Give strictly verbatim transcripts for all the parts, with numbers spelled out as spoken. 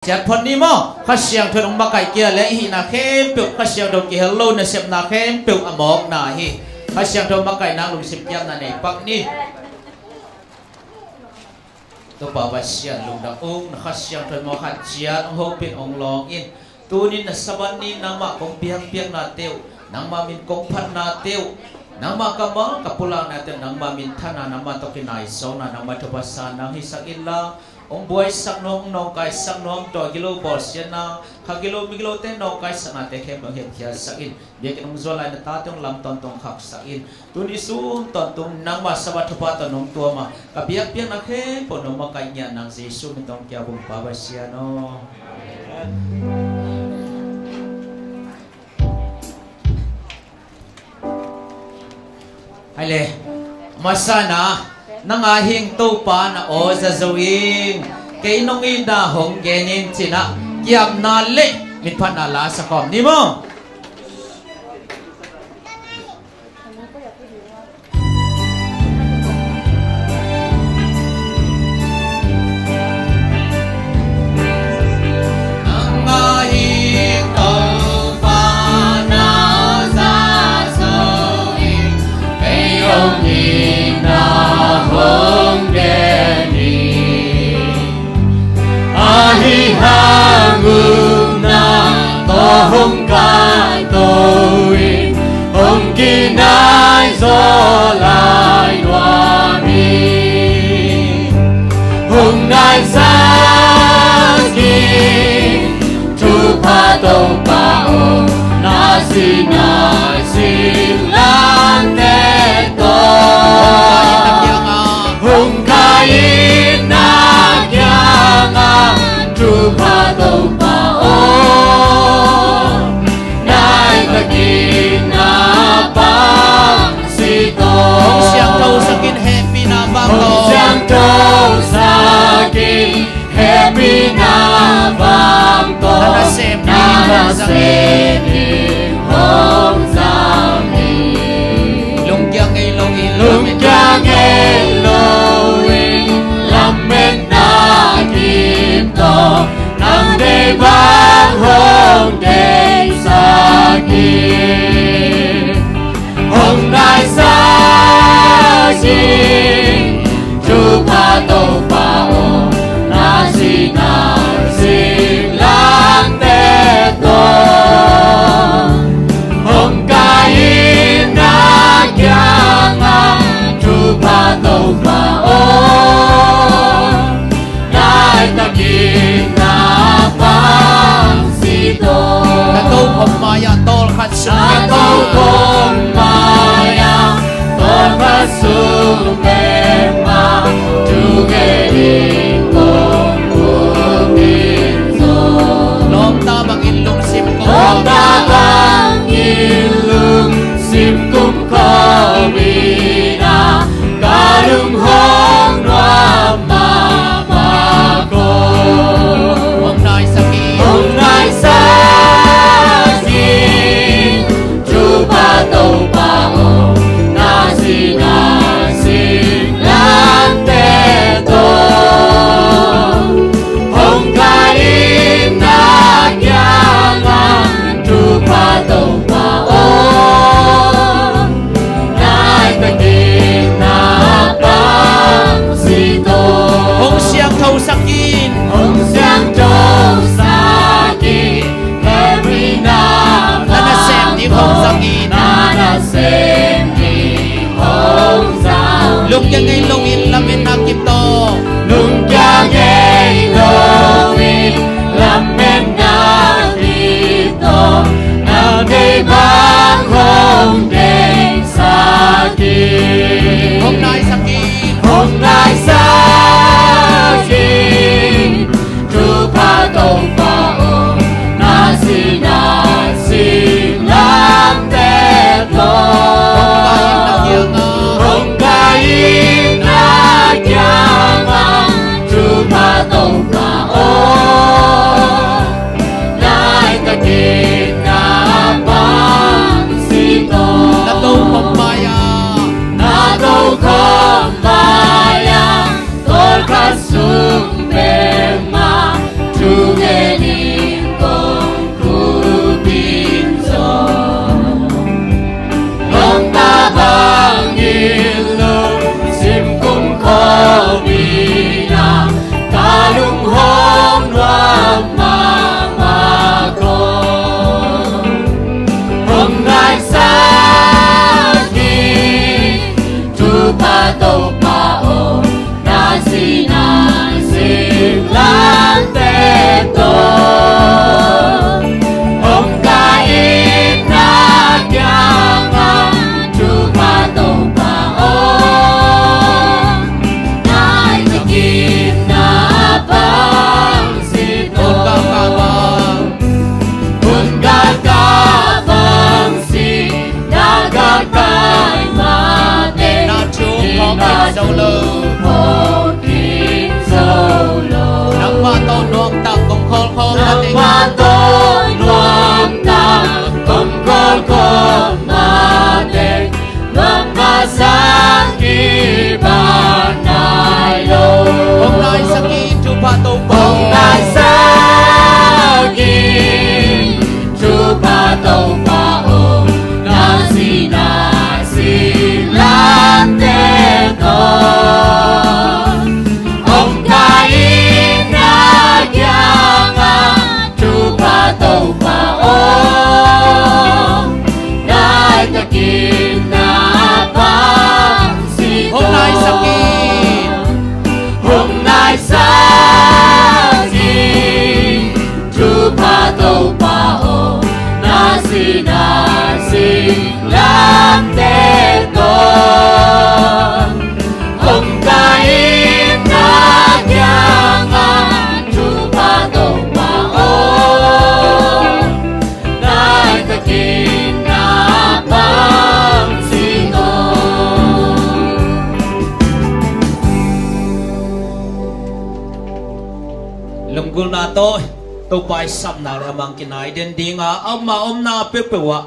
ciat phot ni maw. Kha Siangtho in hong makaih kei leh i hihna khempeuh, Kha Siangtho kihel lo nasepna khempeuh a mawkna hi. Kha Siangtho makaihna lungsim kiamna nei pak ni. Topa Pasian lungdam ung, na Kha Siangtho in mawk khat ciat hong hopih in hong lawng in. Tunin na Sabbath ni nangmah kong biakpiakna teuh, nangmah min kong phatna teuh, nangmah kammal ka pulakna teuh, nangmah minthanna, nangmah tawh kinaisawkna, nangmah thupha sa nang hisak inla, hong buaisak nuam, hong nawngkaisak nuam, tua gilo bawlsiatna, kha gilo migilote nawngkaisaknate khempeuh hong hemkhiatsak in. Biakinn hong zuan lai na tate hong lam tawntung khaksak in. Tuni sun tawntung nangmah Sabbath thupha tawh nong tuam a, ka biakpiakna khempeuh nong makaih ngiat nang Jesu min tawh kiabung Pa Pasian aw. Hai le, masa na, nang a hing Topa na aw za zo ing, kei nong itna hong gen in ci-in ah, kiamna le mitphatna la sa khawm ni maw. Nang a hing Topa na za zo ing, kei nong itna hong gen in. Ahi hang upna tawh hong kaito in, hong kinai zaw lai nuam ing. Hong naisak in, thupha Topa aw, na sihna sihlamte tawh. Hong kai in na kiangah, thupha Topa aw, nai takin na pang si tawh. Hong siangthosak in hehpihna vang tawh. Hong siangthosak in hehpihna vang tawh. Na nasem ding, na nasem ding hong zang hi. Lungkia ngei lo in, lungkia ngei lo in, lametna kim tawh, nang deih bang hong deihsak in. Hong naisak in, thupha Topa aw, na sihna sihlamte tawh. Hong kai in na kiangah, thupha Topa aw, nai takin na pang si tawh. Na tokhom mai-ah tawlkhat sung, na tokhom mai-ah tawlkhat sung bek mah thu gen in kong um hi. tawh Topa i sapna le a mang kinai den dinga, ama omna peuhpeuh ah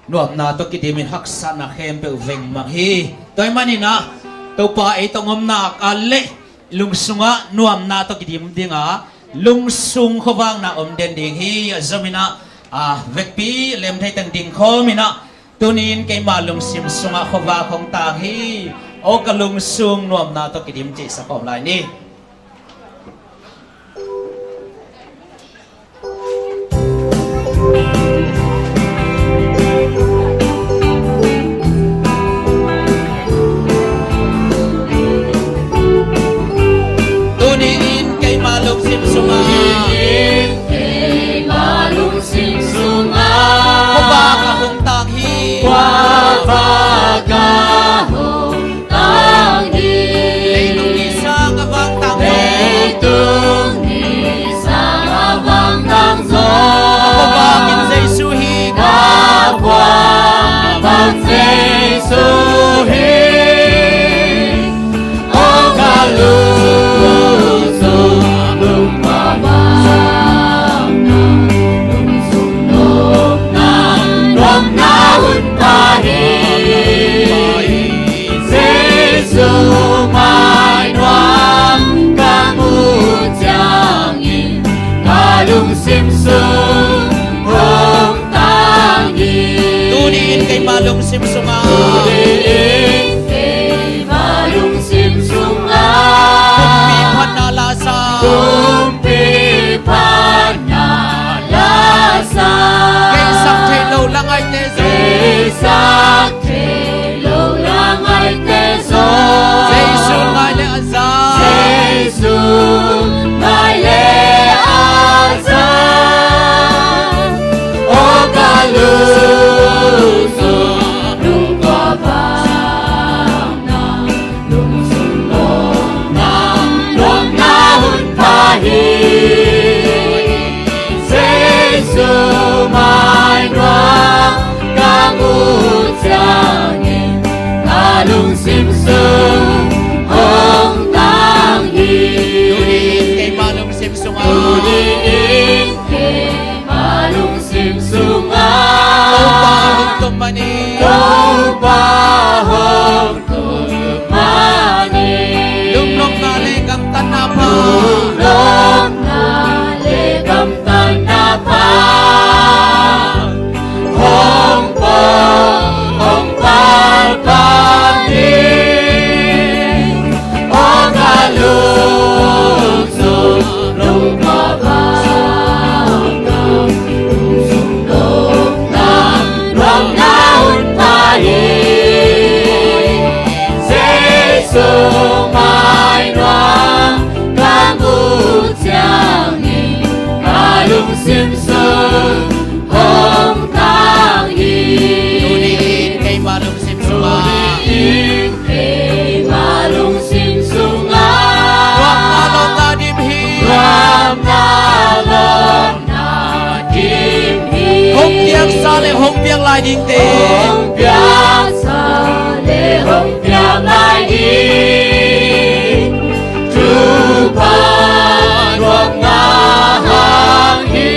nuamna tawh kidimin haksatna khempeuh vengmang hi. Tua ahih maninah Topa ei tawh omna a leh lungsungah nuamna tawh kidim dinga lungsung khuavakna om den ding hi. A zominah a vekpi lemthei teng dingkhawminah, tunin keima lungsim sungah khuavak hong tang hi. Aw ka lungsung, nuamna tawh kidim cihsa khawm lai ni. Tunin keima lungsim sungah, keima lungsim sungah khuavak a hong tang hi. Khuavak a hong tang hi. Leitung ni sang a vang tang hi. Leitung ni sang a vang tang zo. A khuavak in Jesu hi. A khuavak Jesu hi. Aw ka lungsung, lungkua bang na, lungsung nopna, nopna hun pha hi. Jesu mai nuam ka muh ciangin, ka lungsim sung hong tang hi. Tuni-in keima lungsim sungah, tuni-in keima lungsim sungah, kumpi phatna lasa, kumpi phatna lasa. Kei sak theih loh langaite zong, kei sak theih loh langaite zong, Jesu ngai le a za, Jesu ngai le a za. Aw ka lungsung, lungkua bang na, lungsung nopna, nopna hun pha hi. Jesu mai nuam ka muh ciangin, ka lungsim sung hong tang hi. Tuni-in keima lungsim sungah, tuni-in keima lungsim sungah, Topa hong tum manin, Topa hong tum manin, lungnopna le gamtatna pha, lungnopna le gamtatna pha hong pha, hong pha, pha ni. Aw ka lungsung, lungkua bang na, lungsung nopna, nopna hun pha hi. Jesu mai nuam ka muh ciangin, ka lungsim sung hong tang hi. Tuni-in keima lungsim sungah, tuni-in keima lungsim sungah, nuamna lawmna dim hi. Nuamna lawmna dim hi. Hong piaksa le hong piak lai dingte, hong piaksa le hong piak lai ding, Topa nuamna hang hi.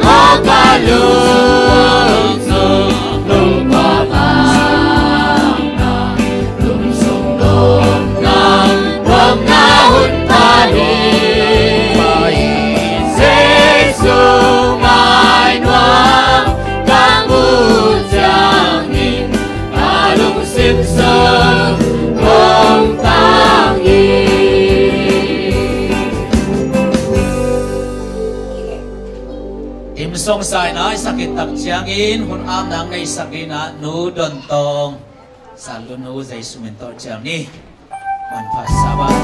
Aw ka lungsung, lungkua bang na, lungsung nopna, nopna hun pha hi. Jesu mai nuam ka muh ciangin, ka lungsim sung hong tang hi. Hymn song sa in a i sak khit tak ciangin hun apna ngeisak in a, Nu Don Tawng, Sallu Nu, Jesu min tawh ciam ni. Manpha sa bang.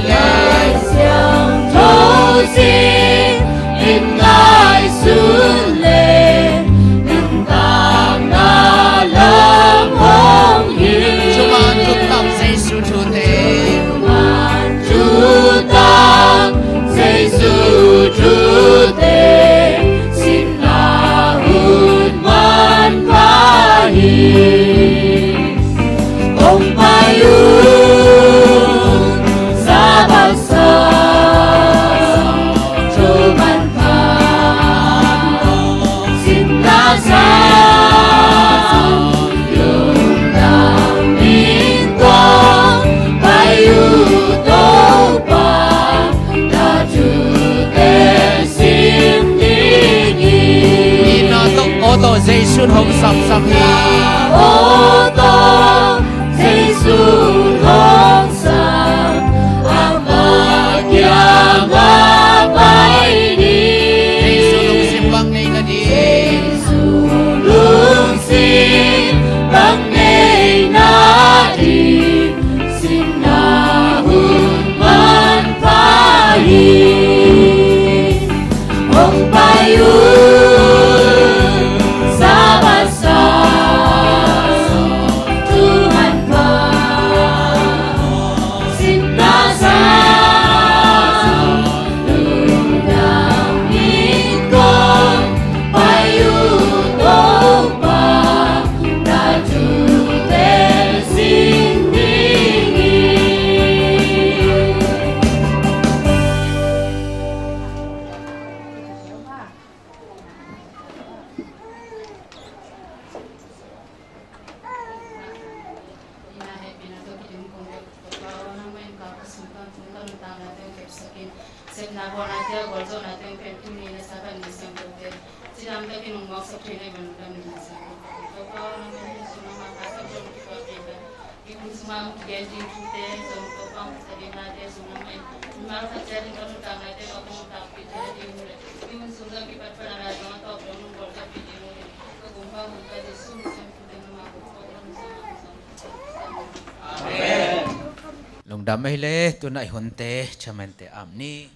Lai Siangtho Sin in ngaihsun le nuntakna lam hong hi. Thuman thutak Jesu thute. Thuman thutak Jesu thute. Sinna hun manpha hi. Hong pai un, Sabbath sang, thuman pha, sinna sang, lungdam in kong pai uh Topa, na thute sim ding hi. Ina tawh aw tawh Jesu'n hong sapsap hi. Aw tawh Jesu'n hong sap, ama kiangah pai ni. Jesu lungsim bang nei nading. Jesu lungsim bang nei nading. Sinna hun manpha hi. Hong pai un, Sabbath sang, thuman pha, sinna sang, lungdam in kong pai uh Topa, na thute sim ding hi. Sepna bawnate, gualzawhnate hong pia tuni le Sabbath ni siangthote cidam takin hong mawksak theih nading hong dam ni siangtho. Topa aw, nangmah in sung nangmah ka siangtho hong kituak ding le, i hun sungah hong kigen ding thute zong Topa hong kisa ding nate sung nangmah in mimal khat ciat in ka nuntaknate hong hong takpih theih nading le, i hun sung zong kipat pan a lai zong a tawp dong hong gualzawhpih ding le, ka Gumpa Gumpa Jesu min siangtho teng nangmah kong ko hong sung nangmah sung. Amen. Lungdam ahih leh tuna i hunte, chairman-te ap ni.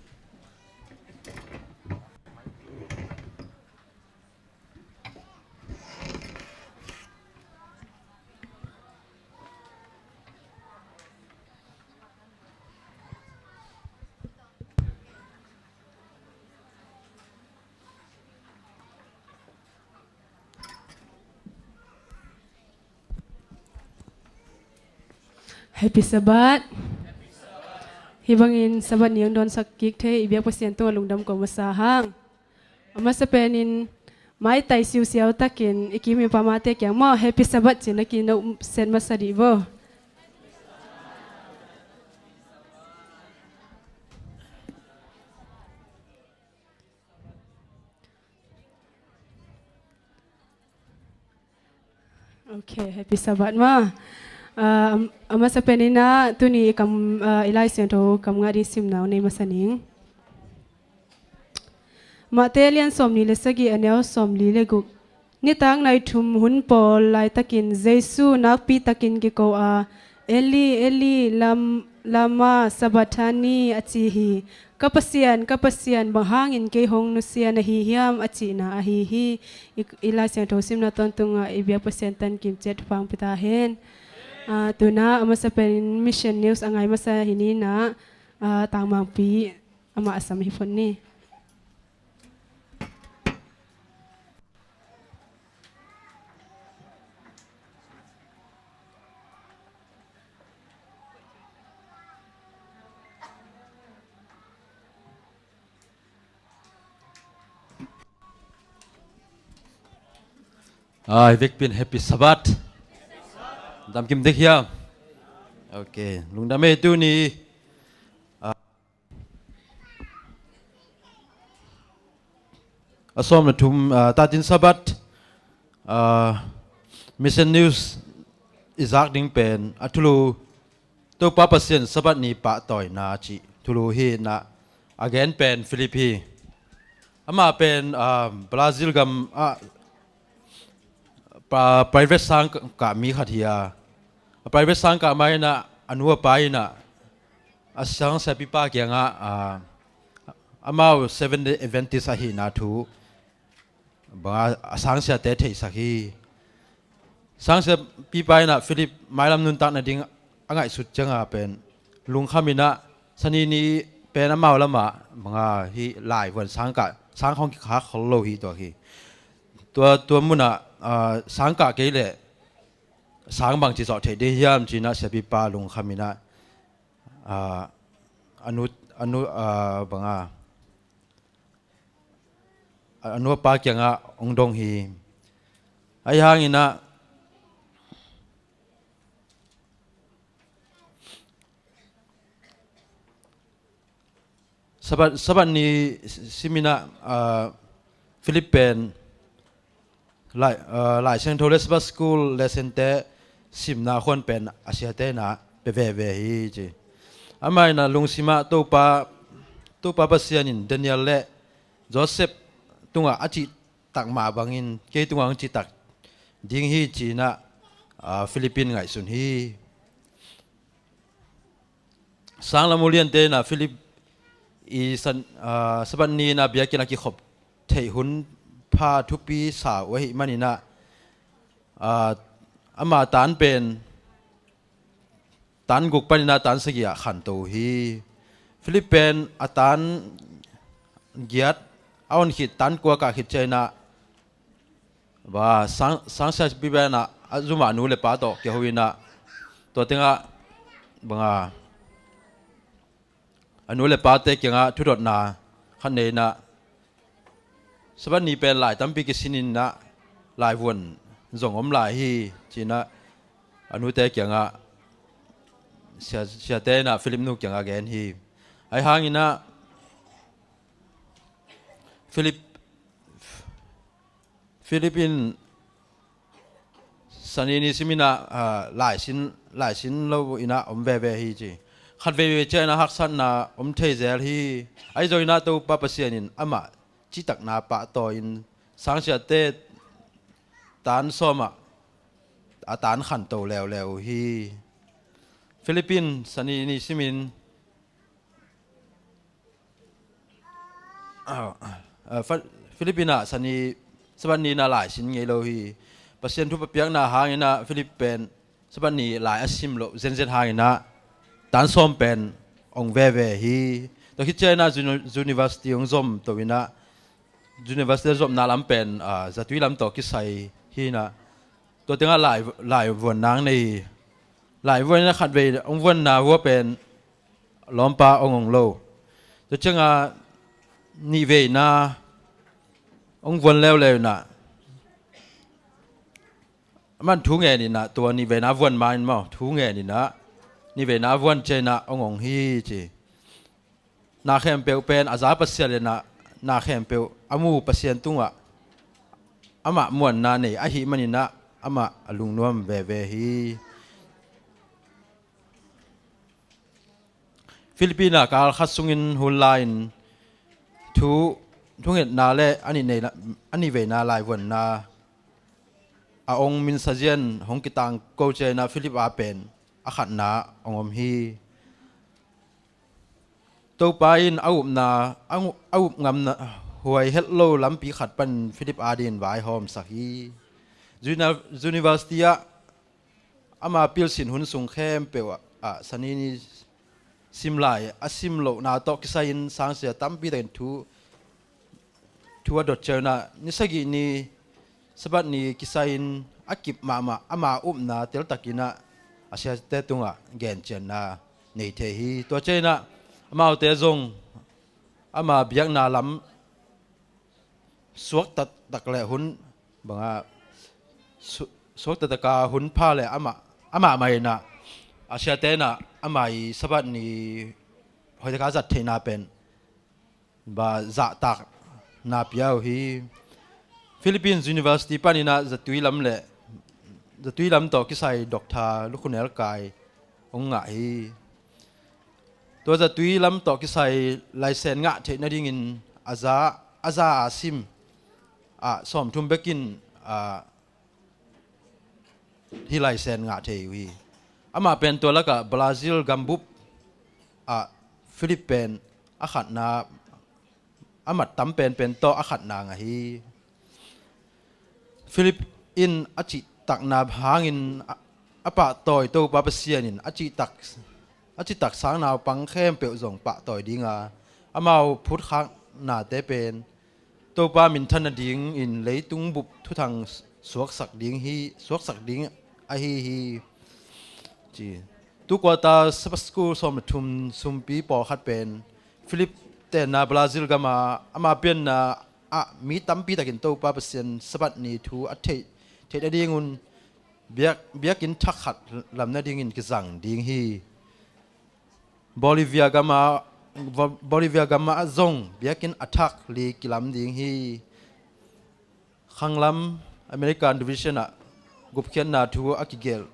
Happy Sabbath. Hih bangin Sabbath ni hong dawnsak kik thei i biak Pasian tungah lungdam ko masa hang. A masa penin maitai siusiau takin i kim i pamate kiang maw Happy Sabbath ci-in a kino set masa dih bo. Ok, Happy Sabbath maw. Ah, a masa penin ah tuni i kam, ah, i Lai Siangtho kam ngah ding simna uh nei masa ning. Mate lian sawmnih le sagih a neu sawmli le guk. Nitak nai thum hun pawl laitakin Jesu nakpi takin kiko a, "Eli, Eli, lam-, lama sabachthani?" a ci hi. "Ka Pasian, ka Pasian, bang hangin kei hong nusia na hi hiam?" a cihna ahi hi. I, i Lai Siangtho simna tawntungah i biak Pasian tan kim ciat fangpi ta hen. Ah, tuna a masa penin Mission News a ngai masa hi ni na, ah, tangmangpi amah a sam hi phot ni. Ai, vekpi in Happy Sabbath. Dam kim dek hiam? Ok, lungdam ei tuni. A sawm le thum, ah, tatin Sabbath, ah, Mission News i zak ding pen a thulu Topa Pasian Sabbath ni pahtawina cih thulu hi na, a gen pen Philip hi. Amah pen, ah, Brazil gam ah pa-, private sang ka-, kah mi khat hi a, a private sang kah ma in ah, a nu a pa in ah, a sangsiapipa kiangah, ah, amau Seventh Day Adventist ahihna thu banga a sangsiate theihsak hi. Sangsiapipa inah Philip mailam nuntak nading a ngaihsut cianga pen lungkham inah Sanini pen amau lamah banga hih laivuan sangkah sang khong kikhak khol lo hi tuak hi. Tua, tua munah, ah, sangkah kei leh sang bangci zawh theih ding hiam cinah siapipa lungkham inah, ah, a nu, a nu, ah, banga, a nu a pa kiangah hong dong hi. Ahi hanginah Sabbath, Sabbath ni siminah, ah, Philip pen Lai, ah, Lai Siangtho le Sabbath School lessonte simna khuan pen a siate inah pia veve hi ci. Amah inah lungsimah Topa, Topa Pasian in Daniel le Joseph tungah a cihtak mah bangin kei tungah hong cihtak ding hi cinah, ah, Philip in ngaihsun hi. Sanglam uliante inah Philip i san, ah, Sabbath ni inah biakinn a kikhop theih hun pha thupi sa uh ahih maninah, ah, ama tan pen tan guk paninah tan sagih ah khanto uh hi. Philip pen a tan giat a on khit tan kua kah khit cianginah ba, sang, sangsiapipa inah a zumah a nu le pa tawh kiho inah tua tengah banga a nu le pate kiangah thudotna khat nei inah Sabbath ni pen lai tampi kisin inah laivuan zong om lai hi cinah a nute kiangah sia, siate inah Philip nu kiangah gen hi. Ahi hanginah Philip Philip in Sanini siminah, ah, laisin, laisin lo inah om veve hi ci. Khat veivei cianginah haksatna om thei zel hi. Ahi zonginah Topa Pasian in amah cihtakna pahtawi in sangsiate tan sawmah a tan khanto leuleu uh hi. Philip in Sanini simin Ah, ah, Fa-, Philip inah Sani, Sabbath ni inah laisin ngei lo hi. Pasian thupha piakna hanginah Philip pen Sabbath ni lai a sim loh zenzen hanginah tan sawm pen ong veve hi. Tua khit cianginah uni-, university ong zom to inah university zomna lam pen, ah, zatui lam tawh kisai hi inah tua tengah lai, laivuan nang nei hi. Laivuan inah khat vei ong vuanna hua pen lawmpa ong ong lo. Tua ciangah nihveina ong vuan leuleu inah aman thu ngen inah tua nihveina vuan ma in maw thu ngen inah nihveina vuan cianginah ong ong hi ci. Na khempeuh pen a za Pasian le na, na khempeuh a mu Pasian tungah amah muanna nei ahih maninah amah a lungnuam veve hi. Philippines ah kal khat sungin hun lai-in thu, thungetna le a nih nei la, a nih veina laivuanna a ong minsa zian hong kitang ko ciangin ah Philip a pen a khatna ong om hi. Topa in a upna, a ngu-, a up ngamna huai het lo lampi khat pan Philip adingin vaihawmsak hi. Uni-, university ah ama pilsin hun sung khempeuh ah, ah, Sani ni sim lai a sim lohna tawh kisai-in sangsia tampi takin thu, thu a dot ciangin ah, ni sagih ni Sabbath ni kisai-in a kip mahmah ama upna teltakin ah a siate tungah gencianna nei thei hi. Tua ciangin ah amaute zong ama biakna lam suak taktak le hun bangah su-, suak taktaka hun pha le amah, amah mah in ah a siate in ah ama i Sabbath ni hoih taka zat theihna pen ba zahtakna pia uh hi. Philippines University panin ah zatui lam le zatui lam tawh kisai doctor lukhunel kai hong ngah hi. Tua zatui lam tawh kisai laisen ngah theih nadingin a za, a za a sim ah sawmthum bekin, ah, hih laisen ngah thei uh hi. Amah pen tua lakah Brazil gambup ah Philip pen a khatna, a mat tam penpen tawh a khatna ngah hi. Philip in a cihtakna hangin a, a pahtawi Topa Pasian in a cihtak, a cihtak sang naupang khempeuh zong pahtawi dinga, amau phutkhaknate pen Topa minthan nadingin leitung bup thuthang suaksak ding hi, suaksak ding ahi hi, ci. Tu kuata Sabbath School sawm le thum sumpi pawlkhat pen Philip tenna Brazil gama ama pianna ah mi tampi takin Topa Pasian Sabbath ni thu a theih, theih nadingun biak, biakinn thak khat lam nadingin kizang ding hi. Bolivia gama, Bo-, Bolivia gama zong biakinn a thak li kilam ding hi. Khanglam American Division ah gupkhiatna thu a kigelh,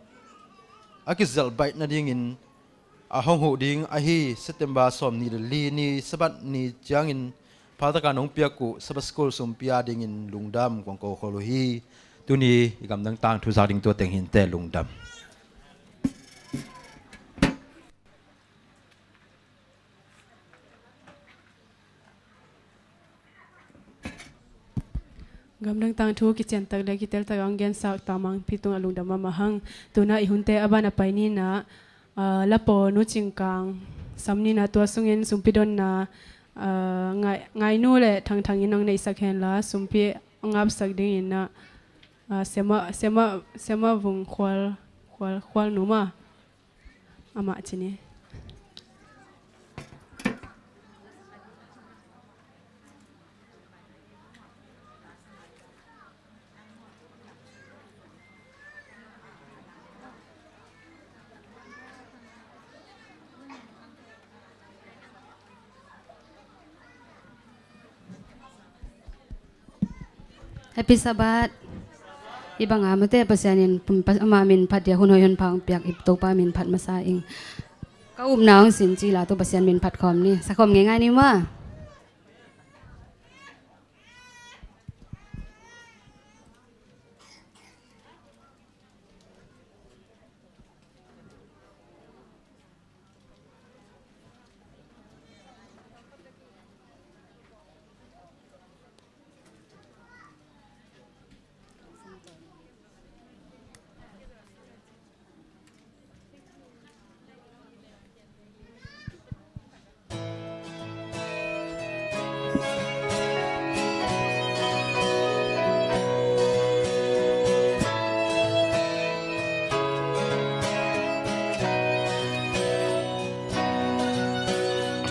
a kizelh baih nadingin a hong huh ding ahi. September sawmnih le li ni Sabbath ni ciangin phataka nong piak uh Sabbath School sumpi a dingin lungdam kong ko khol uh hi. Tuni i gamdang tangthu zak ding tua teng hi inteh, lungdam. Gamdang tangthu kiciantak le kiteltak a hong gensak Tangmangpi tungah lungdam mahmah hang. Tuna i hunte a ban a pai ni na, ah, Lapaw Nu Cing Kang sam ni na, tua sungin sumpi donna, ah, Ngai, Ngainu le Thangthang in hong neihsak henla, sumpi hong apsak dingin na, ah, Siama, Siama, Siama Vung Khual, Khual, Khual Nu mah. Amah ci ni. Happy Sabbath. Hih banga mate Pasian in pum-, pa-, ama min phat dia hun hoih hun pha hong piak, i Topa min phat masa ing. Ka upna hong sin ci la tu Pasian min phat khawm ni. Sa khawm ngeingai ni maw.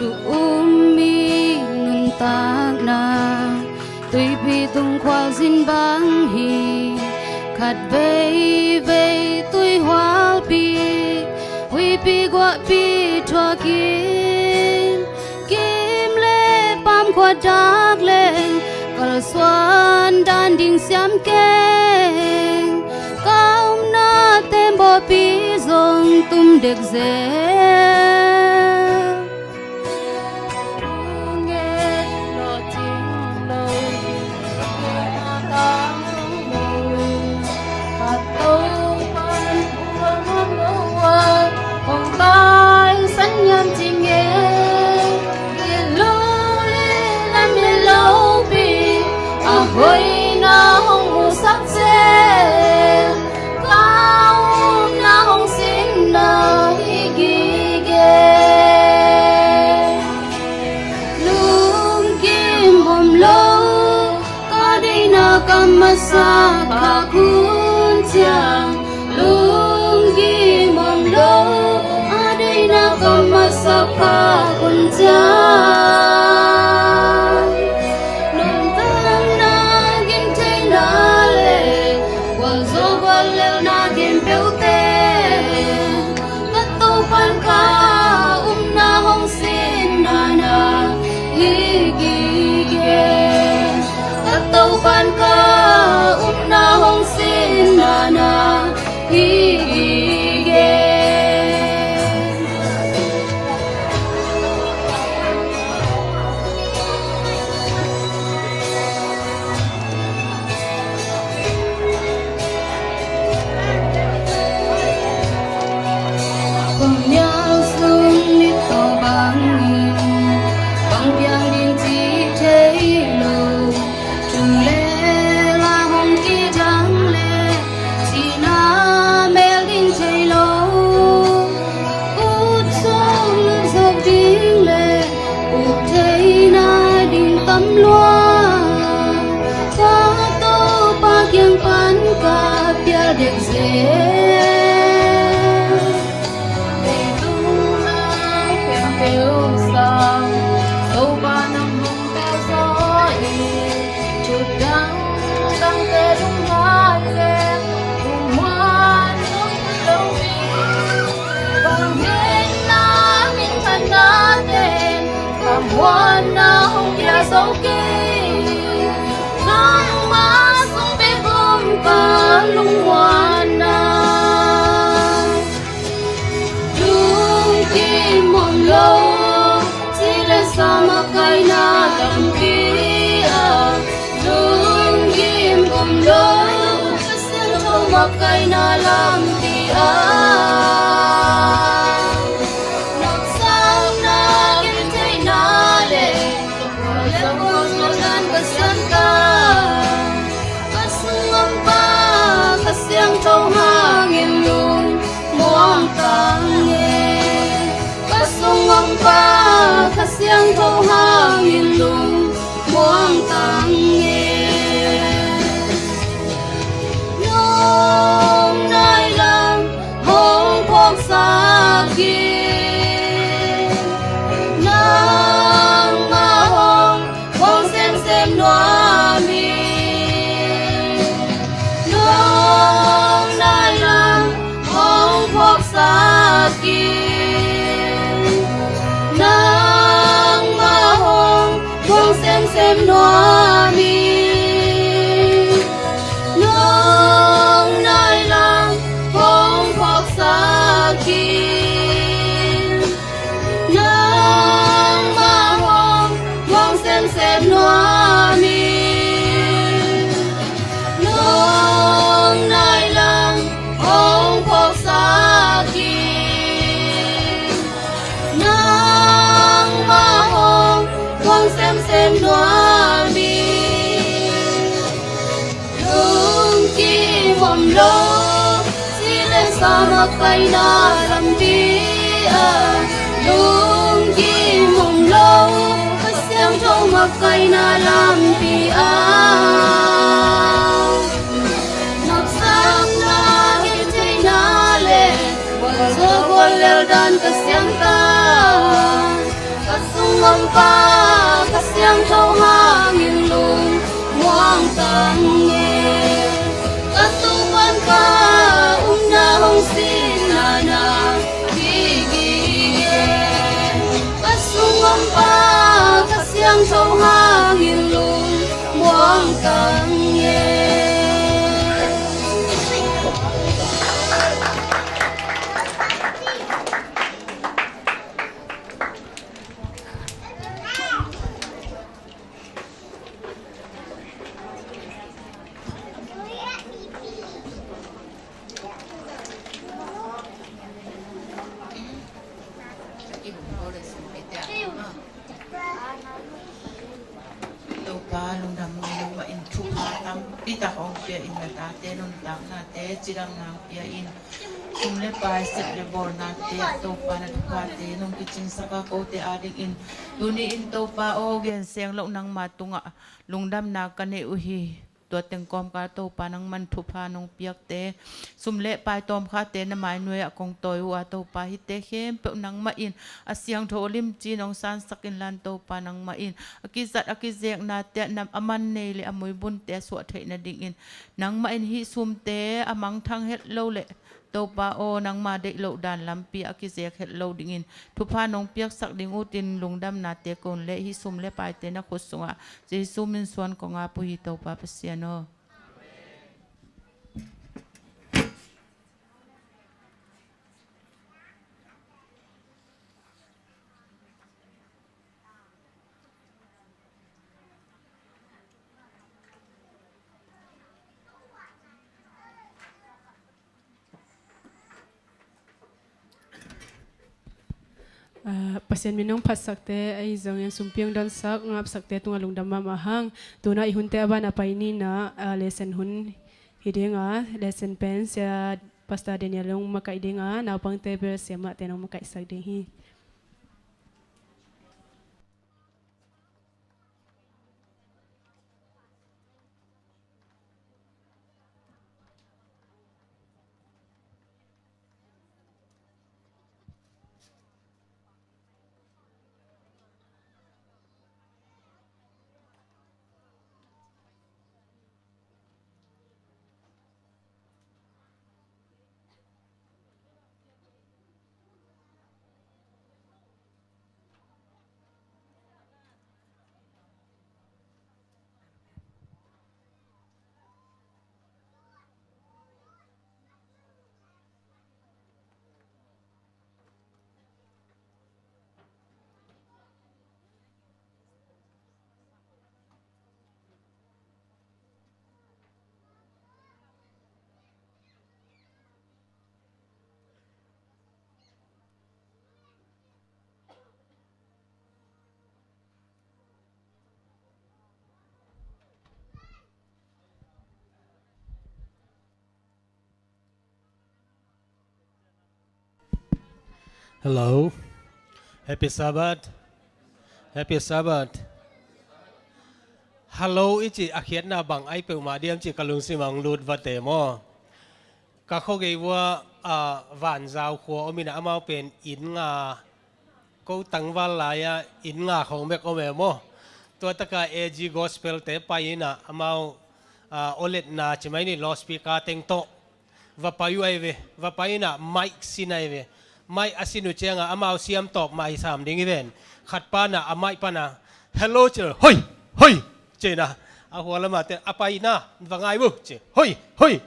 Thu um mi nuntakna tuipi tung khualzin bang hi. Khat veivei tuihualpi, huipi guahpi thuakin, kim le paam khua dak leng, kalsuan dan ding siam keng. Ka omna tembawpi zong tum dek zel. Hoihna hong musak ciang, ka omna hong sinna hi gige. Lungkim om lo, ka deihna ka masak khak hun ciang. Lungkim om lo, a deihna ka masak khak hun ciang. Nuntakna gimtheihna le gualzo guallelhna gim peuhte, ka Topa'n ka upna hong sinna na hi gige. Ka Topa'n ka upna lua, tua Topa kiang pan ka pial dek zel. Leitung a khempeuh sang Topa nang hong tel zaw in, thu dangdangte lungngai le lungmuan lo hi. Vangliatna minthanna ten ka muanna hong pia zo kei. Nangmah sung bek om ka lungmuanna. Lungkim om lo, ci le sa makaihna lampi ah lungkim om lo, Kha Siangtho makaihna lampi ah nopsakna, gentheihna le khualzang khualzawhdan ka siam ta. Ka sung om pa Kha Siangtho hangin lungmuang tang e. Ka sung om pa Kha Siangtho hangin lungmuang tang e. Nong nai lam hong phawksak in, nangmah hong hong semsem nuam in. Nong nai lam hong phawksak in, nangmah hong hong semsem nuam in. Nong nai lam hong phawksak in, nangmah hong hong semsem nuam in. Nong nai lam hong phawksak in, nangmah hong hong semsem nuam in. Lungkim om lo, ci le sa makaihna lampi ah lungkim om lo, Kha Siangtho makaihna lampi ah nopsakna, gentheihna le khualzawh khuallel dan ka siam ta. Ka sung om pa Kha Siangtho hangin lungmuang tang e. Ka sung pan ka upna hong sinna na gige. Ka sung om pa Kha Siangtho hangin lungmuang tang e. Topa, lungdam ngai, nangmah in thupha tampi tak hong pia in, na tate nuntaknate cidamna hong pia in, sum le pai, sep le bawlnate ah Topa na thuphate nong kicingsak a, kote adingin tuni in Topa aw, gen seng loh nangma tungah lungdamna ka nei uh hi. Tua teng kawmkal Topa nangman thupha nong piakte, sum le pai tawmkhate na mainuai ah kong tawi uh a, Topa hihte khempeuh nangmah in a siangtho limci nong sansak inla, Topa nangmah in a kizat a kizeknate ah na a man nei le a muibunte a suah theih nadingin, nangmah in hih sumte a mangthang het lo le Topa aw, nangma deih loh dan lampi a kizek het lo dingin thupha nong piaksak ding utin lungdamnate kon le hih sum le paite na khut sungah Jesu min suan kong ap uh hi, Topa Pasian aw. Ah, Pasian min hong phatsakte ahi zongin sumpi hong donsak ngapsakte tungah lungdam mahmah hang. Tuna i hunte a ban a pai nina, ah, lesson hun hi dinga, lesson pen Sia Pastor Daniel hong makaih dinga, naupangte bel Sia Mahte hong makaihsak ding hi. Hello. Happy Sabbath. Happy Sabbath. Hello i cih a khiatna bang ai peuhmah diam cih ka lungsim ah hong lut vate maw. Ka khua gei vua, ah, Vanzau khua om in ah amau pen inn nga, ko tangval lai-a inn nga khong bek om e maw. Tua taka A G Gospel te pai in ah amau, ah, oletna ci mai ni, loudspeaker teng tawh va pai uh ai ve, va pai in ah mic sin ai ve. Mic a sin uh ciangah amau siam tawp mah hi sam ding hi ven. Khat pan ah a mic pan ah, "Hello," ci, "Hoi, hoi," ci in ah. A hua lamah ten, "A pai na, va ngai uh," ci, "Hoi, hoi."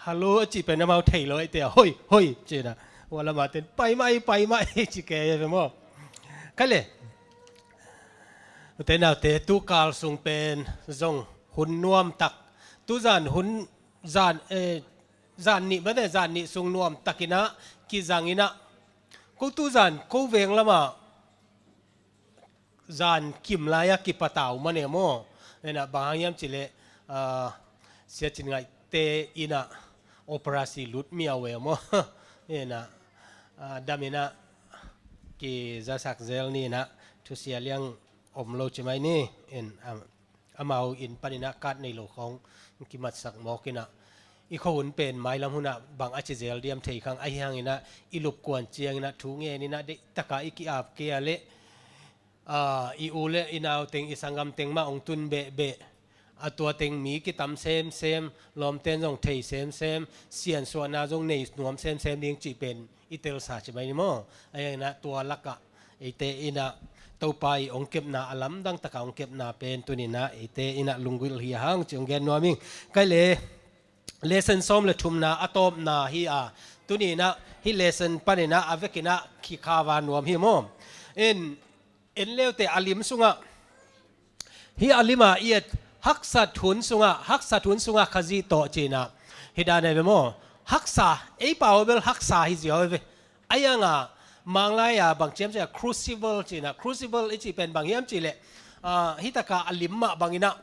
"Hello," a cih pen amau thei lo ai te, "Hoi, hoi," ci in ah. Hua lamah ten, "Pai mai, pai mai," ci kei ai ve maw. Ka le. Ute naute, tu kal sung pen zong hun nuam tak. Tu zan hun zan, eh, zan nih mate, zan nih sung nuam takin ah kizang in ah. Ko tu zan ko veng lamah zan kim lai-a kipatau mane maw. Ena bang hang hiam cih leh, ah, Sia Cin Ngaihte in ah operasi lut miau e maw. Ena, ah, dam in ah kizasak zel ni in ah, thusia liang om lo ci mai ni. En, ah, amau inn panin ah card nei lo khawng kimatsak mawk in ah, i khuahun pen mailam hunah bang a ci zel diam thei khang, ahi hangin ah i lupkuan ciangin ah thu ngen in ah deih takah i ki-ap kei a leh, ah, i u le i nau teng, i sanggam teng mah hong tun behbeh, a tua teng mi kitam semsem, lawmten zong thei semsem, siansuahna zong nei nuam semsem ding cih pen i telsa ci mai ni maw. Ahi hangin ah tua lakah eite in ah Topa i hong kepna, a lamdang takah hong kepna pen tuni in ah eite in ah lunggulh hi hang ci hong gen nuam ing. Kai le, lesson sawm le thumna a tawpna hi a, tuni in ah hih lesson panin ah a vekin ah khikha va nuam hi maw. En, en leute a lim sungah, hih a lim a i et, haksat hun sungah, haksat hun sungah Khazih tawh ci in ah, hih dan ai ve maw. Haksa, ei pau bel haksa hi ziau ai ve. Ahi hang a, Manglai a bang ciam ciah crucible ci in ah, crucible i cih pen bang hiam cih leh, ah, hih takah a lim mah bangin ah,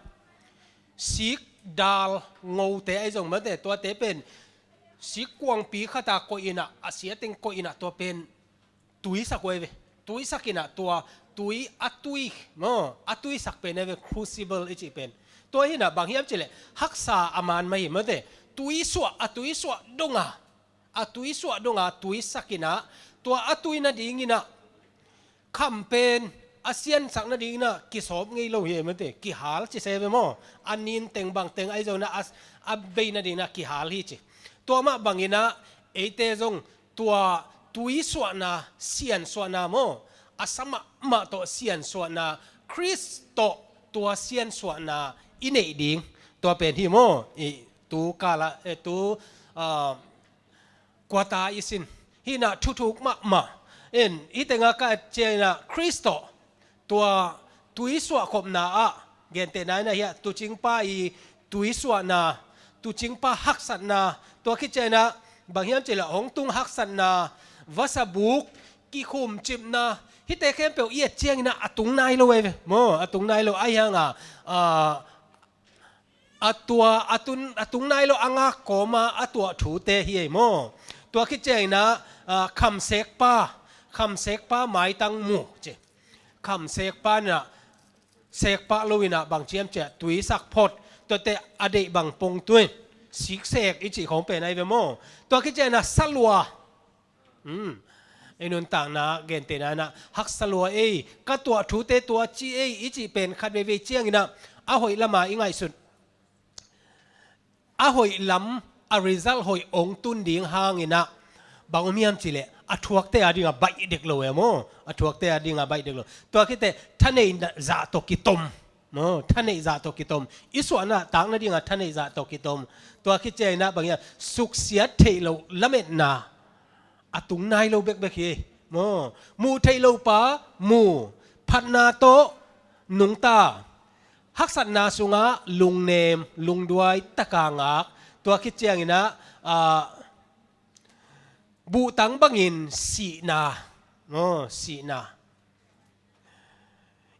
sik dal ngote ahi zong mate, tuate pen sik kuangpi khat a koih in ah, a sia teng koih in ah, tua pen tuisak uh ai ve. Tuisak in ah, tua tui, a tui maw, a tuisak pen ai ve, crucible i cih pen. Tua hi in ah bang hiam cih leh haksa a man mah hi mate. Tuisuah, a tuisuah dong a, a tuisuah dong a tuisak in ah, tua a tui nadingin ah kham pen a siansak nadingin ah kisawp ngei lo hi e mate, kihal ci se ve maw. A nin teng bang teng ahi zongin ah a, a bei nadingin ah kihal hi ci. Tua mah bangin ah eite zong tua tuisuahna, siansuahna maw, a sa mahmah tawh siansuahna, Khrist tawh tua siansuahna i neih ding, tua pen hi maw. I tu kala, eh, tu, ah, kuata i sin hi in ah thuthuk mahmah. En, hih tengah ka et ciangin ah Khrist tawh tua tuisuah khopna ah, gentehna in ah hih ah tuucingpa i tuisuahna, tuucingpa haksatna, tua khit ciangin ah bang hiam cih leh hong tung haksatna, vasabuk, kikhumcipna, hihte khempeuh i et ciangin ah a tung nai lo ai ve maw, a tung nai lo. Ahi hang a, ah, a tua, a tun, a tung nai lo a ngak kawma a tuah thute hi ei maw. Tua khit ciangin ah, ah, khamsekpa, khamsekpa maitang mu ci. Khamsekpa in ah, sekpah lo in ah bang ciam ciah tuisak phot, tuate a deih bang pong tui, siksek i cih khawng pen ai ve maw. Tua khit ciangin ah salua, Hmm. I nuntakna gentehna in ah, haksa lua ei, ka tuah thute tua ci ei i cih pen khat veivei ciangin ah, a hoih lamah i ngaihsut, a hoih lam, a result hoih hong tun ding hangin ah, bang om hiam cih leh a thuakte a dingah baih dek lo e maw. A thuakte a dingah baih dek lo. Tua khit teh thaneihna zah tawh kitom maw, thaneih zah tawh kitom. I suahna tak nadingah thaneih zah tawh kitom. Tua khit ciangin ah bang hiam, suksiat theih loh lametna a tung nai lo bekbek hi maw. Muh theih loh pa mu, phatna tawh nungta, haksatna sungah lungnem, lungduai taka ngak. Tua khit ciangin ah, ah, buhtang bangin sihna maw, sihna.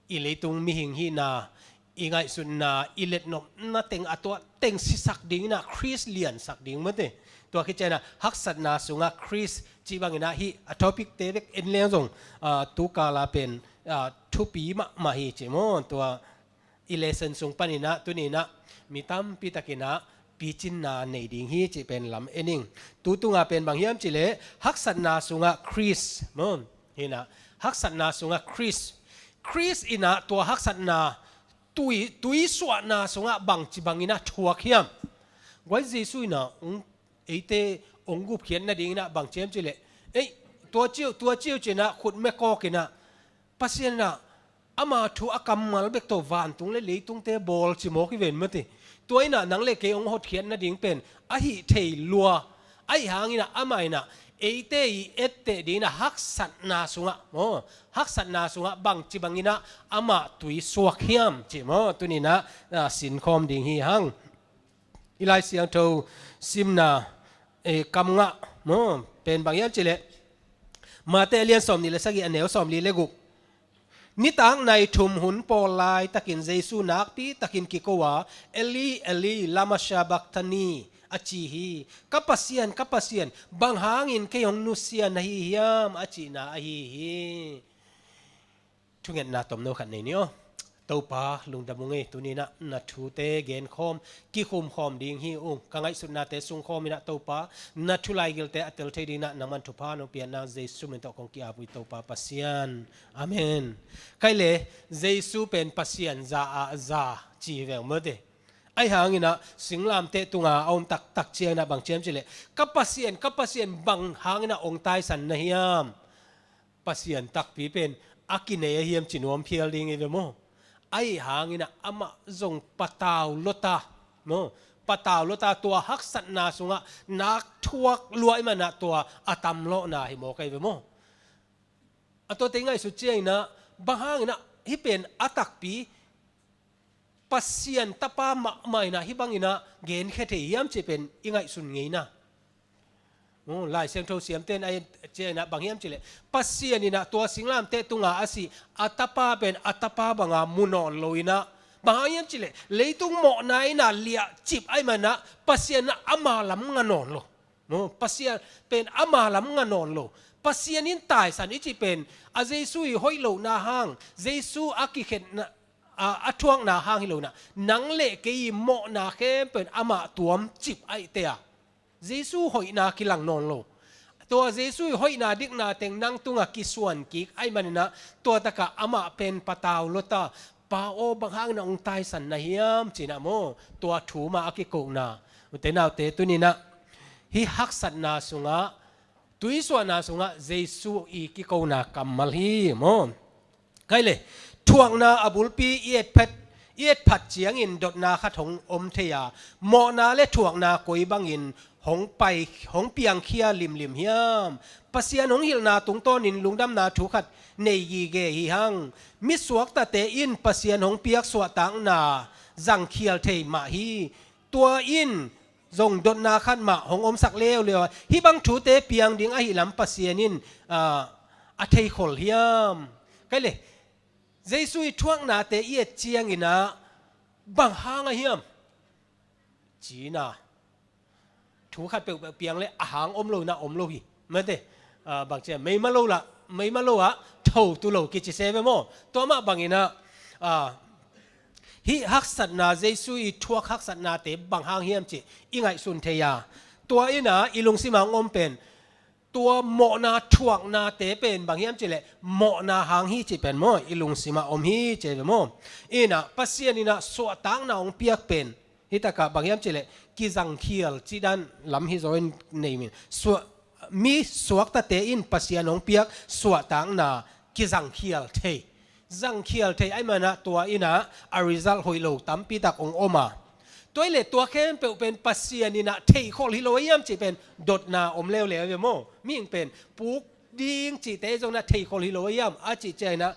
I leitung mihing hihna, i ngaihsutna, i letnopna teng a tuah teng sisak dingin ah Khrist liansak ding mate. Tua khit ciangin ah haksatna sungah Khrist Cih bangin ah hih a topic te bek en leng zong, ah, tu kala pen, ah, thupi mahmah hi ci maw. Tua i lesson sung panin ah tuni-in ah mi tampi takin ah picinna nei ding hi cih pen lam en ing. Tu tunga pen bang hiam cih leh haksatna sungah Khrist maw. Hi-in ah haksatna sungah Khrist. Khrist in ah tua haksatna tui, tui suahna sungah bangci bangin ah thuak hiam? Guai, Jesu in ah hong, eite hong gupkhiat nadingin ah bang ci hiam cih leh, ei, tua ci uh, tua ci uh ci-in ah khut mekawkin ah, Pasian in ah ama thu a kammal bek tawh vantung le leitungte bawl ci mawk hi ven maw te. Tua in ah nang le kei hong hotkhiat nading pen a hih thei lua. Ahi hangin ah amah in ah eite i etteh dingin ah haksatna sungah maw, haksatna sungah bangci bangin ah amah tui suak hiam cih maw, tuni-in ah, ah, sinkhawm ding hi hang. I Lai Siangtho simna, eh, kamngah maw, pen bang hiam cih leh Mate a lian sawmnih le sagih, a neu sawmli le guk. Nitak nai thum hun pawl laitakin Jesu nakpi takin kiko a, "Eli, Eli, lama sabachthani?" a ci hi. "Ka Pasian, ka Pasian, bang hangin kei hong nusia na hi hiam?" a cihna ahi hi. Thungetna tomno khat nei ni aw. Topa, lungdam ung ei, tuni-in ah na thute genkhawm, kikhumkhawm ding hi ung. Ka ngaihsutnate sungkhawmin ah Topa, na thu laigilte a tel thei dingin ah nangman thupha nong piakna Jesu min tawh kong ki-ap uh hi Topa Pasian. Amen. Kei le Jesu pen Pasian za ah za ci hi veng maw te. Ahi hangin ah singlamteh tunga a om taktak ciangin ah bang ci hiam cih leh, "Ka Pasian, ka Pasian, bang hangin ah hong taisan na hiam?" Pasian takpi pen a kinei a hiam ci nuam phial ding hi ve maw. Ahi hangin ah amah zong patau lua ta maw. Patau lua ta, tua haksatna sungah nak thuak lua ahih manin ah tua a tam lawhna hi mawk ahi ve maw. A tuate i ngaihsut ciangin ah bang hangin ah hih pen a takpi Pasian Tapa mahmah in ah hih bangin ah genkhia thei hiam cih pen i ngaihsun ngeina. Oh, Lai Siangtho siamte'n a en ciangin ah bang hiam cih leh, Pasian in ah tua singlamteh tunga a sih a Tapa pen a Tapa banga mu nawn lo in ah, bang hang hiam cih leh leitung mawhna in ah liahcip ahih manin ah Pasian in ah ama lam nga nawn lo. Maw, Pasian pen ama lam nga nawn lo. Pasian in taisan i cih pen a Jesu i hoih lohna hang, Jesu a kikhenna, a, a thuakna hang hi lo in ah, nang le kei i mawhna khempeuh in amah tuamcip ahih teh a, Jesu hoihna kilang nawn lo. Tua Jesu i hoihna dikna teng nang tungah kisuan kik ahih manin ah, tua takah amah pen patau lua ta, Pa aw, bang hangin ah hong taisan na hiam ci-in ah maw, tua thu mah a kikona. Ute naute, tuni-in ah hih haksatna sungah, tuisuahna sungah Jesu i kikona kammal hi maw. Kei le thuakna a bulpi i etphat, i etphat ciangin dotna khat hong om thei a, mawhna le thuakna koi bangin hong pai, hong piangkhia limlim hiam? Pasian hong hilhna tungtawnin lungdamna thu khat nei gige hi hang. Misuaktate in Pasian hong piak suahtakna zangkhial thei mah hi. Tua in zong dotna khat mah hong omsak leuleu a, hih bang thute piang ding ahih lam Pasian in, ah, a theikhol hiam? Kei le Jesu i thuaknate i et ciangin ah bang hang a hiam ci-in ah thu khat peuhpeuh piang le a hang om lo in ah om lo hi. Mate, ah, bang ci a, meima lo lah, meima lo ah tho tu lo kici se ve maw. Tua mah bangin ah, ah, hih haksatna, Jesu i thuak haksatnate bang hang hiam cih i ngaihsun thei a, tua in ah i lungsim ah hong om pen, tua mawhna thuaknate pen bang hiam cih leh mawhna hang hi cih pen maw, i lungsim ah om hi ci ve maw. In ah Pasian in ah suahtakna hong piak pen, hih takah bang hiam cih leh kizangkhial cih dan lam hi zaw in nei min. Suah, misuaktate in Pasian hong piak suahtakna kizangkhial thei. Zangkhial thei ahih manin ah tua in ah a result hoih lo tampi tak hong om a. Tua hi leh tua khempeuh pen Pasian in ah theikhol hi lo a hiam cih pen dotna om leuleu ve maw. Mihing pen puk ding cihte zong in ah theikhol hi lo a hiam a cih ciangin ah,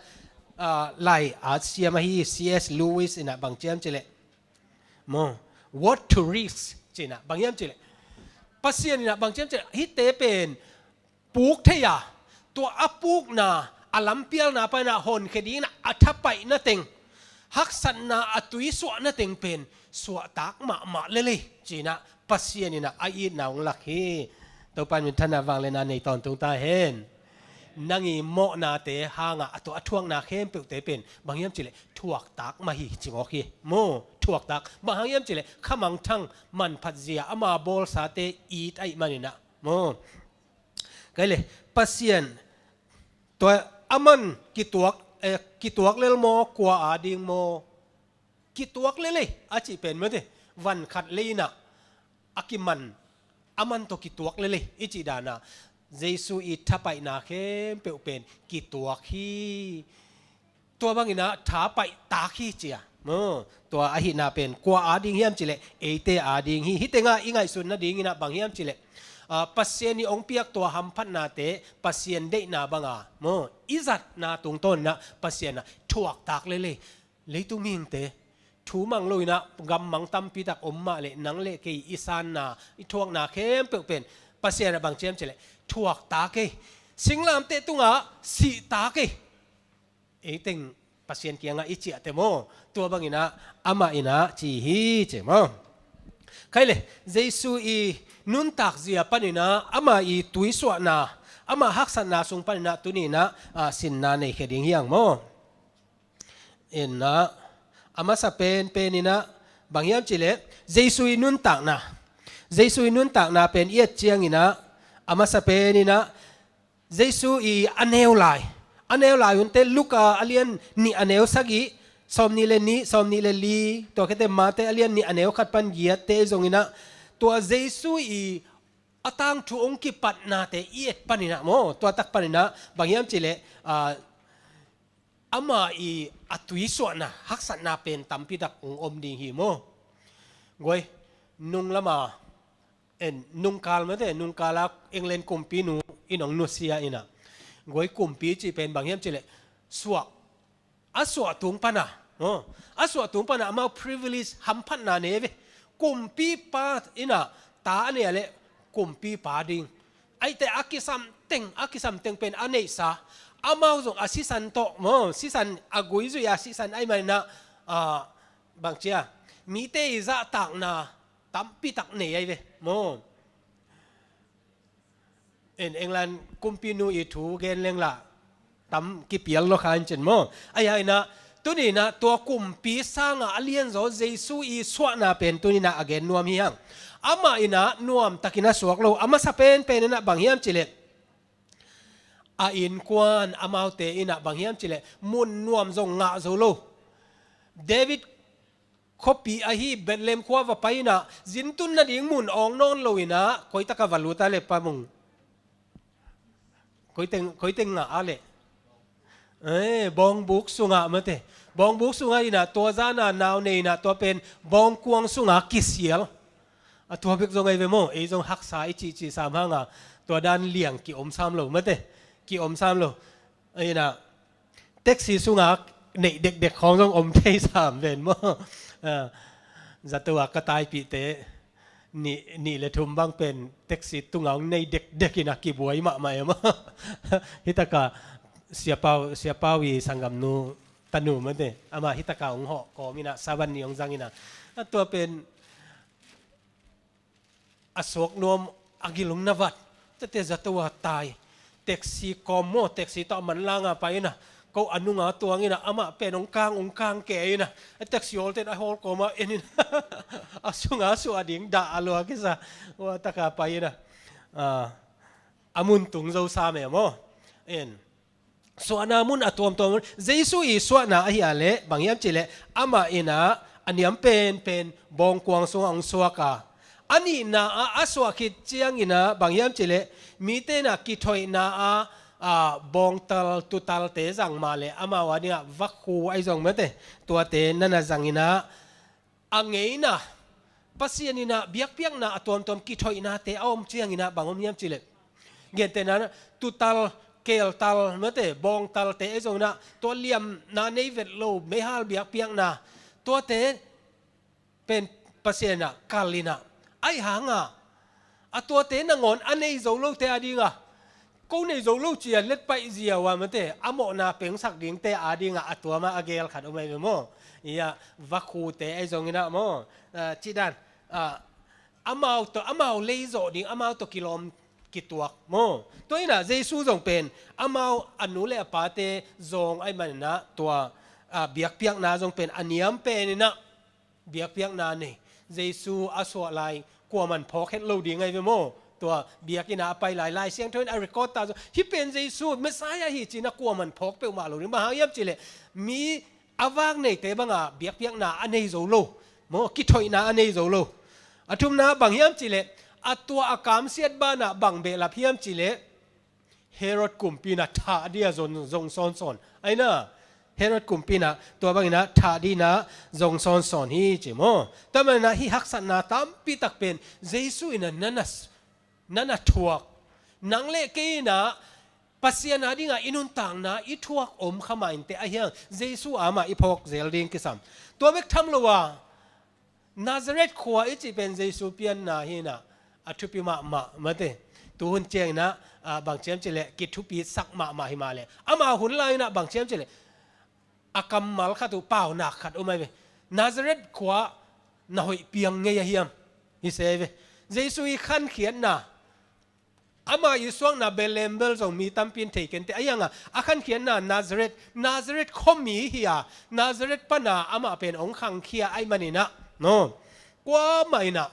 ah, lai a siam ahi C S Lewis in ah bang ci hiam cih leh maw, "What to risk?" ci-in ah bang hiam cih leh, Pasian in ah bang ci hiam cih leh, hihte pen puk thei a, tua a pukna, a lampialna pan ah honkhia dingin ah a thapaihna teng, haksatna a tuisuahna teng pen suahtak mahmah lel hi ci-in ah Pasian in ah a itna hong lak hi. Topa in minthanna vangliatna nei tawntung ta hen. Nang i mawhnate hangah a tua a thuakna khempeuhte pen bang hiam cih leh thuaktak mah hi ci mawk hi. Maw, thuaktak. Bang hang hiam cih leh khamangthang manphatzia ama bawlsate it ahih manin ah. Maw. Kei le, Pasian tua a man kituak, eh, kituak lel maw, kua a ding maw? Kituak lel ei a cih pen mate, van khat lei in ah a kiman, a man tawh kituak lel ei i cih dan ah Jesu i thapaihna khempeuh pen kituak hi. Tua bangin ah thapaih tak hi ci a. Maw, tua ahihna pen kua a ding hiam cih leh eite a ding hi. Hih tengah i ngaihsun nadingin ah bang hiam cih leh, ah, Pasian i hong piak tua hamphatnate Pasian deihna banga, maw, i zatna tungtawnin ah Pasian ah thuaktak lel ei. Leitung mihingte thu mang lo in ah gammang tampi tak om mah leh nang le kei i sanna, i thuakna khempeuh pen Pasian ah bang ci hiam cih leh thuaktak ei. Singlamteh tungah sihtak ei. Ei teng Pasian kiangah i ciahte maw, tua bangin ah amah in ah ci hi ci maw. Kei le, Jesu i nuntakzia panin ah ama i tuisuahna, ama haksatna sung panin ah tuni in ah, ah, sinna nei khia ding hi hang maw. In ah, a masa penpen in ah bang hiam cih leh Jesu i nuntakna, Jesu i nuntakna pen i et ciangin ah, a masa pen in ah Jesu i a neu lai, a neu lai hunte Luka a lian nih a neu sagih, sawmnih le nih, sawmnih le li, tua khete Mate a lian nih a neu khat pan giatte zongin ah tua Jesu i a tangthu hong kipatnate i et panin ah maw, tua tak panin ah bang hiam cih leh, ah, ama i a tuisuahna, haksatna pen tampi tak hong om ding hi maw. Guai, nung lama, en, nungkal mate, nungkala England kumpinu in hong nusia in ah. Guai, kumpi cih pen bang hiam cih leh suah, a suah tung pana, maw, a suah tung pana amau privilege hamphatna nei ve. Kumpipa in ah ta a nei a leh kumpipa ding. Aihte a kisam teng, a kisam teng pen a neihsa. Amau zong a sisan tawh, maw, sisan a guizui a sisan ahih manin ah, ah, bang ci a, mite i zahtakna tampi tak nei ahi ve, maw. En, England kumpinu i thu gen leng lah tam kipial lo kha in cin maw. Ahi hangin ah tuni in ah tua kumpi sangah a lianzaw Jesu i suahna pen tuni in ah a gen nuam hi hang. Amah in ah nuamtakin a suak lo, a masa penpen in ah bang hiam cih leh a innkuan amaute in ah bang hiam cih leh mun nuam zong ngah zo lo. David khuapi ahi Bethlehem khua va pai in ah zintun nading mun awng nawn lo in ah, koi takah va lut a leh Pa Mung? Koi teng, koi teng ngah a leh? Eh, bawngbuk sungah mate. Bawngbuk sungah in ah tua zan a nau nei in ah tua pen bawngkuang sungah kisial. A tua bek zong ahi ve maw, ei zong haksa i cihcih sam hang a tua dan liang ki-om sam lo mate. Ki-om sam lo. Ahi in ah taxi sungah neih dekdek khawng zong om thei sam ven maw. Ah, zato a ka taipihte nih, nih le thum bang pen taxi tungah hong neih dekdek in ah kibuai mahmah e maw. Hih takah Sia Pau, Sia Pau i sanggamnu tanu mate, amah hih takah hong hawh kawm in ah Sabbath ni hong zang in ah, a tua pen a suak nuam, a gilung na vat. Tete zato a tai. Taxi kawm maw, taxi tawh a manlang a pai in ah, ko a nunga tuang in ah, amah pen hong kang, hong kang kei in ah, a taxi hawlte in a hawl kawm a en in ah, a sunga suah ding dah a luak i sa. Ua taka pai in ah, ah, a mun tung zo sam e maw. En. Suahna mun a tuamtuam un, Jesu i suahna ahi a leh bang hiam cih leh amah in ah a niam penpen bawngkuang sungah hong suak a, a nihna ah a suah khit ciangin ah bang hiam cih leh mite in ah kithoihna ah, ah, bawngtal tutalte zang mah leh amau a dingah vakhu ahi zong mate, tuate na na zang in ah a ngeina, Pasian in ah biakpiakna a tuamtuam kithoihnate a om ciangin ah bang om hiam cih leh, gentehna in ah tutal, keeltal mate, bawngtalte ahi zongin ah tua liamna nei vet lo, meihal biakpiakna, tuate pen Pasian in ah kal in ah, ahi hang a, a tuate nangawn a nei zo lote a dingah, ko nei zo lo ci a letpaih ziau a mate, a mawhna pengsak dingte a dingah a tua mah a geel khat om ahi ve maw. Ia, vakhute ahi zongin ah maw, ah, cih dan, ah, amau tawh, amau lei zawh ding, amau tawh kilawm, kituak maw. Tua inah Jesu zong pen amau a nu le a pate zawng ahih maninah tua, ah, biakpiakna zong pen a niam peninah biakpiakna nei. Jesu a suah lai kuaman phawk het lo ding ahi ve maw. Tua biakinn ah a pai lai, Lai Siangtho in a record ta zong, hih pen Jesu Messiah hi cinah kuaman phawk peuhmah lo ding. Bang hang hiam cihleh mi a vak neite banga biakpiakna a nei zo lo maw, kithoihna a nei zo lo. A thumna bang hiam cihleh a tua a kamsiat banah bang behlap hiam cihleh Herod kumpi inah thah dih a zong, zong sawnsawn. Aina Herod kumpi inah tua bang inah thah dih inah zong sawnsawn hi ci maw. Tua maninah hih haksatna tampi tak pen Jesu inah na na, na na thuak. Nang le kei inah Pasian a dingah i nuntakna i thuak om kha mah inteh, ahi hang Jesu amah i phawk zel ding kisam. Tua bek tham lo a, Nazareth khua i cih pen Jesu pianna hi inah a thupi mahmah mate. Tuhun ciang inah, ah, bang ci hiam cihleh kithupi sak mahmah hi mah leh, ama hun lai inah bang ci hiam cihleh a kammal khat uh paunak khat um ahi ve. Nazareth khua na hoih piang ngei a hiam? Hi se ve. Jesu i khankhiatna, ama i suakna Bethlehem bel zong mi tampi in thei kei inteh, ahi hang a khankhiatna Nazareth, Nazareth khuami hi a, Nazareth pana amah pen hong khangkhia ahih maninah, no, kuamah inah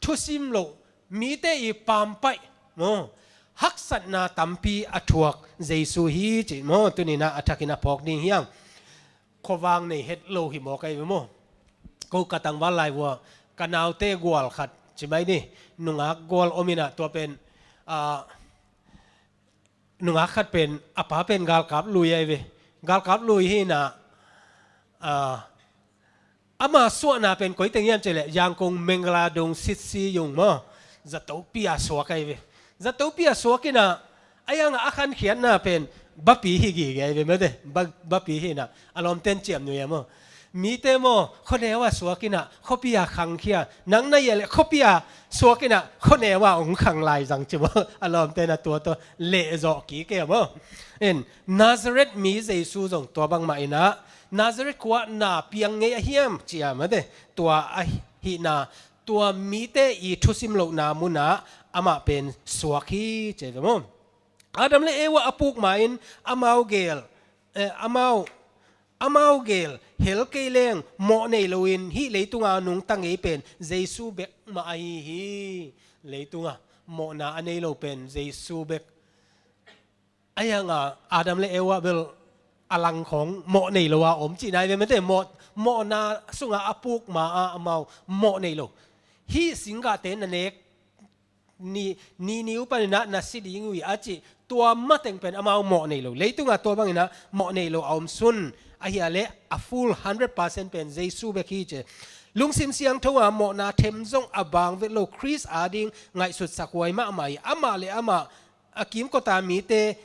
thusim loh, mite i pampaih maw, haksatna tampi a thuak Jesu hi ci maw. Tuni inah a thakin a phawk ding hi hang. Khuavang nei het lo hi mawk ahi ve maw. Ko ka tangval lai vua ka naute gual khat ci mai ni, nungak gual om inah tua pen, ah, nungak khat pen a pa pen galkap lui ahi ve. Galkap lui hi inah, ah, ama suahna pen koi teng hiam cihleh Yangon Mangala Dong Sitsi Yung maw, zatopi a suak ahi ve. Zatopi a suak inah, ahi hang a khankhiatna pen bapi hi gige ahi ve mate. Ba, bapi hi inah a lawmten ciamnuih a maw. Mite maw khuaneu a suak inah khuapi a khangkhia, nang na hia leh khuapi a suak inah khuaneu a hong khang lai zang ci maw. A lawmten a tua tua lehzawh kik e maw. In Nazareth mi Jesu zong tua bangmah inah Nazareth khua na piang ngei a hiam ci a mate. Tua ahihna, tua mite i thusim lohna munah amah pen suak hi ci ve maw. Adam le Eva a puk ma-in amau gel, eh, amau, amau gel hel kei leng mawh nei loin hih leitunga nungta ngei pen Jesu bek mah ahi hi. Leitunga mawhna a nei lo pen Jesu bek. Ahi hang a Adam le Eva bel a langkhawng mawh nei lo a om cihna hi ve mate. Mawh, mawhna sunga a puk ma a amau mawh nei lo. Hih singgahte na nek ni, ni, ni uh paninah na si ding uh hi a cih tua mateng pen amau mawh nei lo. Leitunga tua banginah mawh nei lo a om sun ahi a leh a full hundred percent pen Jesu bek hi ci. Lungsim siangtho a mawhna them zong a bang vet lo, Khrist ading ngaihsutsak huai mahmah hi. Amah le amah a kimkota mite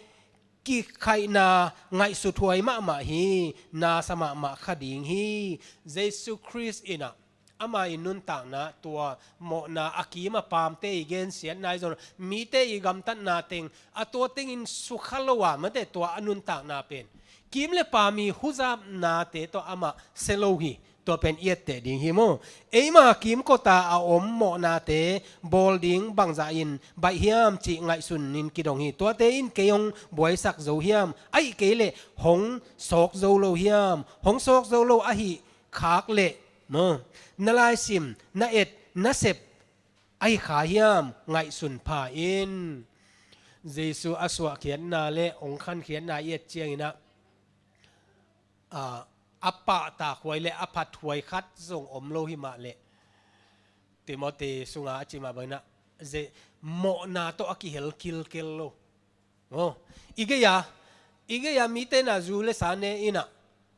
kikhaihna ngaihsut huai mahmah hi. Nasa mahmah kha ding hi. Jesu Khrist inah ama i nuntakna, tua mawhna a kim a paamte i gensiatna i zong, mite i gamtatna teng a tua tengin sukha lo a mate, tua a nuntakna pen kim le paam i huzapnate tawh amah sia lo hi. Tua pen i etteh ding hi maw. Eima kimkota a om mawhnate bawl ding bangzah in baih hiam cih ngaihsun in kidong hi. Tuate in kei hong buaisak zo hiam, ahih kei leh hong sawk zo lo hiam? Hong sawk zo lo ahih khak leh maw, na laisim, na et, na sep ahi kha hiam, ngaihsun pha in. Jesu a suahkhiatna le hong khankhiatna i et cianginah, a, a pahtak huai le a phat huai khat zong om lo hi mah leh, Timothy sunga a ci mah banginah, ze-, mawhna tawh a kihel kilkel lo. Aw, i gei-a, i gei-a mite na zu le sa ne inah,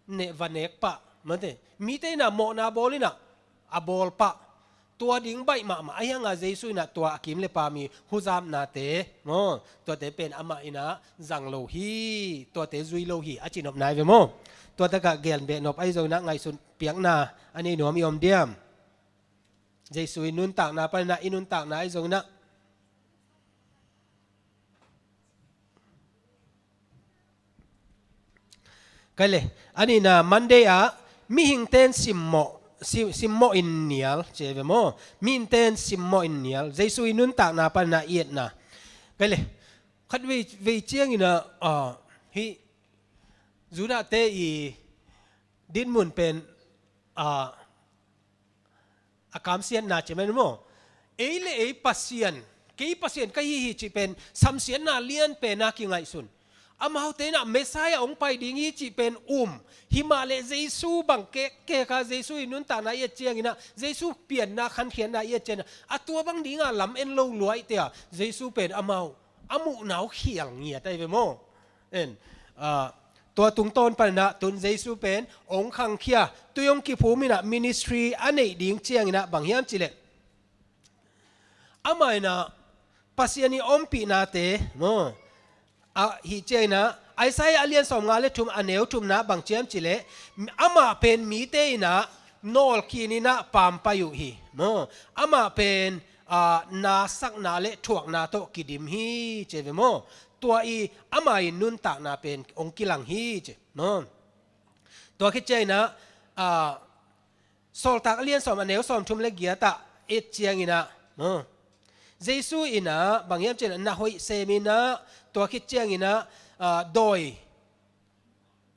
ne va nek pah mate. Mite inah mawhna bawl inah a bawl pah. Tua ding baih mahmah. Ahi hanga Jesu inah tua a kim le paam i huzapnate maw, tuate pen amah inah zang lo hi. Tuate zui lo hi a ci nop nai ve maw. Tua takah gen beh nop ahi zonginah ngaihsun piakna a nei nuam i om diam? Jesu i nuntakna paninah i nuntakna ahi zonginah Kai le, a nihna Monday ah mihingte in simmawh, si-, simmawh in nial ci ve maw? Mihingte in simmawh in nial. Jesu i nuntakna paninah i etna. Kei le, khat vei, vei ciangin ah, ah, hih Judah te i dinmun pen, ah, a kamsiatna ci man maw. Ei le ei Pasian, kei Pasian ka hi hi cih pen samsiatna lian pen a kingaihsun. Amaute in ah Messiah hong pai ding hi cih pen um. Himah le Jesu bang kek, kek a Jesu i nuntakna i et ciangin ah, Jesu pianna khankhiatna i et ciangin ah, a tua bang ding a lam en lo luaite a, Jesu pen amau a muhna uh khial ngiat ahi ve maw. En, ah, tua tungtawn panin ah tun Jesu pen hong khangkhia, tui hong kiphum in ah ministry a neih ding ciangin ah bang hiam cih leh, amah in ah Pasian i ompihnate maw, a, hih ciangin ah Isaiah a lian sawmnga le thum a neu thumna bang ci hiam cih leh, amah pen mite in ah nawlkhin in ah pampai uh hi maw. Amah pen, ah, nasakna le thuakna tawh kidim hi ci ve maw. Tua i ama i nuntakna pen hong kilang hi ci maw. Tua khit ciangin ah, ah, Sawltak a lian sawm a neu sawmthum le giat ah et ciangin ah, maw, Jesu in ah bang hiam cih leh na hoih sem in ah, tua khit ciangin ah, ah, dawi,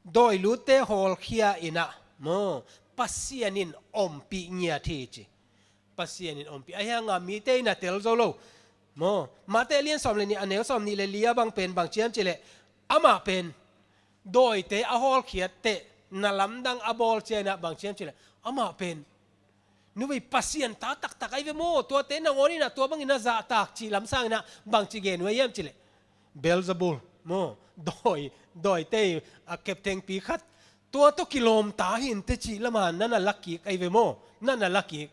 dawi lutte hawlkhia in ah, maw, Pasian in ompih ngiat hi ci. Pasian in ompih. Ahi hang a mite in ah tel zo lo. Maw, Mate a lian sawm le nih a neu sawmnih le li a bang pen bang ci hiam cih leh, amah pen dawite a hawlkhiat teh na lamdang a bawl ciangin ah bang ci hiam cih leh, amah pen nuvei Pasian ta taktak ahi ve maw. Tuate nangawn in ah tua bangin ah zahtak cih lam sangin ah bang ci gen uh hiam cih leh, Beelzebul maw, dawi, dawite a kepthengpi khat, tua tawh kilawm ta hi inteh cih lam a na na la kik ahi ve maw. Na na la kik.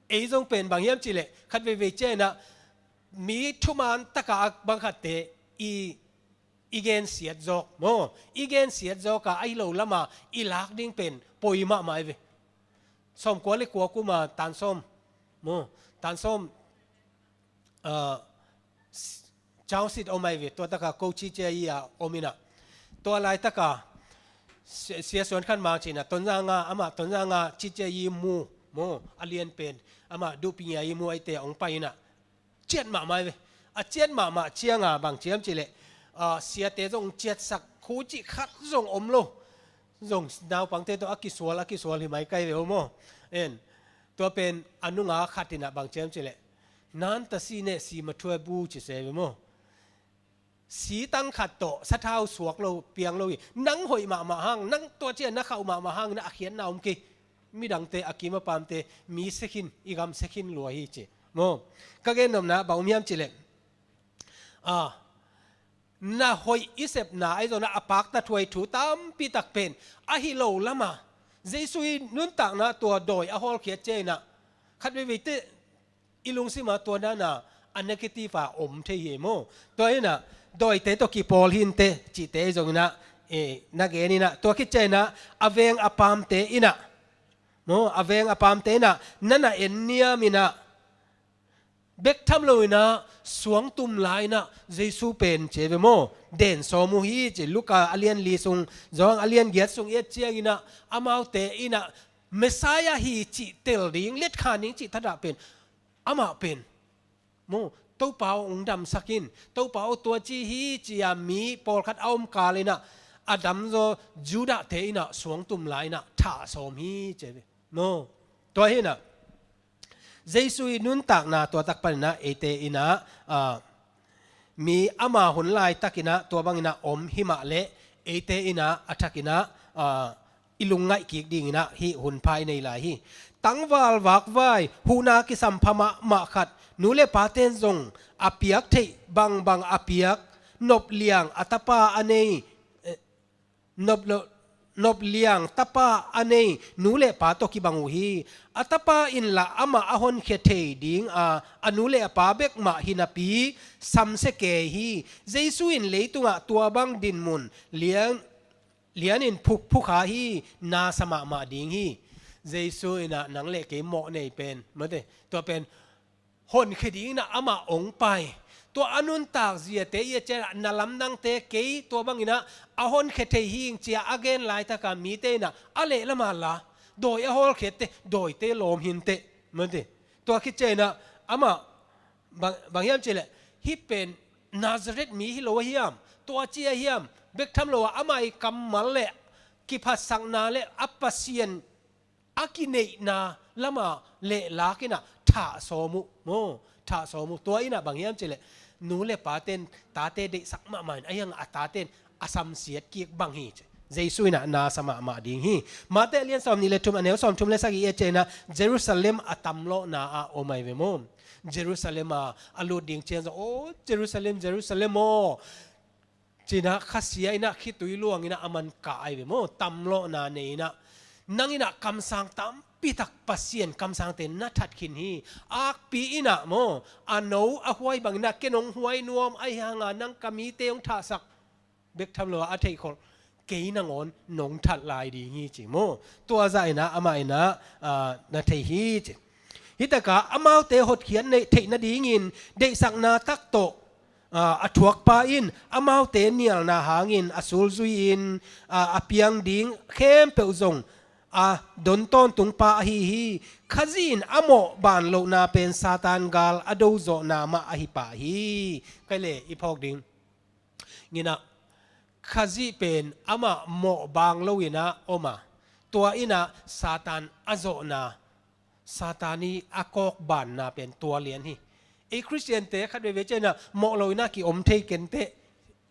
Ei zong pen bang hiam cih leh, khat veivei ciangin ah mi thuman tak a bang khatte i, i gensiat zawk maw. I gensiat zawk a, ahi lo lam a i lak ding pen poi mahmah ahi ve. Sawmkua le kua kum a tan sawm maw, tan sawm, ah, s-, chau sit om ahi ve. Tua tak a ko ci cia i a om in ah, tua laitak a si-, Sia Suan Khan Mang ci in ah, Tonzang a, amah Tonzang a ci cia i mu maw, a lian pen, amah Duhpi Ngia i mu ahite hong pai in ah, ciat mahmah ahi ve. A ciat mahmah ciang a bang ci hiam cih leh, ah, siate zong ciatsak, khuci khat zong om lo. Zong naupangte tawh a kisual, a kisual hi mai kai ve uh maw. En, tua pen a nunga khat in ah bang ci hiam cih leh, "Nan ta si ne si ma thua bu," ci se ve maw. Si tang khat tawh sathau suak lo, piang lo hi. Nang hoih mahmah hang, nang tua ciang na khauh mahmah hangin ah a khiatna om kei. Midangte, a kim a pamte mi sekhin, i gam sekhin lua hi ci maw. Ka gennopna bang om hiam cih leh, ah, na hoih i sepna ahi zongin ah a pakta thuai thu tampi tak pen ahi lo lam a, Jesu i nuntakna tua dawi a hawlkhiat ciangin ah, khat veivei teh i lungsim a tua dan a, a negative a om thei hi maw. Tua in ah dawite tawh kipawl hi inteh cihte ahi zongin ah, eh, na gen in ah, tua khit ciangin ah a veng a pamte in ah maw, a veng a pamte in ah na na en niam in ah, bek tham lo in ah suangtum lai in ah Jesu pen ci ve maw, den sawm uh hi ci. Luka a lian li sung, Johan a lian giat sung i et ciangin ah, amaute in ah Messiah hi cih tel ding, letkhan ding cih thadah pen, amah pen maw, Topa aw hong damsak in, Topa aw tua ci hi ci a mi pawlkhat a om kal in ah, a damzaw Judah te in ah suangtum lai in ah thah sawm hi ci ve maw. Tua hi in ah Jesu i nuntakna tua tak panin ah eite in ah, ah, mi ama hun laitakin ah tua bangin ah om hi mah leh, eite in ah a thakin ah, ah, i lungngaih kik dingin ah hih hun pha i nei lai hi. Tangval vakvai, huhna kisampha mahmah khat, nu le paten zong a piak theih bangbang a piak, nop liang a tapa a nei, eh, nop lo, nop liang tapa a nei nu le pa tawh kibang uh hi. A tapa in lah amah a honkhia thei ding a, a nu le a pa bek mah hi napi, samsia kei hi. Jesu in leitungah tua bang dinmun lian, lianin phu, phukha hi, nasa mahmah ding hi. Jesu in ah nang le kei mawh nei pen, mate, tua pen honkhia dingin ah amah hong pai. Tua a nuntak ziate i a ciangin ah na lamdangte kei tua bangin ah a honkhia thei hi ing ci a a gen laitak a mite in ah a lehlam a la, dawi a hawlkhiatte, dawite lawm hi inteh, mate. Tua khit ciangin ah amah bang, bang hiam cih leh, hih pen Nazareth mi hi lo a hiam? Tua ci a hiam? Bek tham lo a, amah i kammal le kiphatsakna le a Pasian a kineihna lama lehlak inah thah sawm uh maw, thah sawm uh. Tua inah bang hiam cileh, nu le paten tate deihsak mahmah in, a hiang a taten a samsiat kik bang hi ci. Jesu inah na sa mahmah ding hi. Mate lian sawm nih le thum, a neu sawm thum le sagih i et cianginah Jerusalem a tamlawhna ah om ai ve maw. Jerusalem a a lut ding ciang zong, "O Jerusalem, Jerusalem aw," cinah khasia inah khitui luang inah a man kah ai ve maw. Tamlawhna nei inah, nang inah kamsang tampitak, Pasian kamsangte na that khin hi. Akpi inah maw, a no a huai bang inah ken hong huai nuam, a hiang a nang ka mite hong thahsak bek tham lo a, a theihkholh kei nangawn nong that lai ding hi ci maw. Tua zah inah amah inah, ah, na thei hi ci. Hitakah amaute hotkhiat theih nadingin deihsakna tak tawh, ah, a thuakpa in amaute nialna hangin a sulzui-in, ah, a piang ding khempeuh zong a don tawntungpa ahi hi. Khazih in a mawh ban lohna pen Satan gal a dozawhna mah ahi pah hi. Kai le i phawk ding nginah, Khazih pen amah mawh bang lo inah om a, tua inah Satan a zawhna, Satan i a kawk banna pen tua lian hi. Ei Khristiante khat veve cianah mawh lo inah ki om thei kenteh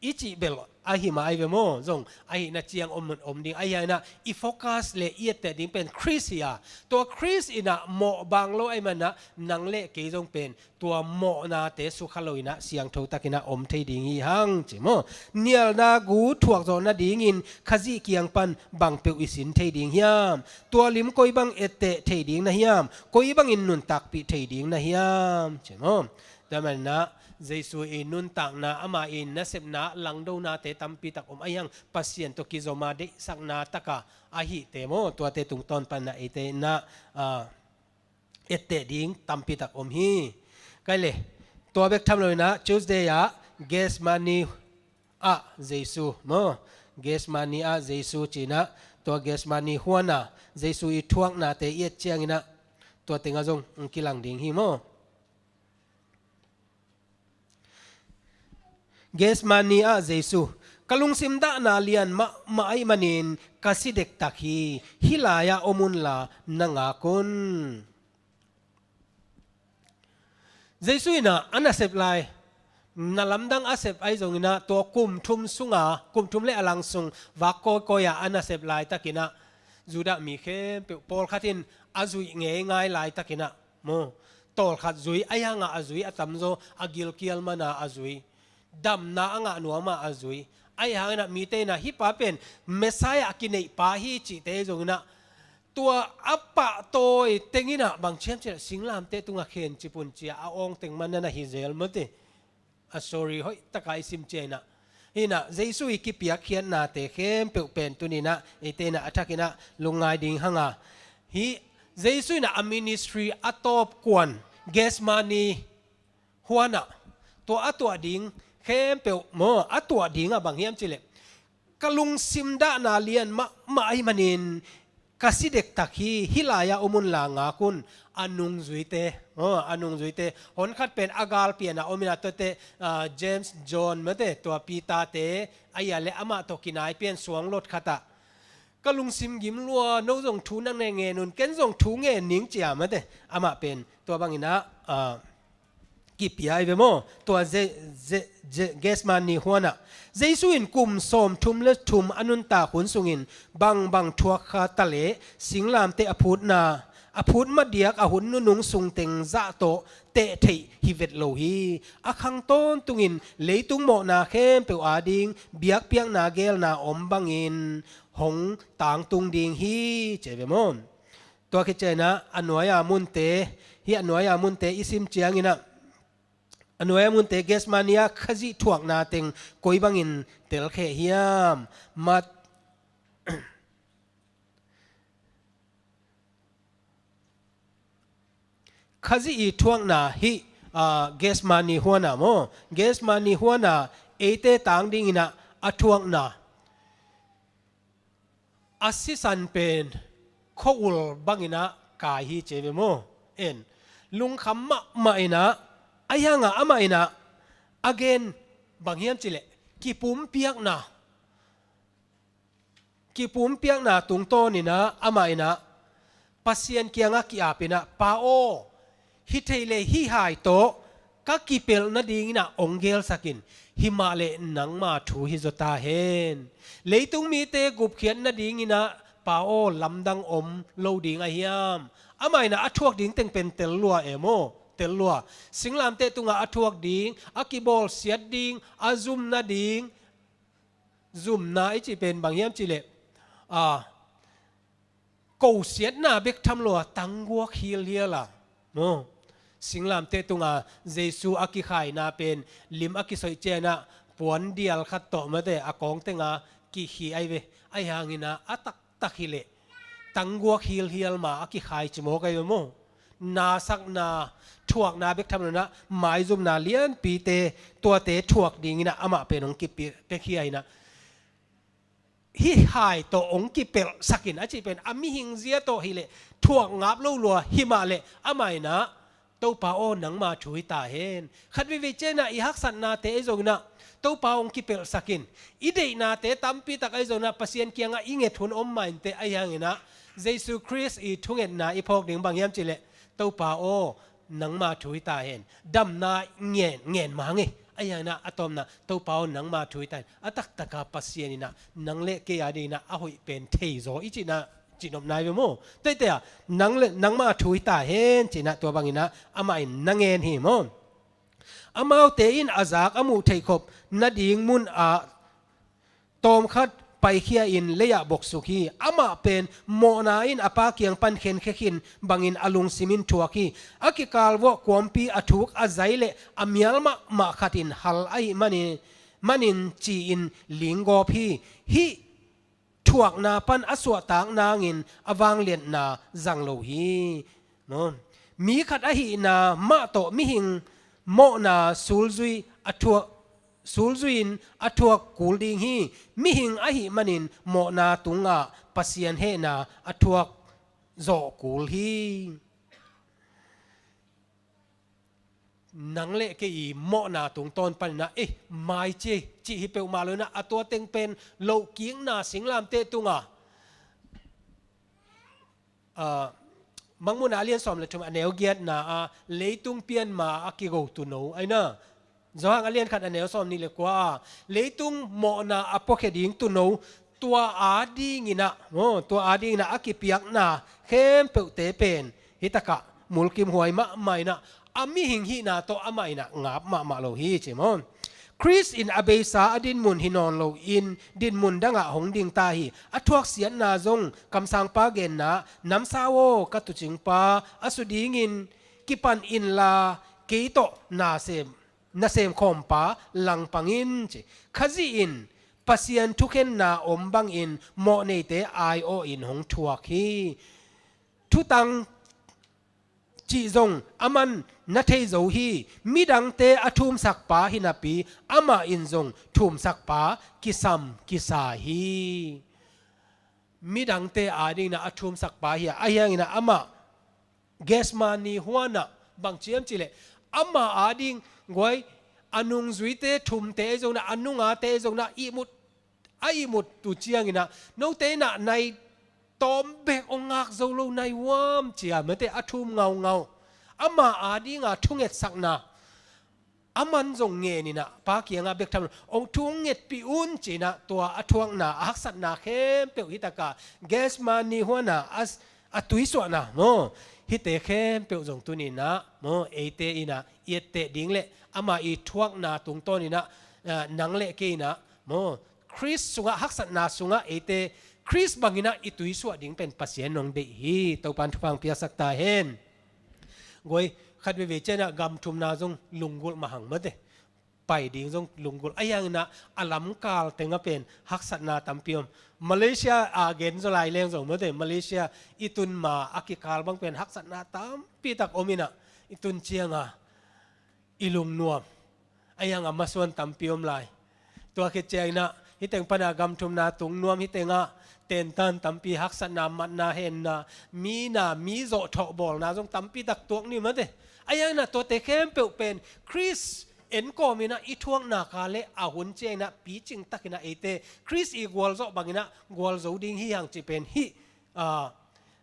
i cih bel ahi mah ai ve maw. Zong ahihna ciang om, om ding ahi a, inah i focus le i etteh ding pen Khrist hi a, tua Khrist inah mawh bang lo ahi manah nang le kei zong pen tua mawhnate sukha lo inah siangtho takinah om thei ding hi hang ci maw. Nialna gu thuakzawh nadingin Khazih kiang pan bangpeuh i sin thei ding hiam? Tua lim koi bang etteh thei ding na hiam? Koi bangin nuntakpih thei ding na hiam ci maw. Tua maninah Jesu i nuntakna, amah i nasepna langdonate tampitak om ahi hang, Pasian tawh kizoma deihsakna taka ahihte maw, tuate tungtawn panah eite inah, ah, etteh ding tampitak om hi. Kai le, tua bek tham lo inah Tuesday ah Gethsemane ah Jesu maw, Gethsemane ah Jesu cinah, tua Gethsemane huanah Jesu i thuaknate i et cianginah tua tengah zong hong kilang ding hi maw. Gethsemane ah Jesu, ka lungsim dahna lian mahmah ahih manin ka si dektak hi, hih lai-ah om unla na ngak un. Jesu inah a nasep lai, na lamdang a sep ahi zonginah tua kum thum sunga, kum thum le a lang sung vak kawikawi-ah a nasep laitakinah Judah mi khempeuh, pawlkhat in a zuih ngeingai laitakinah maw, tawlkhat zui, ahi hangah a zui a tamzaw, a gilkial mana a zui, damna a ngah nuama a zui, ahi hanginah mite inah hih pa pen Messiah a kineihpa hi cihte zonginah tua a pahtawi tenginah bang ciam ciah singlamteh tungah khen cipun cia a awng teng manana hi zel mate. A story hoihtaka i sim ciainah, hinah Jesu i kipiakkhiatnate khempeuh pen tuninah eite inah a thakinah lungngai ding hanga, hih Jesu inah a ministry a tawpkuan Gethsemane huanah tua a tuah ding khempeuh maw, a tuah dingah bang hiam cileh, ka lungsim dahna lian mahmah ahih manin ka si dektak hi, hih lai-ah om unla ngak un. A nungzuite, aw, a nungzuite, honkhat pen a galpianah om inah tuate, ah, James, John mate, tua Peter-te, ahi a le amah tawh kinai pian suanglawt khatah, ka lungsim gim lua, no zong thu na ngen un, ken zong thu ngen ning cia mate, amah pen tua banginah, ah, kipia ahi ve maw. Tua Je-, Je-, Je-, Gethsemane huanah Jesu in kum sawmthum le thum a nuntak hun sungin bangbang thuak kha taleh singlamteh a phutna, a phut madiak a hun nunung sungteng zah tawh teh theih hi vet lo hi. A khang tawntungin leitung mawhna khempeuh ading biakpiakna geelna om bangin hong tangtung ding hi, ci ve maw. Tua khit cianginah a nuai-a munte, hih a nuai-a munte i sim cianginah, a nuai-a munte Gethsemane ah Khazih thuakna teng koi bangin telkheh hiam? Mat-, Khazih i thuakna hih, ah, Gethsemane huanah maw, Gethsemane huanah eite tang dinginah a thuakna, a sisan pen khua-ul banginah kai hi, ci ve maw. En, lungkham mahmah inah, ahi hangah amah inah a gen, bang hiam cih leh kipumpiakna, kipumpiakna tungtawn inah amah inah Pasian kiangah ki-ap inah, Pa aw, hih thei le hih hai tawh ka kipelh nading inah hong gelsak in, himah leh nangma thu hi zaw ta hen. Leitung mite gupkhiat nading inah, Pa aw, lamdang om lo ding a hiam? Amah inah a thuak ding teng pen tel lua e maw, tel lua. Singlamteh tungah a thuak ding, a kibawlsiat ding, a zum nading, zumna i cih pen bang hiam cih leh, a, kosiatna bek tham lo a, tangguak hilhial a, no? Singlamteh tunga Jesu a kikhaina pen lim a kisoih ciang inah puan dial khat tawh mate a kawng tenga kikhi ahi ve. Ahi hang inah a taktak hi leh tangguak hilhial ma a kikhai ci mawk ahi ve maw? Nasakna, thuakna bek tham lo inah maizumna lianpite, tuate thuak ding inah amah pen hong kipia, pia khia inah, hih hai tawh hong kipelhsak in a cih pen a mihing zia tawh hi leh thuak ngap lo lua, himah leh amah inah, Topa aw, nangma thu hi ta hen. Khat veivei ciang inah i haksatnate ahi zong inah Topa hong kipelhsak in, i deihnate tampi tak ahi zong inah Pasian kiangah i nget hun om mah inteh. Ahi hang inah Jesu Khrist i thungetna i phawk ding bang hiam cih leh, Topa aw, nangma thu hi ta hen. Damna ngen, ngen mang e. Ahi hang inah a tawpna, Topa aw, nangma thu hi ta hen. A taktaka Pasian inah nang le kei a ding inah a hoih pen thei zaw i cihna, cihnopna hi ve maw? Teitei a, nang le, nangma thu hi ta hen ci inah tua bang inah amah in na ngen hi maw? Amaute in a zak a muh theih khop nading munah tawmkhat paikhia in lei-ah boksuk hi. Amah pen mawhna in a Pa kiang pan khenkhe khin bangin a lungsim in thuak hi. A kikalvuah kuampi a thuk a zai le a mial mahmah khat in hal ahih manin, manin ci-in linggawp hi. Hih thuakna pan a suahtak nangin a vangliatna zang lo hi. No? Mi khat ahihna mah tawh mihing mawhna sulzui a thuak, sulzui-in a thuak kul ding hi. Mihing ahih manin mawhna tungah Pasian hehna a thuak zawh kul hi. Nang le kei i mawhna tungtawn panin ah, eh, maici cih hi peuhmah lo-in ah, a tua teng pen lohkikna singlamteh tungah, ah, Mangmuhna a lian sawm le thum a neu giatna ah, leitung pianma a kigo tuuno, aina. Johan a lian khat a neu sawm nih le kua ah, leitung mawhna a puakhia ding tuuno, tua adingin ah, maw, tua adingin ah a kipiakna khempeuhte pen, hih takah mulkimhuai mahmah in ah, a mihing hihna tawh amah in ah ngap mahmah lo hi, ci maw. Khrist in a beisa a dinmun hi nawn loin dinmun dangah hong dingta hi. A thuaksiatna zong kamsangpa genna, namsau aw, ka tuucingpa, a su dingin kipan inla, kei tawh nasem, nasemkhawmpa langpang in, ci. Khazih in Pasian thukhenna om bangin mawhneite aiawhin hong thuak hi. Thutang cih zong aman na thei zo hi. Midangte a thumsakpa hi napi, amah in zong thumsakpa kisam kisa hi. Midangte adingin ah a thumsakpa hi a, ahi hangin ah amah Gethsemane huanah bang ci hiam cih leh, amah ading guai, a nungzuite thumte ahi zongin ah, a nungate ahi zongin ah, ihmut, a ihmut uh ciangin ah, note in ah nai tawm bek hong ngak zo lo nai uam, ci a, mate, a thum ngaungau. Amah adinga thungetsakna aman zong ngen in ah, Pa kiangah bek tham lo, hong thu hong ngetpih un, ci in ah, tua a thuakna, a haksatna khempeuh hih takah Gethsemane huanah a, a tuisuahna, maw, hihte khempeuh zong tuni in ah, maw, eite in ah i etteh ding le amah i thuakna tungtawn in ah, ah, nang le kei in ah, maw, Khrist sungah, haksatna sungah eite Khrist bangin ah i tuisuah ding pen Pasian in hong deih hi. Topa'n thupha hong piaksak ta hen. Guai, khat veivei ciangin ah gam thumna zong lunggulh mahang, mate. Pai ding zong lunggulh. Ahi hangin ah a lamkal tengah pen haksatna tampi om. Malaysia a gen zaw lai leng zong, mate, Malaysia i tun ma a kikal bang pen haksatna tampi tak om in ah, i tun ciangah i lungnuam. Ahi hangah masuan tampi om lai. Tua khit ciangin ah, hih teng pan a gam thumna tung nuam, hih tengah tentan tampi, haksatna, matna, henna, mi na, mi zawhthawh bawlna zong tampi tak tuak ni, mate. Ahi hangin ah tuate khempeuh pen Khrist enkawm inah i thuakna ka le a hun ciang inah picing takinah eite Khrist i gualzawh banginah gualzo ding hi hang cih pen hih, ah,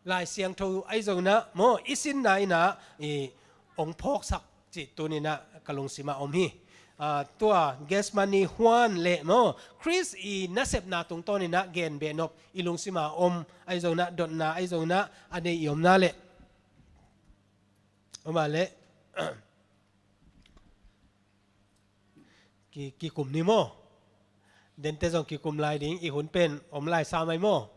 Lai Siangtho ahi zonginah maw i sinna inah i ong phawksak cih tuninah ka lungsimah om hi. Ah, tua Gethsemane huan le maw Khrist i nasepna tungtawninah gen behnop i lungsimah om ahi zonginah dotna ahi zonginah a nei i omna le om a le ki, kikum ni maw? Dente zong kikum lai ding i hun pen om lai sa mai maw?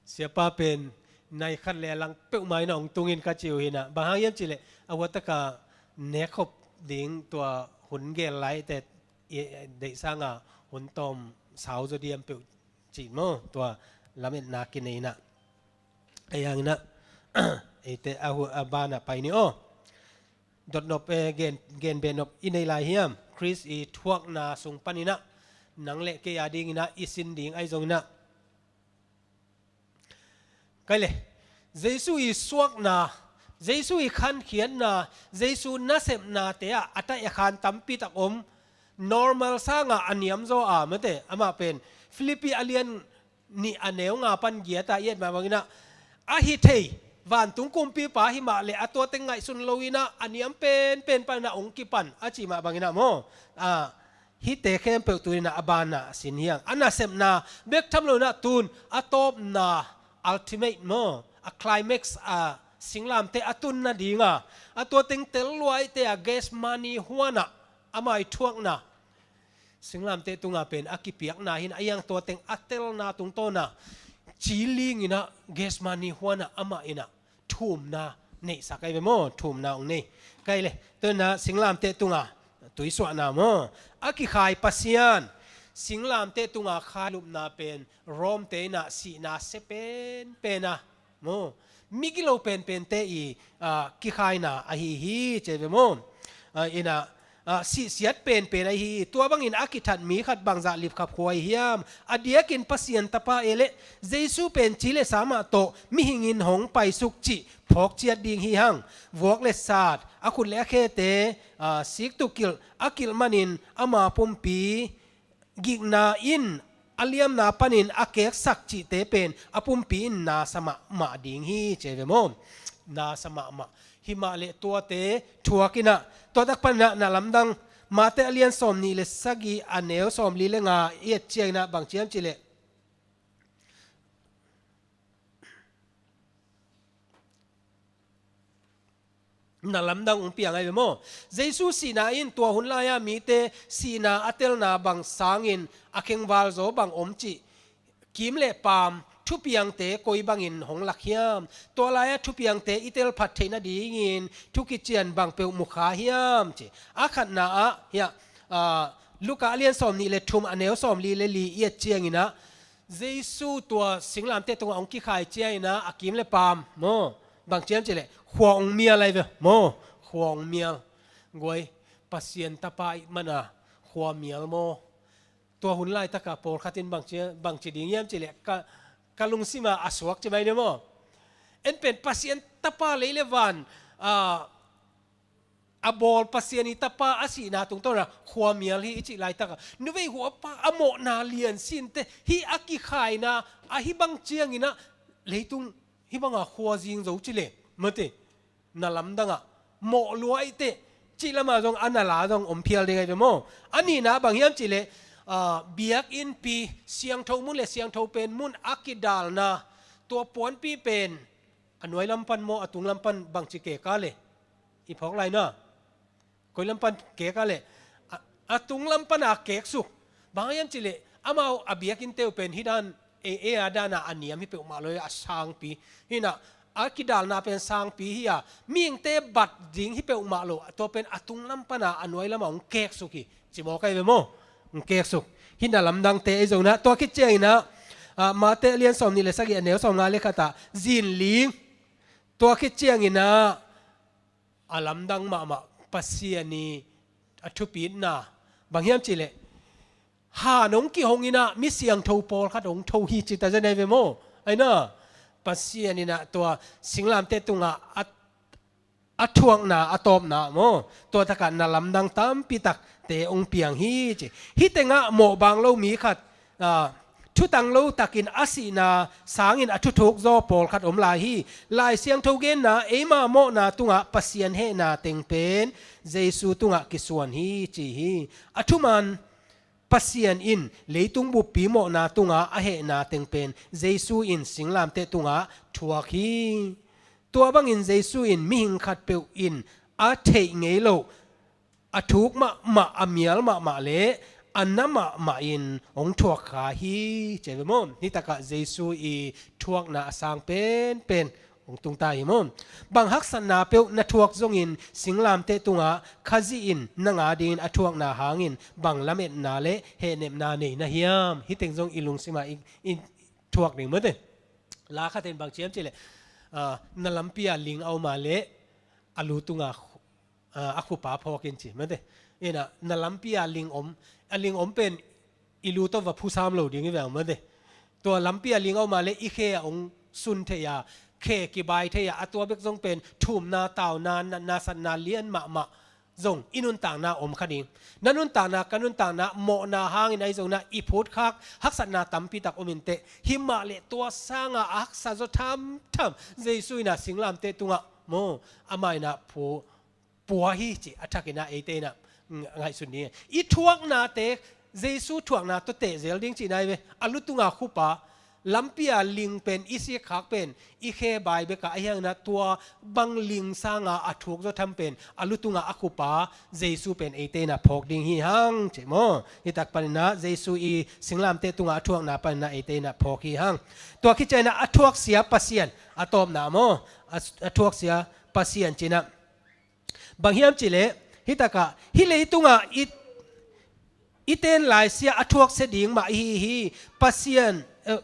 Siapa pen nai khat le a lang peuhmah inah ong tungin ka ci uh hinah. Bang hang hiam cihleh a huataka nekkhop ding tua hun gel lai te i deih sanga hun tawm sau zaw diam peuh cih maw? Tua lametna kinei inah. Ahi hanginah eite a hu a banah pai ni aw. Dotnop, eh, gen, gen behnop i nei lai hiam? Khrist i thuakna sung paninah nang le kei a dinginah i sin ding ahi zonginah. Kai le, Jesu i suakna, Jesu i khankhiatna, Jesu nasepnate ah a taih a khan tampi tak om. Normal sangah a niamzaw a mate amah pen Philippi a lian nih a neu nga pan giat a i et mah banginah a hi thei vantung kumpipa hi mah le a tua teng ngaihsun loinah a niam penpen panah ong kipan a cih mah banginah maw? Ah, hihte khempeuh tuninah a banah a sin hiang a nasepna bek tham loinah tun a tawpna ultimate maw? A climax a singlamte a tunna dinga a tua teng tel luaite a Gethsemane huanah ama i thuakna singlamte tunga pen a kipiakna hin a iang tua teng a telna tungtawna cilinginah Gethsemane huanah amah inah thumna neihsak ahi ve maw? Thumna ong nei. Kai le, tuina singlamte tunga tuisuahna maw? A kikhai Pasian singlamte tunga khailupna pen Rom te inah sihna sia penpena maw? Migilo penpente i, ah, kikhaina ahi hi ci ve maw? Ah, inah, ah, sihsiat penpen ahi hi. Tua bangin a kithat mi khat bangzah lipkhap khua ahi hiam? A diakin Pasian Tapa e le Jesu pen ci le sa mah tawh mihingin hong paisuk cih phawkciat ding hi hang. Vuak le sat, a khut le a khete, ah, siktuk kilh a kilh manin ama pumpi gikna in a liamna panin a keksak cihte pen a pumpi in nasa mahmah ding hi ci ve maw? Nasa mahmah. Hi mah le tuate thuakinah tuatak paninah na lamdang Mate a lian sawm nih le sagih a neu sawm li le nga i et cianginah bang ci hiam cihleh na lamdang ong piang ahi ve maw? Jesu sihna in tua hun lai-a mite sihna a telna bang sangin a khengval zaw bang om cih kim le paam thupiangte koi bangin hong lak hiam? Tua lai-a thupiangte i telphat theih nadingin thukician bang peuh mukha hiam ci. A khatna ah hiah, ah, Luka a lian sawm nih le thum a neu sawm li le li i et cianginah Jesu tua singlamte tungah hong kikhai cianginah a kim le paam maw? Bang ci hiam cihleh khua hong mial ahi ve maw? Khua hong mial. Guai, Pasian Tapa ih mana khua mial maw? Tua hun laitaka pawlkhat in bang ci, bang ci ding hiam cihleh ka, ka lungsima a suak ci mai ni maw? En pen Pasian Tapa lei le van, ah, a bawl Pasian i Tapa a sihna tungtawna khua mial hi i cih laitaka nuvei huapa a mawhna lian sinte hih a kikhaina ahi bang cianginah leitung hih banga khua zing zo cileh mate na lamdangah mawh luaiteh cih lamah zong a na la zong om phial ding ahi ve maw? A nihna bang hiam cihleh, ah, biakinnpi siangtho mun le siangtho pen mun a kidalna tua puanpi pen a nuai lam pan maw a tung lam pan bangci keka le i phawk lai na? Koi lam pan keka le a, a tung lam pana keksuk. Bang hiam cihleh amau a biakinn teu pen hih dan e, e a dana a niam hi peuhmah lo a sangpi. Hinah a kidalna pen sangpi hi a mihingte bat ding hi peuhmah lo tua pen a tung lam pana a nuai lama hong keksuk hi. Cimawk ahi ve maw? Hong keksuk. Hih na lamdangte ei zonah tua khit cianginah, ah, Mate a lian sawm nih le sagih a neu sawm nga le khatah zinling. Tua khit cianginah a lamdang mahmah Pasian i a thupitna bang hiam cihleh han hong kihonginah mi siangtho pawlkhat hong tho hi cita zen ahi ve maw? Aina Pasian inah tua singlamte tungah a a thuakna a tawpna maw, tua takah na lamdang tampi takte hong piang hi ci. Hih tengah mawhbang lo mi khat, ah, thutang lo takin a sihna sangin a thuthuk zaw pawlkhat om lai hi. Lai Siangtho genna, eima mawhna tungah Pasian hehna teng pen Jesu tungah kisuan hi ci hi. A thuman Pasian in leitung buppi mawhna tungah a hehna teng pen Jesu in singlamteh tungah thuak hi. Tua bangin Jesu in mihing khatpeuh in a theih ngei loh, a thuk mahmah, a mial mahmah le a na mahmah in hong thuak kha hi ci ve maw. Hih takah Jesu i thuakna a sang penpen hong tungta hi maw. Bang haksatna peuh na thuak zongin singlamteh tungah Khazih in nang adingin a thuakna hangin bang lametna le hehnepna nei na hiam? Hih teng zong i lungsimah i, i thuak ding maw te. La khat in bang ci hiam cih leh, ah, na lampi ah ling a om a leh a lu tungah, ah, a khupa phawk in ci maw te. Ina, na lampi ah ling om, a ling om pen i lu tawh va phusam lo ding hi ve maw te. Tua lampi ah ling a om a leh i khe ah hong sun thei a, khe kibai thei a, a tua bek zong pen thumna, tauna, natna, satna lian mahmah zong i nuntakna om kha ding. Na nuntakna, ka nuntakna, mawhna hangin ahi zongin ah i phutkhak haksatna tampi tak om inteh. Himah leh tua sangah a haksa zaw thamtham Jesu in ah singlamteh tungah maw, amah in ah phu pua hi cih a thakin ah eite in ah, mm, ngaihsun ding. I thuaknate Jesu thuakna tawh tehzel ding cihna hi ve. A lu tunga khupa, lampi a ling pen, i sikkhak pen i khe bai bek a, ahi hangin ah tua bang ling sanga a thuk zaw tham pen a lu tunga a khupa Jesu pen eite in ah phawk ding hi hang ci maw. Hih tak panin ah Jesu i singlamteh tunga a thuakna panin ah eite in ah phawk hi hang. Tua khit ciangin ah a thuaksia Pasian a tawpna maw, a, a thuaksia Pasian ci-in ah bang hiam cih leh, hih takah, hih leitungah i, i ten laisia a thuaksia ding mah ihi hi. Pasian, eh,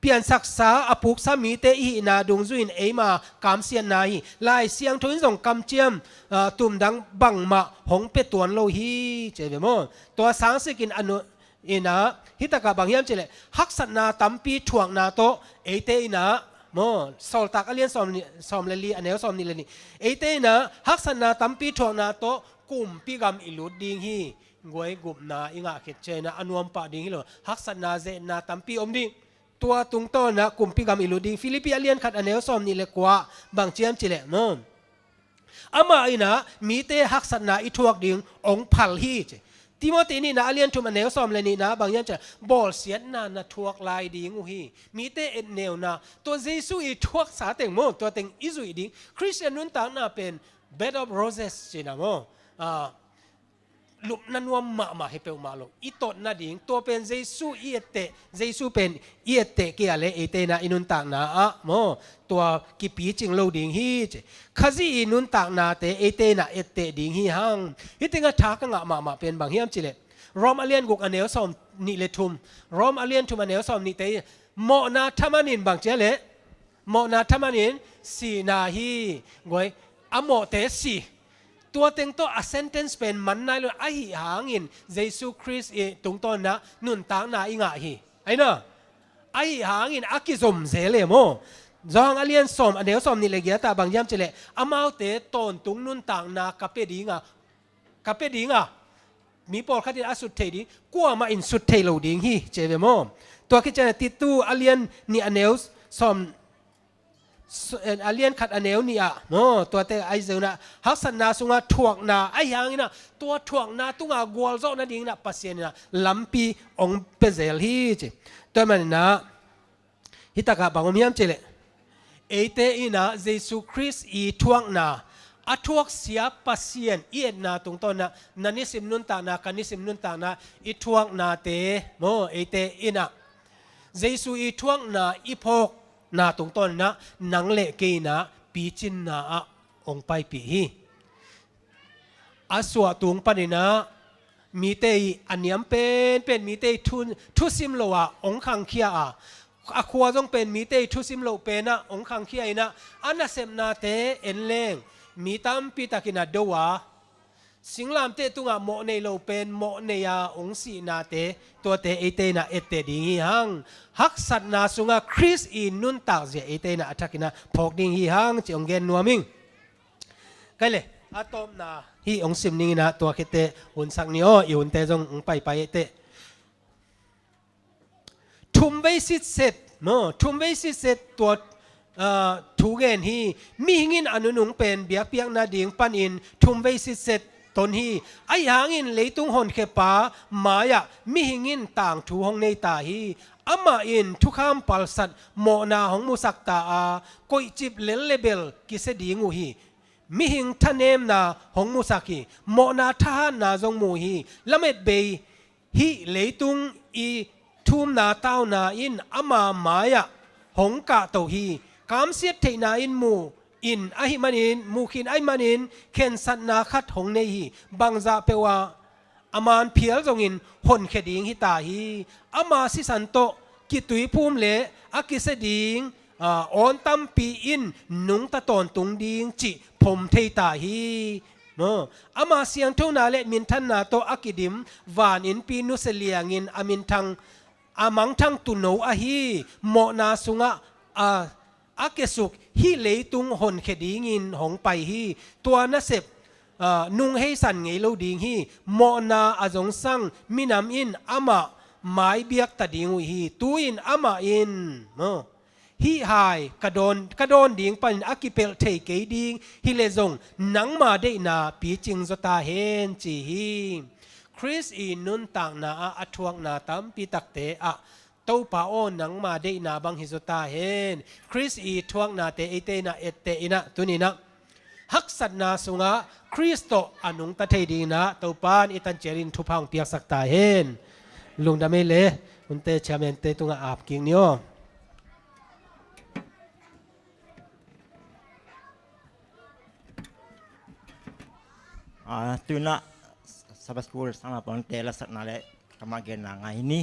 piansaksa a puksa mite i hihna dungzui-in eima kamsiatna hi. Lai Siangtho in zong kamciam, ah, tumdang bangmah hong pia tuan lo hi ci ve maw. Tua sangsikin a nu, in ah, hih takah bang hiam cih leh, haksatna tampi thuakna tawh eite in ah, maw, Sawltak a lian sawm nih, sawm le li, a neu sawm nih le nih. Eite in ah haksatna tampi thuakna tawh kumpi gam i lut ding hi. Guai, gupna i ngah khit ciangin ah a nuam pah ding hi lo. Haksatna, zeetna tampi om ding. Tua tungtawn ah kumpi gam i lut ding. Filipi a lian khat, a neu sawm nih le kua, bang ci hiam cih leh, maw, amah in ah mite haksatna i thuak ding hong phal hi ci. Timoti nihna a lian thum, a neu sawm le nihna bang hiam cih leh, bawlsiatna na thuak lai ding uh hi. Mite etneuna, tua Jesu i thuaksa teng maw, tua teng i zuih ding. Khristian nuntakna pen bed of roses ci-in ah maw, ah, lupna nuam mahmah hi peuhmah lo. I tot nading, tua pen Jesu i etteh, Jesu pen i etteh kei a leh eite in ah i nuntakna ah maw, tua kipicing lo ding hi ci. Khazih i nuntaknate eite in ah etteh ding hi hang. Hih tengah tha ka ngah mahmah pen bang hiam cih leh, Rom a lian guk, a neu sawm nih le thum. Rom a lian thum, a neu sawm nihte, mawhna thaman in bang ci a leh, mawhna thaman in sihna hi. Guai, a mawhte si. Tua teng tawh a sentence pen man nai lo, ahi hangin Jesu Khrist i tungtawn ah nuntakna i ngah hi. Ahi na? Ahi hangin a kizom zel e maw. Johan a lian sawm, a neu sawm nih le giat ah bang hiam cih leh, amaute tawntung nuntakna ka pia ding a, ka pia ding a, mi pawlkhat in a sut thei ding, kuamah in sut thei lo ding hi ci ve maw. Tua khit ciangin ah Titu a lian nih, a neu sawm, s-, eh, a lian khat, a neu nih ah maw, tuate ahi zongin ah haksatna sungah thuakna ahi hangin ah, tua thuakna tungah gualzawh nadingin ah Pasian in ah lampi hong pia zel hi ci. Tua manin ah hih takah bang om hiam cih leh, eite in ah Jesu Khrist i thuakna, a thuaksia Pasian i etna tungtawn ah na nisim nuntakna, ka nisim nuntakna, i thuaknate maw, eite in ah Jesu i thuakna i phawkna tungtawn in ah nang le kei in ah picinna ah hong paipih hi. A suah tung panin ah mite i a niam penpen, mite i thu, thusim lo ah hong khangkhia a, a khua zong pen mite i thusim lo pen ah hong khangkhia in ah, a nasepnate en leng mi tampi takin a do a, singlamteh tungah mawh nei lo pen mawh nei a hong sihnate, tuate eite in ah etteh ding hi hang. Haksatna sungah Khrist i nuntakzia eite in ah a thakin ah phawk ding hi hang ci hong gen nuam ing. Kai le, a tawpna hih hong sim ning in ah, tua khit teh hunsak ni aw, i hunte zong hong paipai teh. Thum vei sitset, no, thum vei sitset tua, ah, thu gen hi. Mihing in a nunung pen biakpiakna ding panin thum vei sitset ton hi. Ahi hangin leitung honkhia-pa mai-ah mihing in tangthu hong nei ta hi. Amah in thukham palsat mawhna hong musak ta a, koihcip lel le bel kisia ding uh hi. Mihing thanemna hong musak hi. Mawhna thahatna zong mu hi. Lametbei hih leitung i thumna tauna in ama mai-ah hong kahto hi. Kamsiat theihna in mu in ahih manin, mu khin ahih manin, khensatna khat hong nei hi. Bangzah peuh ah a man phial zongin honkhia ding hi ta hi. Ama sisan tawh kituiphum le a kisia ding, aa, awn tampi in nungta tawntung ding cih phom thei ta hi. No. Ama siangthona le minthanna tawh a kidim van innpi nusia liangin a minthang, a mangthang tuuno ahi mawhna sungah a a kiasuk hih leitung honkhia dingin hong pai hi. Tua nasep, aa, nungheisan ngei lo ding hi. Mawhna a zongsang minam in amah mai biakta ding uh hi. Tu-in amah in, no, hih hai ka dawn, ka dawn ding panin a kipelh thei kei ding hi leh zong nangma deihna picing zaw ta hen, ci hi. Khrist i nuntakna ah a thuakna tampi takte ah, Topa aw, nangma deihna bang hi zaw ta hen. Khrist i thuaknate eite in ah etteh in ah, tuni-in ah haksatna sungah Khrist tawh a nungta thei dingin ah Topa in i tancial in thupha hong piaksak ta hen. Lungdam ei le, hunte chairman-te tungah ap kik ni aw. Ah, tu-in ah Sabbath School sang naupangte lasakna le kammal genna ngai ni.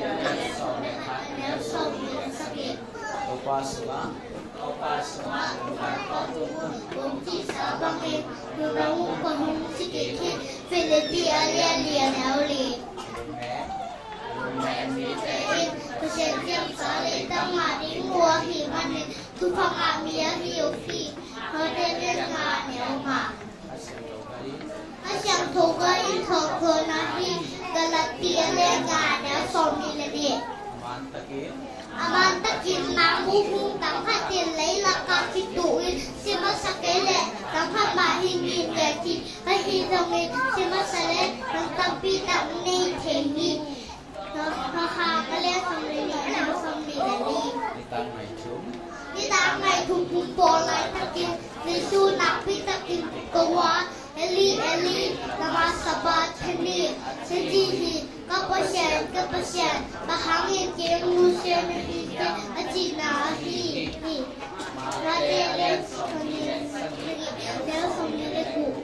Galatians sawm le khat, neu sawmnih le sagih. Topa sungah, Topa sungah, kong kisa bangin, nunung uh ka hong ci kik hi. Filipi a lian li, a neu li. Amen. Amen. Mite in Pasian siamsa leitang mah ding uh ahih manin, thupha ngah mi ahi uh hi. Galatians nga, neu nga. A siangtho gai in thawhkawna hi. Galati a lian nga, neu sawmnih le nih. A man takin nang uh hong tang khat in leilakah kituh in, si masa kei leh tang khat mah hi ning, ci hi. Ahi zongin si masa leh nang tampi tak nei thei hi. Johan a lian sawmnih le nih, a neu sawmnih le li. Nitak ngaih thum. Nitak ngaih thum hong pawl laitakin Jesu nakpi takin ko a, "Eli, Eli, lama sabachthani?" ci hi. "Ka Pasian, ka Pasian, bang hangin kei hong nusia na hi hiam?" a cihna ahi hi. Mate a lian sawmnih le sagih, a neu sawmnih le kuh.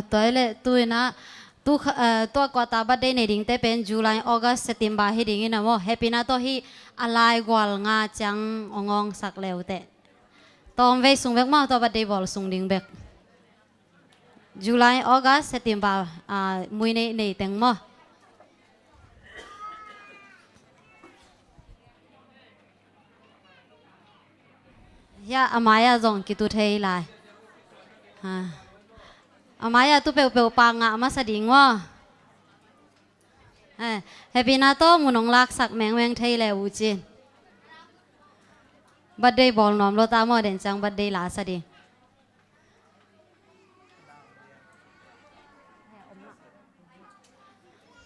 Tua hi leh tu-in ah, tu kha-, eh, tua quarter birthday nei dingte pen July, August, September hi dingin ah maw. Happy na tawh hih a lai gual nga ciang hong awngsak le uh teh. Tawmvei sung bek maw, tua birthday bawl sung ding bek. July, August, September, ah, mui neih nei teng maw. Hia, a mai-ah zong kitu thei lai. Ha. A mai-ah tu peuhpeuh pak ngah masa ding maw. Eh, Happy na tawh mun hong laksak mengmeng thei le uh cin. Birthday bawl nuam lo ta maw, den ciang birthday la sa ding.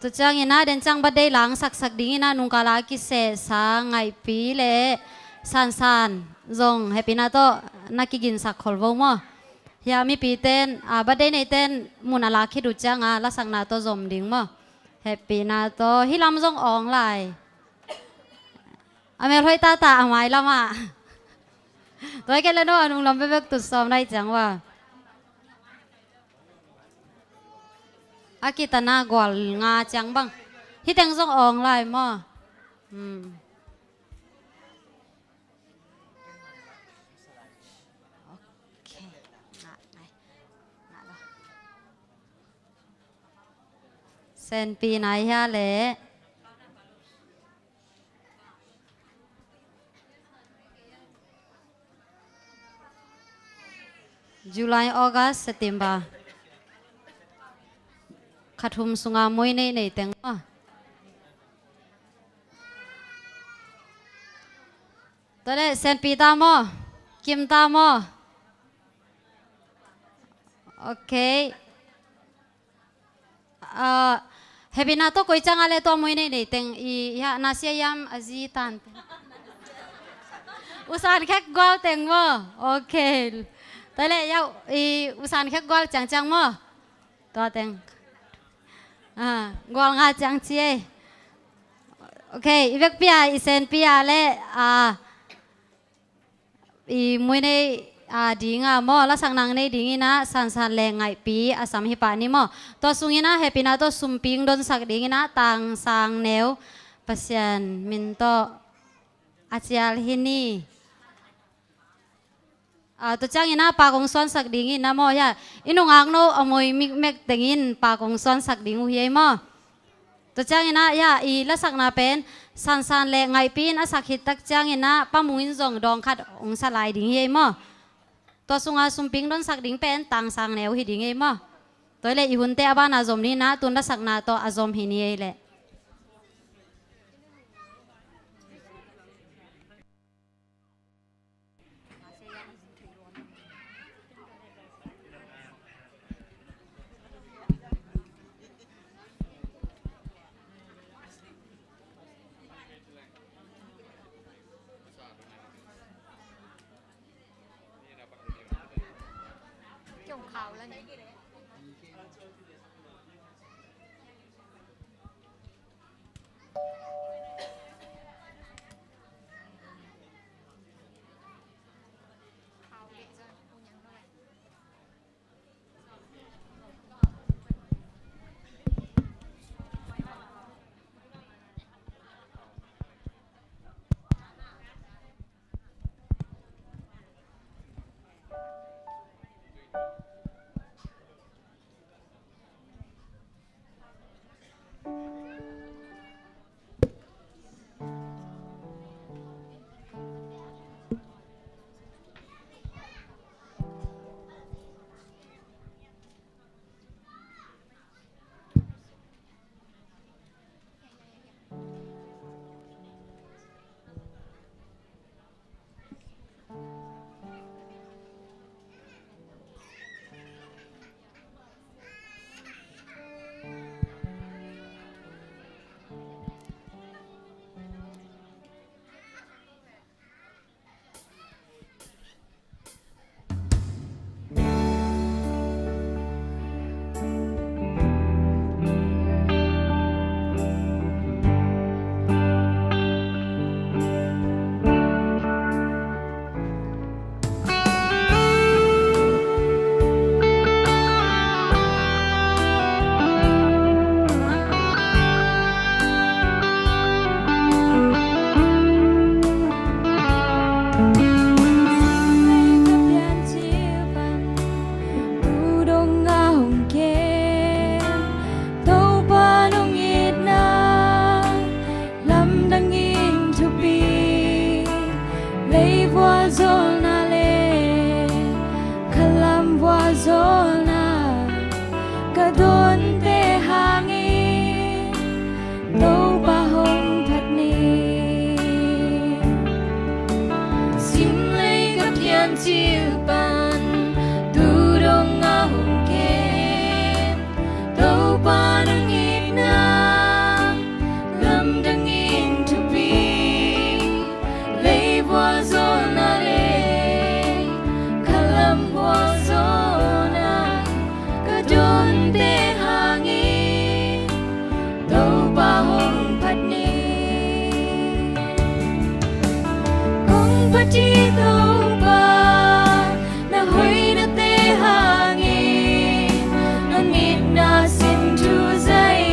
Tua ciangin ah den ciang birthday la hong saksak dingin ah nungkal a kisehsa Ngaihpi le Sansan zong Happy na tawh na kiginsak khol vo maw. Hia, mipite'n, ah, birthday neite'n mun a lak khit uh ciang ah lasakna tawh zom ding maw. Happy na tawh hih lam zong awng lai. A mel hoih tata a mai lamah. Tua hi kei leh no a nung lam bekbek tut sawm lai ciang ua. A kitanna gual nga ciang bang. Hih teng zong awng lai maw. Hmm. Okay. Ngah nai. Ngah lo. Senpi nai hia leh. July, August, September. Kha thum sunga mui neih nei teng maw. Tua leh Senpi ta maw. Kim ta maw. Okay. Ah, Happy na tawh koi ciang a leh tua mui neih nei teng i, i ha, na sia hiam a zi tan. U San Khek gual teng maw. Okay. Tua leh ya, i U San Khek gual ciangciang maw. Tua teng. Ah, gual nga ciang ci ei. Okay, i vekpi a, i Senpi a leh, ah, i mui neih, ah, ding a maw, lasak nang nei dingin ah Sansan le Ngaihpi a sam hi pah ni maw. Tua sungin ah Happy na tawh sumping donsak dingin ah Tang Sang Neu, Pasian min tawh a cial hi ni. Ah, tua ciangin ah pak hong suansak dingin ah maw, ya, i nungak no a moi mikmek tengin pak hong suansak ding uh hi ei maw. Tua ciangin ah, ya, i lasakna pen Sansan le Ngaihpi in a sak khit tak ciangin ah Pa Mung in zong dawng khat hong sa lai ding hi ei maw. Tua sunga sumping donsak ding pen Tang Sang Neu hi ding ei maw. Tua hi leh i hunte a banah zom ni in ah, tun lasakna tawh a zom hi ni ei leh. Pati Topa, na hoihnate hangin na mitna sim thu zai,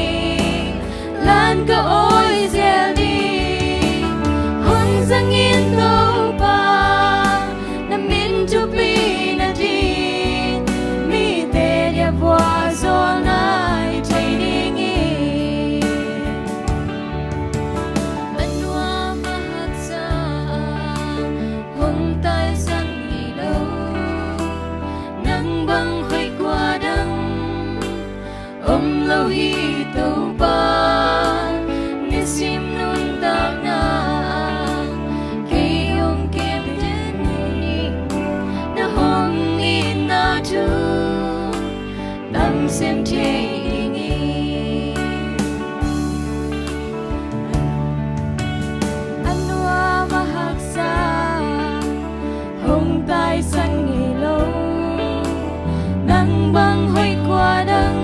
lan ka awi zel ding. Hong zangin Topa, na min thupi nading, mite dia vualzawlna i thei ding hi. A nuam a haksa hong taisan ngei lo, nang bang hoih kua dang om lo hi Topa. Nisim nuntakna kei hong kem den hi, na hong itna thu tam sem thei ding hi. A nuam a haksa hong taisan ngei lo, nang bang hoih kua dang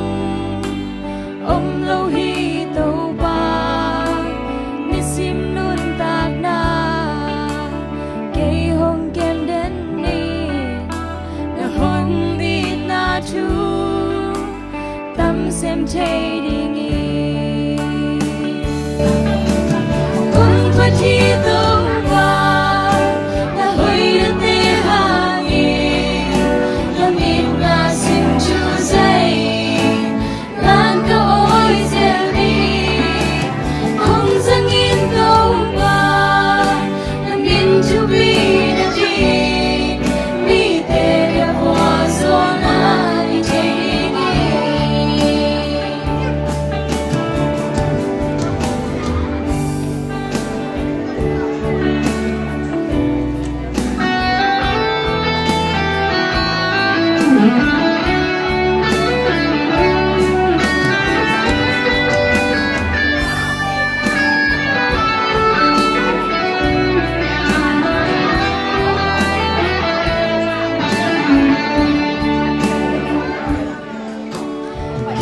om lo hi Topa. Nisim nuntakna kei hong kem den hi, na hong itna thu tam sem thei ding hi. Kong Pati Topa, na hoihnate hangin na mitna sim thu zai, lan ka awi zel ding. Hong zangin Topa, na min thupi nading, mite dia vualzawlna i thei ding hi.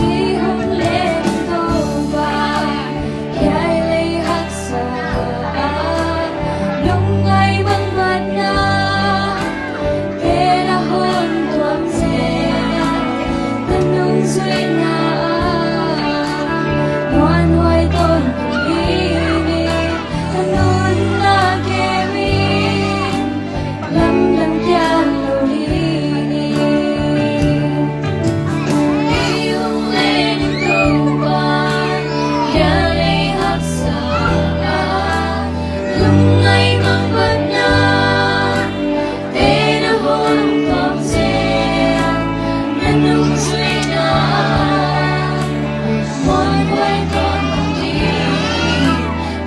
Kei hong leng Topa, hiai lei haksa ah, lungngai bangbatna te na hon tuam zel, na nungzuihna ah muanhuai tawntung ding hi. Ka nunna kem in, lamdang piak lo ding hi. Kei hong leng Topa, hiai lei haksa ah, lungngai bangbatna te na hon tuam zel, na nungzuihna muanhuai tawntung ding hi.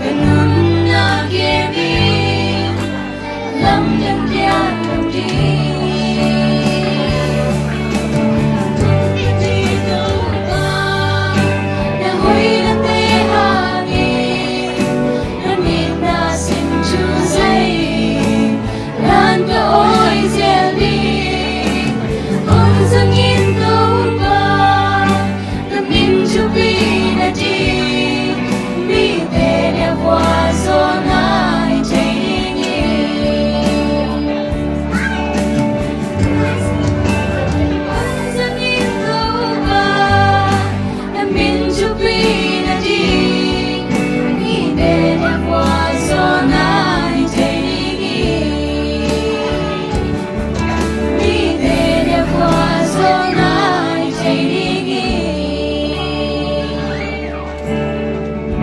Ka nunna kem in, lamdang piak lo ding hi. Topa, na hoihnate hangin na mitna sim thu zai, lan ka awi zel ding. Hong zangin Topa, na min thupi nading, mite dia vualzawlna i thei ding hi. Hong zangin Topa, na min thupi nading, mite dia vualzawlna i thei ding hi. Mite dia vualzawlna i thei ding hi.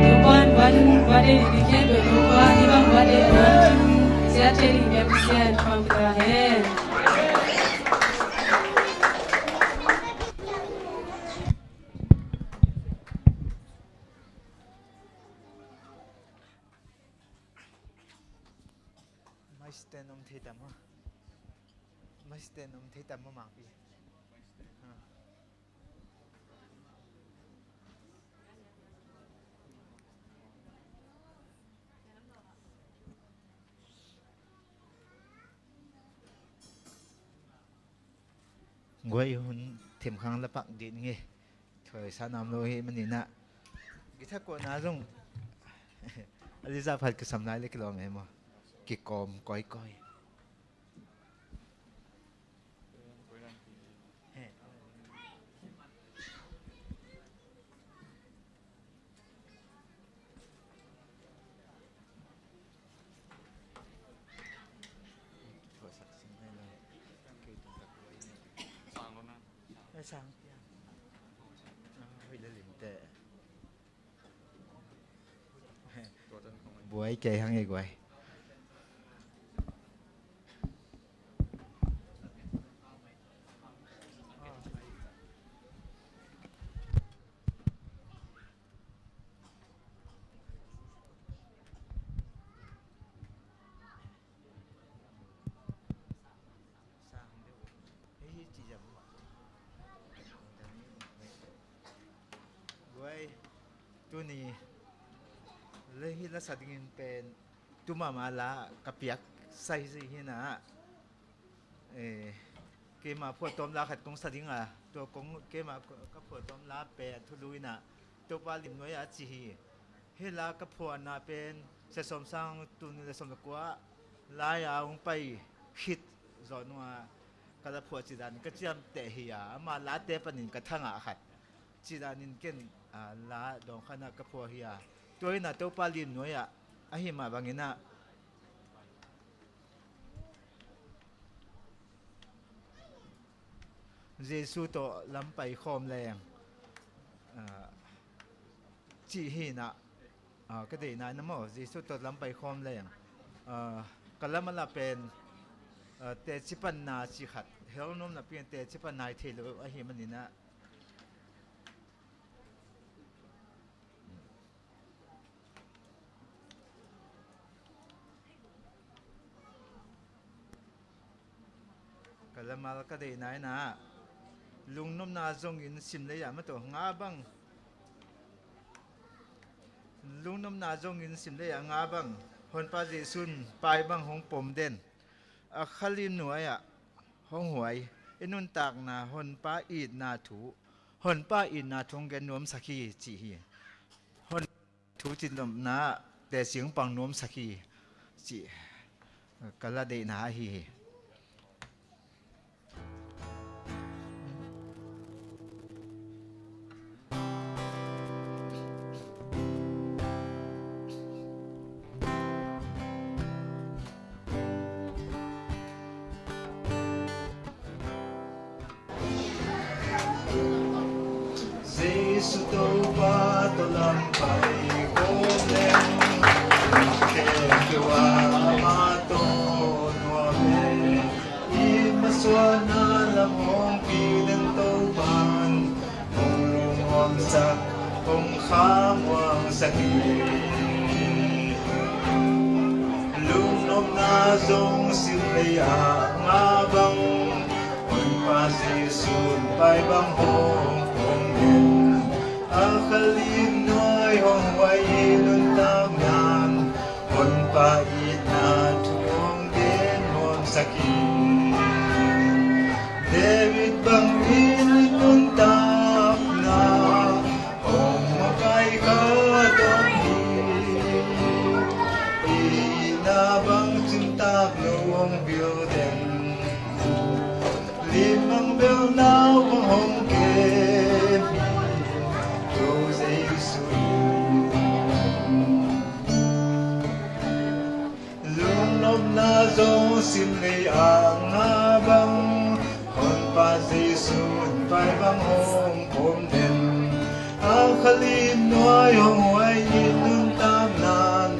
Topa'n birthday, birthday ni khempeuh Topa, hih bang birthday a na sia thei ding biak Pasian pang ta hen. Mai stand om thei tam maw? Mai stand om thei tam maw, Mangpi? Ha. Guai hun themkhang la pak dih ning e. Thoi sa nam lo hi manin ah. Guitar kuahna zong a lizah phat kisam lai le kilawm e maw? Kikawm kawikawi. Buai kei hang e guai. Guai, tuni le hi la sa dingin pen tu mahmah la ka piak sai zi hi na. Eh, keima phuahtawm la khat kong sa ding a, tua kong keima ka phuahtawm la pen a thulu in a, Topa lim nuai a ci hi. Hi la ka phuahna pen sia sawm sang tul nih le sawm le kua lai a hong pai khit zawh nung a ka la phuah cih dan ka ciamteh hi a, ama late panin ka thangah khat cih danin ken, a, la dawng khat ah ka phuah hi a, tua in a Topa lim nuai ah ahi mah bangin a Jesu tawh lampai khawm leng, a, cih hi na, a, ka deihna in a maw, Jesu tawh lampai khawm leng, a, ka lam a la pen, a, teci panna cih khat, hell nuam napi in teci panna hi thei lo ahi manin a, ka lamal ka deihna in a, lungnopna zongin sim lei ah ma tawh nga bang, lungnopna zongin sim lei ah nga bang, Honpa Jesu'n pai bang hong pom den, a khalim nuai ah hong huai, i nuntakna Honpa itna thu, Honpa itna thu hong gen nuamsak hi cih hi. Hon thu citlopna teci hong pang nuamsak hi cih ka la deihna ahi hi. Jesu Topa tawh lampai khawm leng, khempeuh ah amah tawh nuam leng, i masuahna lam hong pi den Topa'n hong lungnuamsak, hong khamuangsak hi. Lungnopna zong sim lei ah nga bang, Honpa Jesu'n pai bang hong pom den, a khalim nuai hong huai i nuntakna'n, Honpa itna thu hong gen nuamsak hi. David bangin i nuntakna hong makai khat om hi. I itna bang cimtak lo hong vil den, lim bang bel nau bang hong kem hi. Topa Jesu in. Lungnopna zong sim lei ah nga bang, Honpa Jesu'n pai bang hong pom den, a khalim nuai hong huai i nuntakna'n,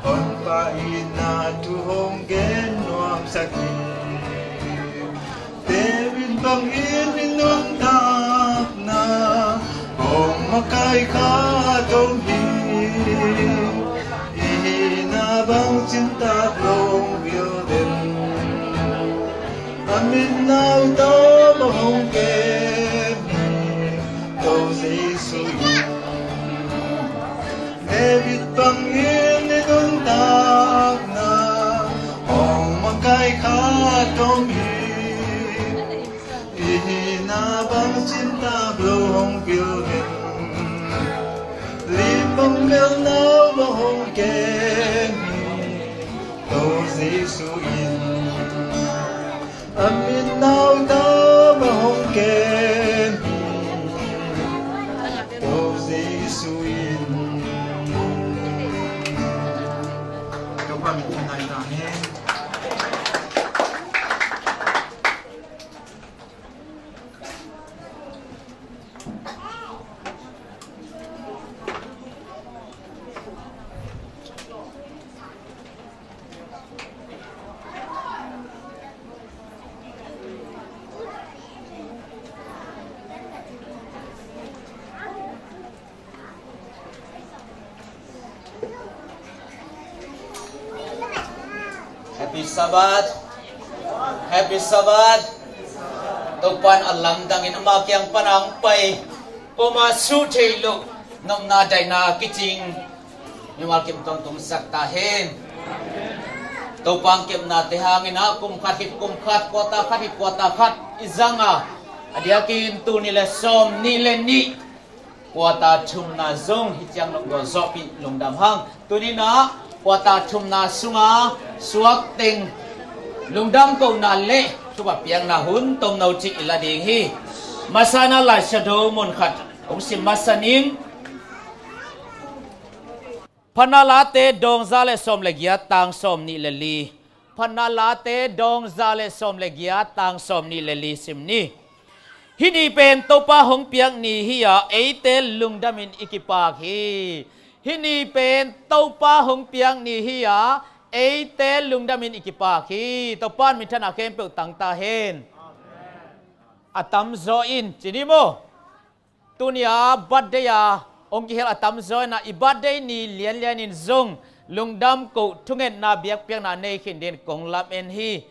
Honpa itna thu hong gen nuamsak hi. David bangin i nuntakna hong makai khat om hi. I hihna bang cimtak lo hong vil den, a mitna uh tawh bang hong kem hi. Topa Jesu in. David bangin i nuntakna hong makai khat om hi. I hihna bang cimtak lo hong vil den, lim bang bel nau bang hong kem hi. Topa Happy Sabbath. Happy Sabbath. Topa'n a lamdangin ama kiang pan a hong pai, kuamah suh theih loh nopna daihna kicing mimal kim tawh tungsak ta hen. Topa hong kepnate hangin ah kum khat khit kum khat, quarter khat khit quarter khat i zang a, a diakin tul nih le sawm nih le nih quarter thumna zong hih ciang nong gualzawhpih lungdam hang. Tuni-in ah quarter thumna sunga suak teng lungdam kohna le thupha piakna hun tomno cik i la ding hi. Masa-in ah Lai Siangtho mun khat hong sim masa ning. Phatna Late dawng za le sawm le giat, tang sawm nih le li. Phatna Late dawng za le sawm le giat, tang sawm nih le li sim ni. Hih ni pen Topa hong piak ni hi-a, eite lungdamin i kipak hi. Hih ni pen Topa hong piak ni hi-a, eite lungdamin i kipak hi. Topa'n minthanna khempeuh tang ta hen. A tamzaw in, ci ni maw? Tuni-a birthday-a hong kihel a tamzaw in ah i birthday ni lianlian in zong lungdam koh thungetna biakpiakna nei khin dingin kong lamen hi.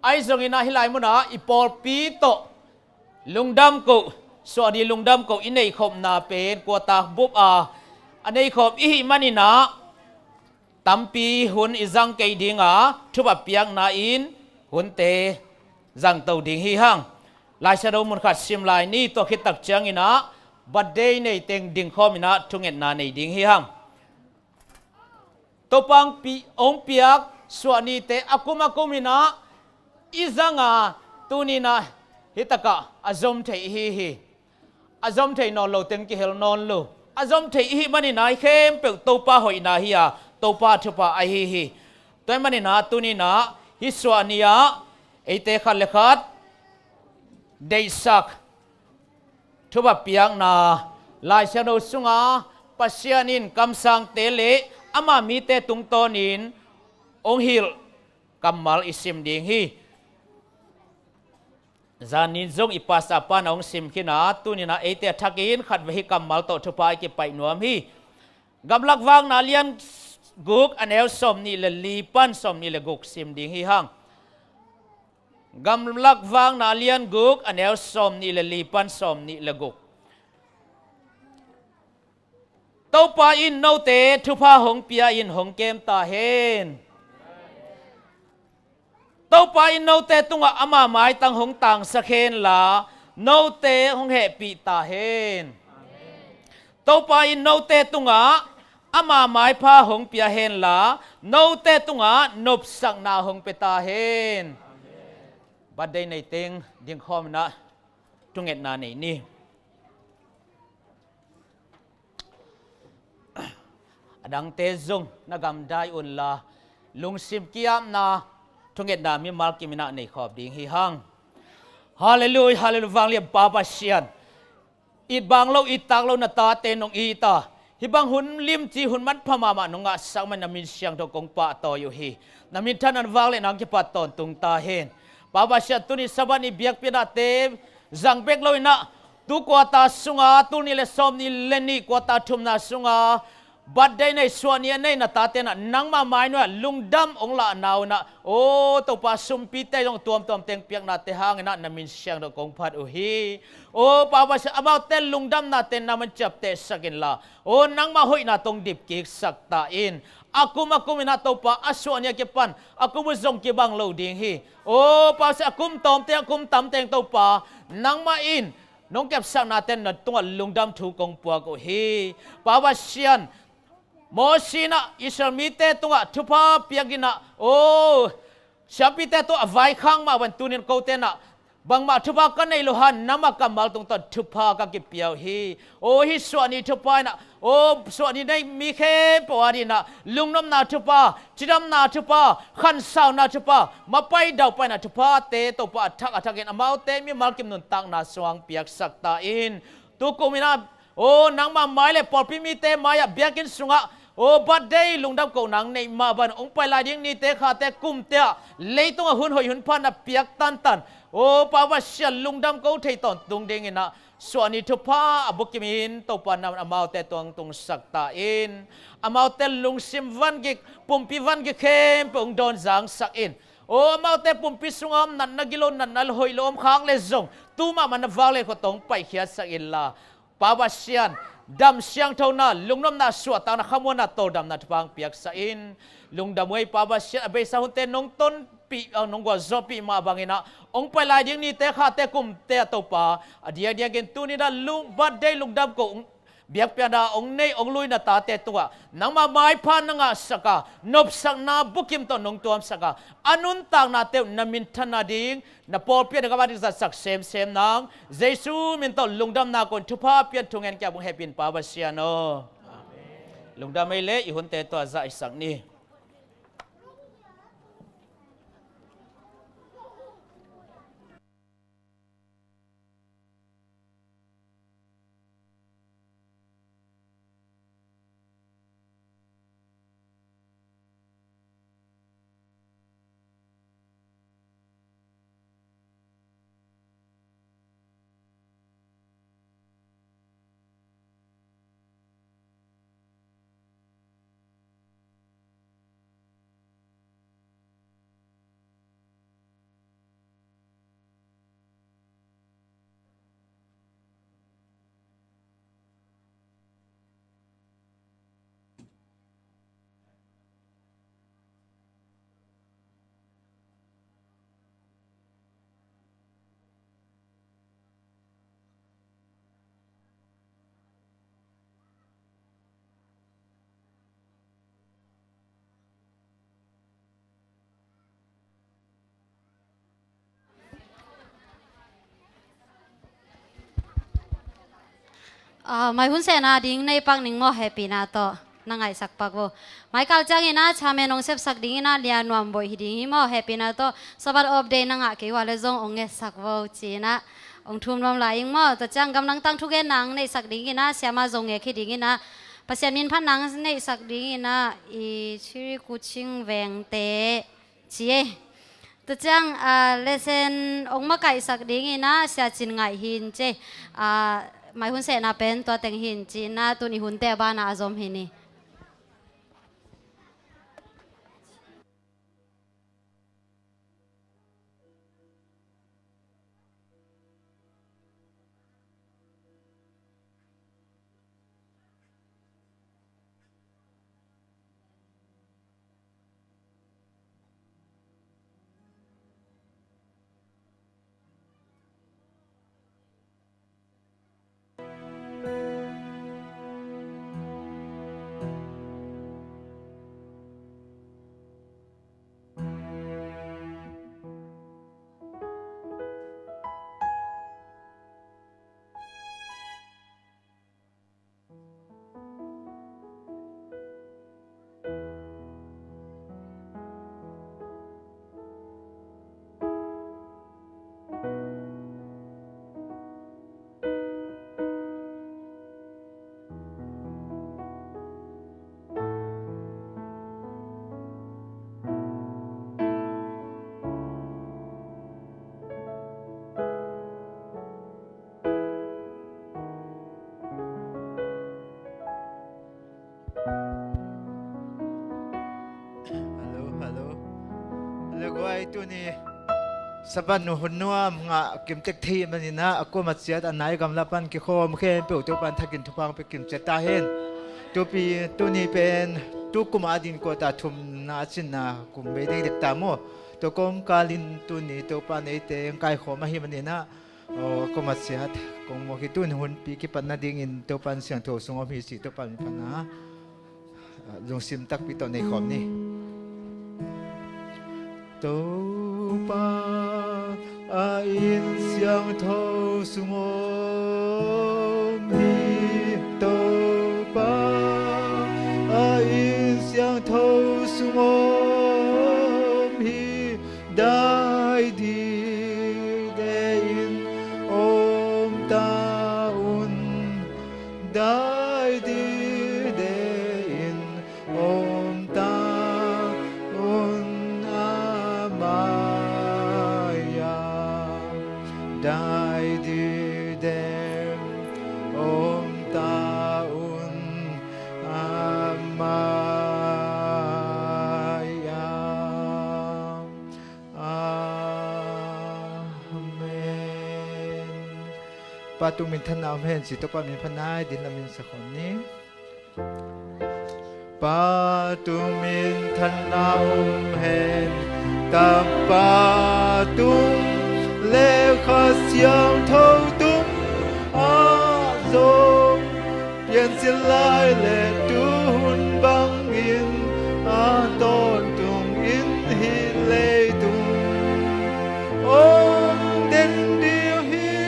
Ahi zongin ah hih lai munah i pawlpi tawh lungdam koh, suahni lungdam koh i neihkhopna pen quarter bup a, a neihkhop i hih manin ah tampi hun i zang kei ding a, thupha piakna in hunte zangto ding hi hang. Lai Siangtho mun khat sim lai ni. Tua khit tak ciangin ah birthday nei teng dingkhawm in ah thungetna nei ding hi hang. Topa hong pi-, hong piak suahnite a kum a kum in ah i zang a, tuni-in ah hih takah a zom thei i hi hi. A zom thei nawn lo teng kihel nawn lo. A zom thei i hih manin ah hih khempeuh Topa hoihna hi-a, Topa thupha ahi hi. Tua ahih manin ah tuni-in ah hih suahni-ah eite khat le khat deihsak, thupha piakna, Lai Siangtho sunga Pasian in kamsangte le ama mite tungtawnin hong hilh kammal i sim ding hi. Zanin zong i pastor pa'n a hong sim khin a, tuni-in ah eite a thakin khatvei hih kammal tawh thupha i kipaih nuam hi. Gamlak Vakna lian guk, a neu sawm nih le li pan sawm nih le guk sim ding hi hang. Gamlak Vakna lian guk, a neu sawm nih le li pan sawm nih le guk. Topa in note thupha hong pia-in hong kem ta hen. Topa in note tungah ama maitang hong tangsak hen la, note hong hehpih ta hen. Topa in note tungah ama maipha hong pia hen la, note tungah nopsakna hong pia ta hen. Birthday nei teng dingkhawm in ah thungetna nei ni. A dangte zong na gamdai un la, lungsim ki-apna thungetna mimal kim in ah nei khawm ding hi hang. Halleluiah, halleluiah, vanglian Pa Pasian. It bang lo, it tak lo na tate nong it a, hih bang hun limci, hun manpha mahmah nong ngahsak manin na min siangtho kong pahtawi uh hi. Na minthanna vangliatna hong kipat tawntung ta hen. Pa Pasian, tuni Sabbath ni biakpiaknate zang bek lo in ah, tu quarter sunga, tul nih le sawm nih le nih quarter thumna sunga birthday nei, suahni a nei na tate in ah nangmah mai nuai-ah lungdam hong lahna un ah, aw Topa, sumpite zong tuamtuam teng piaknate hangin ah na min siangtho kong phat uh hi. Aw Pa Pasian, amaute lungdamnate nangma'n ciaptehsak inla, aw nangmah hoihna tawh hong dipkiksak ta in. A kum a kum in ah Topa, a suahni a kipan a kum uh zong kibang lo ding hi. Aw Pa Pasian, a kum tawmteng, a kum tamteng Topa, nangmah in nong kepsaknate na tungah lungdam thu kong puak uh hi. Pa Pasian, Mosi in ah Israel mite tungah thupha piak in ah, aw siampite tungah a vaikhak mah bangin tuni-in kote in ah Bangmah thupha ka neih loh hang, nangmah kammal tungtawn thupha ka kipia uh hi. Aw, hih suahni thupha in ah, aw, suahni nei mi khempeuh adingin ah lungnopna thupha, cidamna thupha, khansauna thupha, mapai daupaina thuphate Topa a thak a thakin amaute mimal kim nuntakna sungah piaksak ta in. Tu kum in ah, aw, nangmah mai le pawlpi mite mai-ah, biakinn sungah, aw, birthday lungdam kohna neih mah bangin hong pai lai ding nite, khate, kumte ah leitungah hun hoih hun pha na piak tantan, aw, Pa Pasian, lungdam ko thei tawntung dingin ah suahni thupha a bukimin Topa, nang in amaute tungah tungsak ta in. Amaute lungsim vangik, pumpi vangik khempeuh hong dawnzangsak in. Aw, amaute pumpi sungah om natna gilo, natna hoih lo om khak leh zong tu mahmah na vak le khua tawh hong paikhiatsak inla, Pa Pasian, dam siangthona, lungnopna, suahtakna, khamuanna, tawldamna thupha hong piaksak in. Lungdam uh ei, Pa Pasian, a beisa hunte nong tonpih, ah, nong gualzawhpih mah bangin ah hong pai lai ding nite, khate, kumte ah Topa, a diakdiakin tuni-in ah lung, birthday lungdam ko, biakpiakna hong nei, hong lui na tate tungah nangmah maipha na ngahsak a, nopsakna bukim tawh nong tuamsak a, a nuntaknate uh na minthanna ding, na pawlpi ah na gam ah ding zatsak semsem nang. Jesu min tawh lungdamna ko-in, thupha pia-in, thungen kiap ung, hehpih in, Pa Pasian aw. Amen. Lungdam ei leh, i hunte tua zahsak ni. Ah, mai hun sehna ding nei pak ning maw, hehpihna tawh na ngaihsak pak vo. Mai kal ciangin ah chairman hong sepsak dingin ah Lia Nuam Boih hi ding hi maw, hehpihna tawh Sabbath off day na ngah kei uh a leh zong hong ngetsak vo ci-in ah hong thum nuam lai ing maw. Tua ciang gamdang tangthu genna hong neihsak dingin ah siama Zo Ngek hi dingin ah, Pasian min phatna hong neihsak dingin ah i Chiri Kuching Vengte ci ei. Tua ciang, ah, lesson hong makaihsak dingin ah Sia Cin Ngaih hi in ci ei. Ah, mai hun sehna pen tua teng hi in ci-in ah tuni hunte a banah a zom hi ni. Hello, hello. Hello, guai, tuni Sabbath nu hun nuam ngah kim tek thei manin ah, a kuama ciat a nai gamla pan kikhawm khempeuh Topa'n thakin thupha hong pia kim ciat ta hen. Tupi, tuni pen tu kum a ding kuata thumna a cinna kum bei ding dek ta maw. Tua kawmkal in tuni Topa'n eite hong kaikhawm ahih manin ah, aw, kuama ciat kong mawk hi. Tuni hunpi kipat nadingin Topa'n siangtho sung om hi cih Topa min phatna, ah, lungsim takpi tawh nei khawm ni. Topa A inn siangtho sung om hi Topa, a inn siangtho sung om hi. Dai dide in om ta un, dai dide in om ta un a mai-a, dai dide om ta un a mai-a. Amen. Pa tung minthanna om hen ci, Topa min phanai din lamin sakhon ni. Pa tung minthanna om hen, Tapa tung le Kha Siangtho tung ah zong piancil lai le tuhun bangin a tawntung in hih leitung hong den ding hi.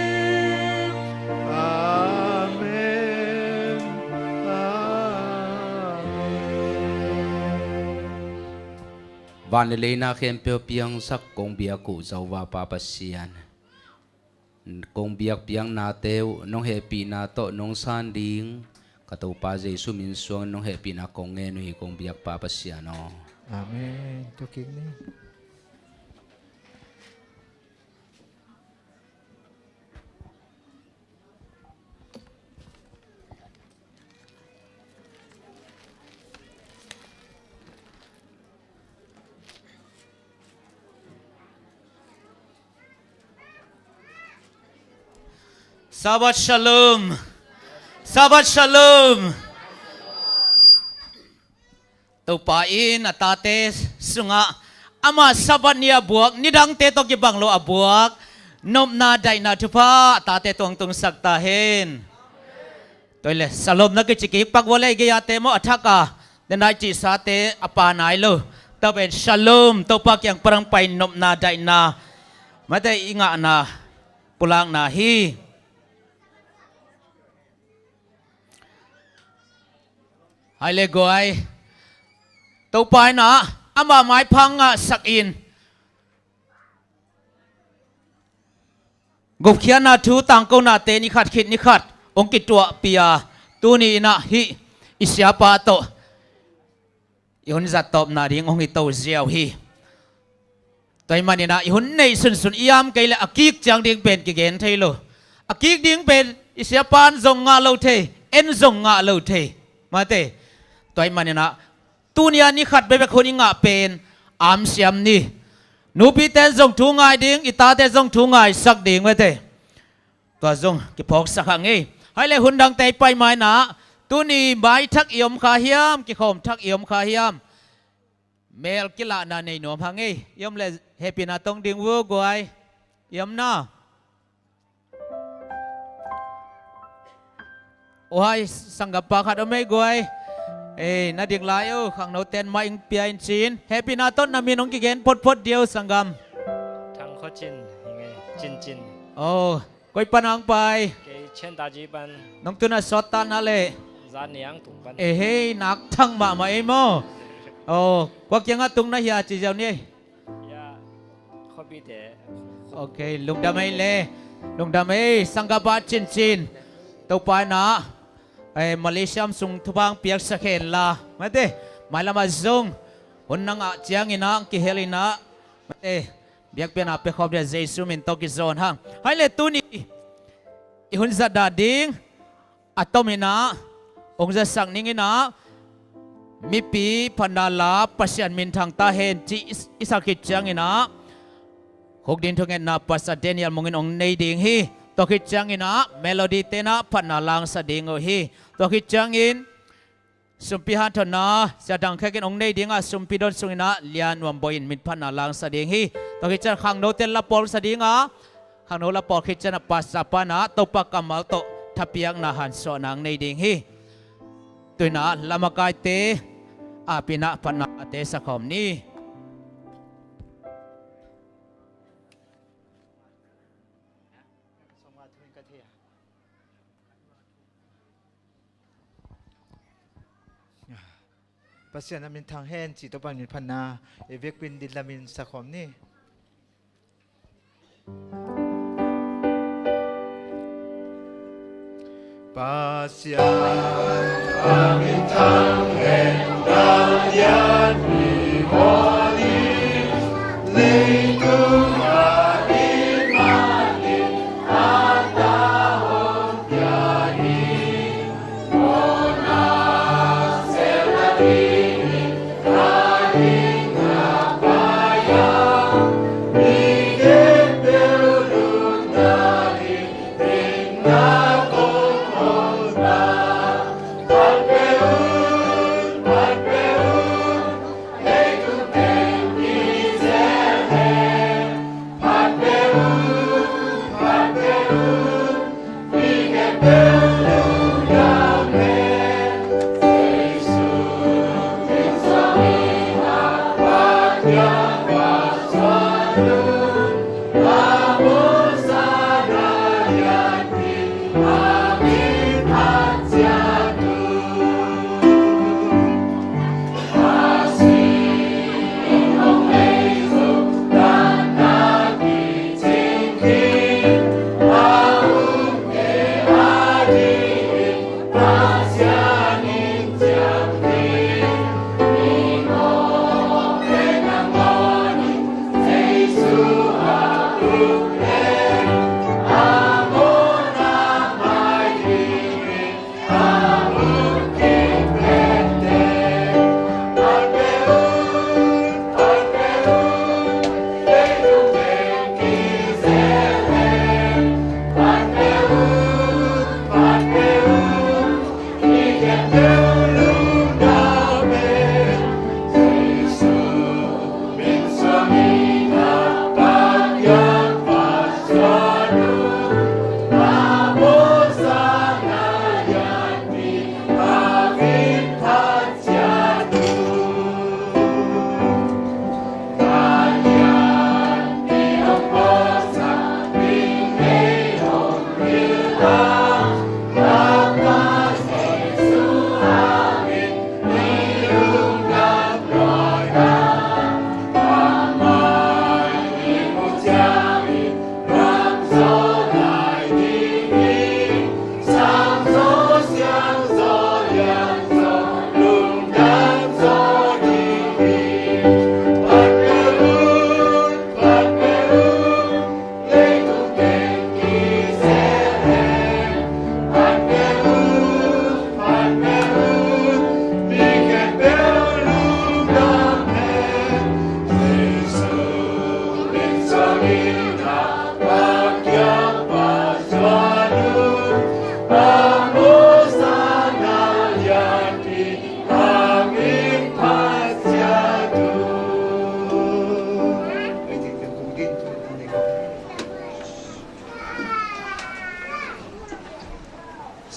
Amen. Amen. Van le leina khempeuh piangsak kong biak uh Jehovah Pa Pasian, kong biak piaknate uh nong hehpihna tawh nong san ding ka Topa Jesu min suang nong hehpihna kong ngen uh hi, kong biak Pa Pasian aw. Amen. Tua kik ni. Shabbat Shalom. Shabbat Shalom. Topa in a tate sungah ama Sabbath ni a buak, nidangte tawh kibang lo a buak nopna daihna thupha a tate tungah tungsak ta hen. Tua hi leh Shalom na kici kik pak vua leh i gei-ate maw, a thak a, den dai cihsate a pa nai lo. Tua pen Shalom, Topa kiang pan hong pai nopna daihna mate i ngahna pulakna hi. Hai le guai, Topa in ah ama maipha ngahsak in, gupkhiatna thu tangkonate ni khat khit ni khat hong kituahpih a, tuni in ah hih i siapa tawh i hun zat tawpna ding hong hi to ziau hi. Tua ahih manin ah i hun neih sunsun i am kei leh a kik ciang ding pen kigen thei lo. A kik ding pen i siapa in zong ngah lo thei, en zong ngah lo thei. Mate. Tua ahih manin ah tuni a ni khat bekbek hun i ngah pen am siam ni. Nupite zong thu ngai ding, i tate zong thu ngaisak ding mate. Tua zong kiphawksak hang ei. Hai le hun dangte i pai ma in ah, tuni mai thak i om kha hiam, kikhawm thak i om kha hiam, mel kilahna nei nuam hang ei. I om leh hehpihna tong ding vua guai. I om na. Uhai, sanggampa khat om ei guai. Ei, na dik lai o, khangnote in mai hong pia in cin. Hehpihna tawh na min hong kigen photphot dih o sanggam. Thang Khaw Cin hi ngei, Cin Cin. Oh. Koi pan hong pai? Kei Chin Taji pan. Nong tu na sawt ta na leh? Zan niang tung pan. Eh hei, nak thang mahmah ei maw? Oh, kua kiangah tung na hia ci ziau ni ei. Ya, khuapite. Ok, lungdam ei le. Lungdam ei, sanggampa Cin Cin. Topa in ah, eh, Malaysia om sung thupha hong piaksak hen la. Mate, mailam ah zong hun na ngah ciangin ah, kihel in ah. Mate, biakpiakna pia khawm dia Jesu min tawh kizawn hang. Hai le tuni i hun zat dah ding a tom in ah hong zatsak ning in ah, mipi phatna la Pasian minthang ta hen ci i, i sak khit ciangin ah, khuk ding thungetna Pastor Daniel Mung in hong nei ding hi. Tua khit ciangin ah melody te in ah phatna la hong sa ding uh hi. Tua khit ciangin sumpi hanthotna Sia Dang Khek in hong nei ding a, sumpi don sung in ah Lian Nuam Bawi in min phatna la hong sa ding hi. Tua khit ciang khangnote in la pawl sa ding a, khangno la pawl khit ciang a pastor pa in ah Topa kammal tawh thapiakna hansuahna hong nei ding hi. Tu in ah la makaite ap in ah phatnate sa khawm ni. Pasian a min thang hen cih Topa min phatna ei vekpi in dihlamin sakhawm ni. Pasian a min thang hen, na lianpi pawl in leitung ah i man in a ta hong pia hi.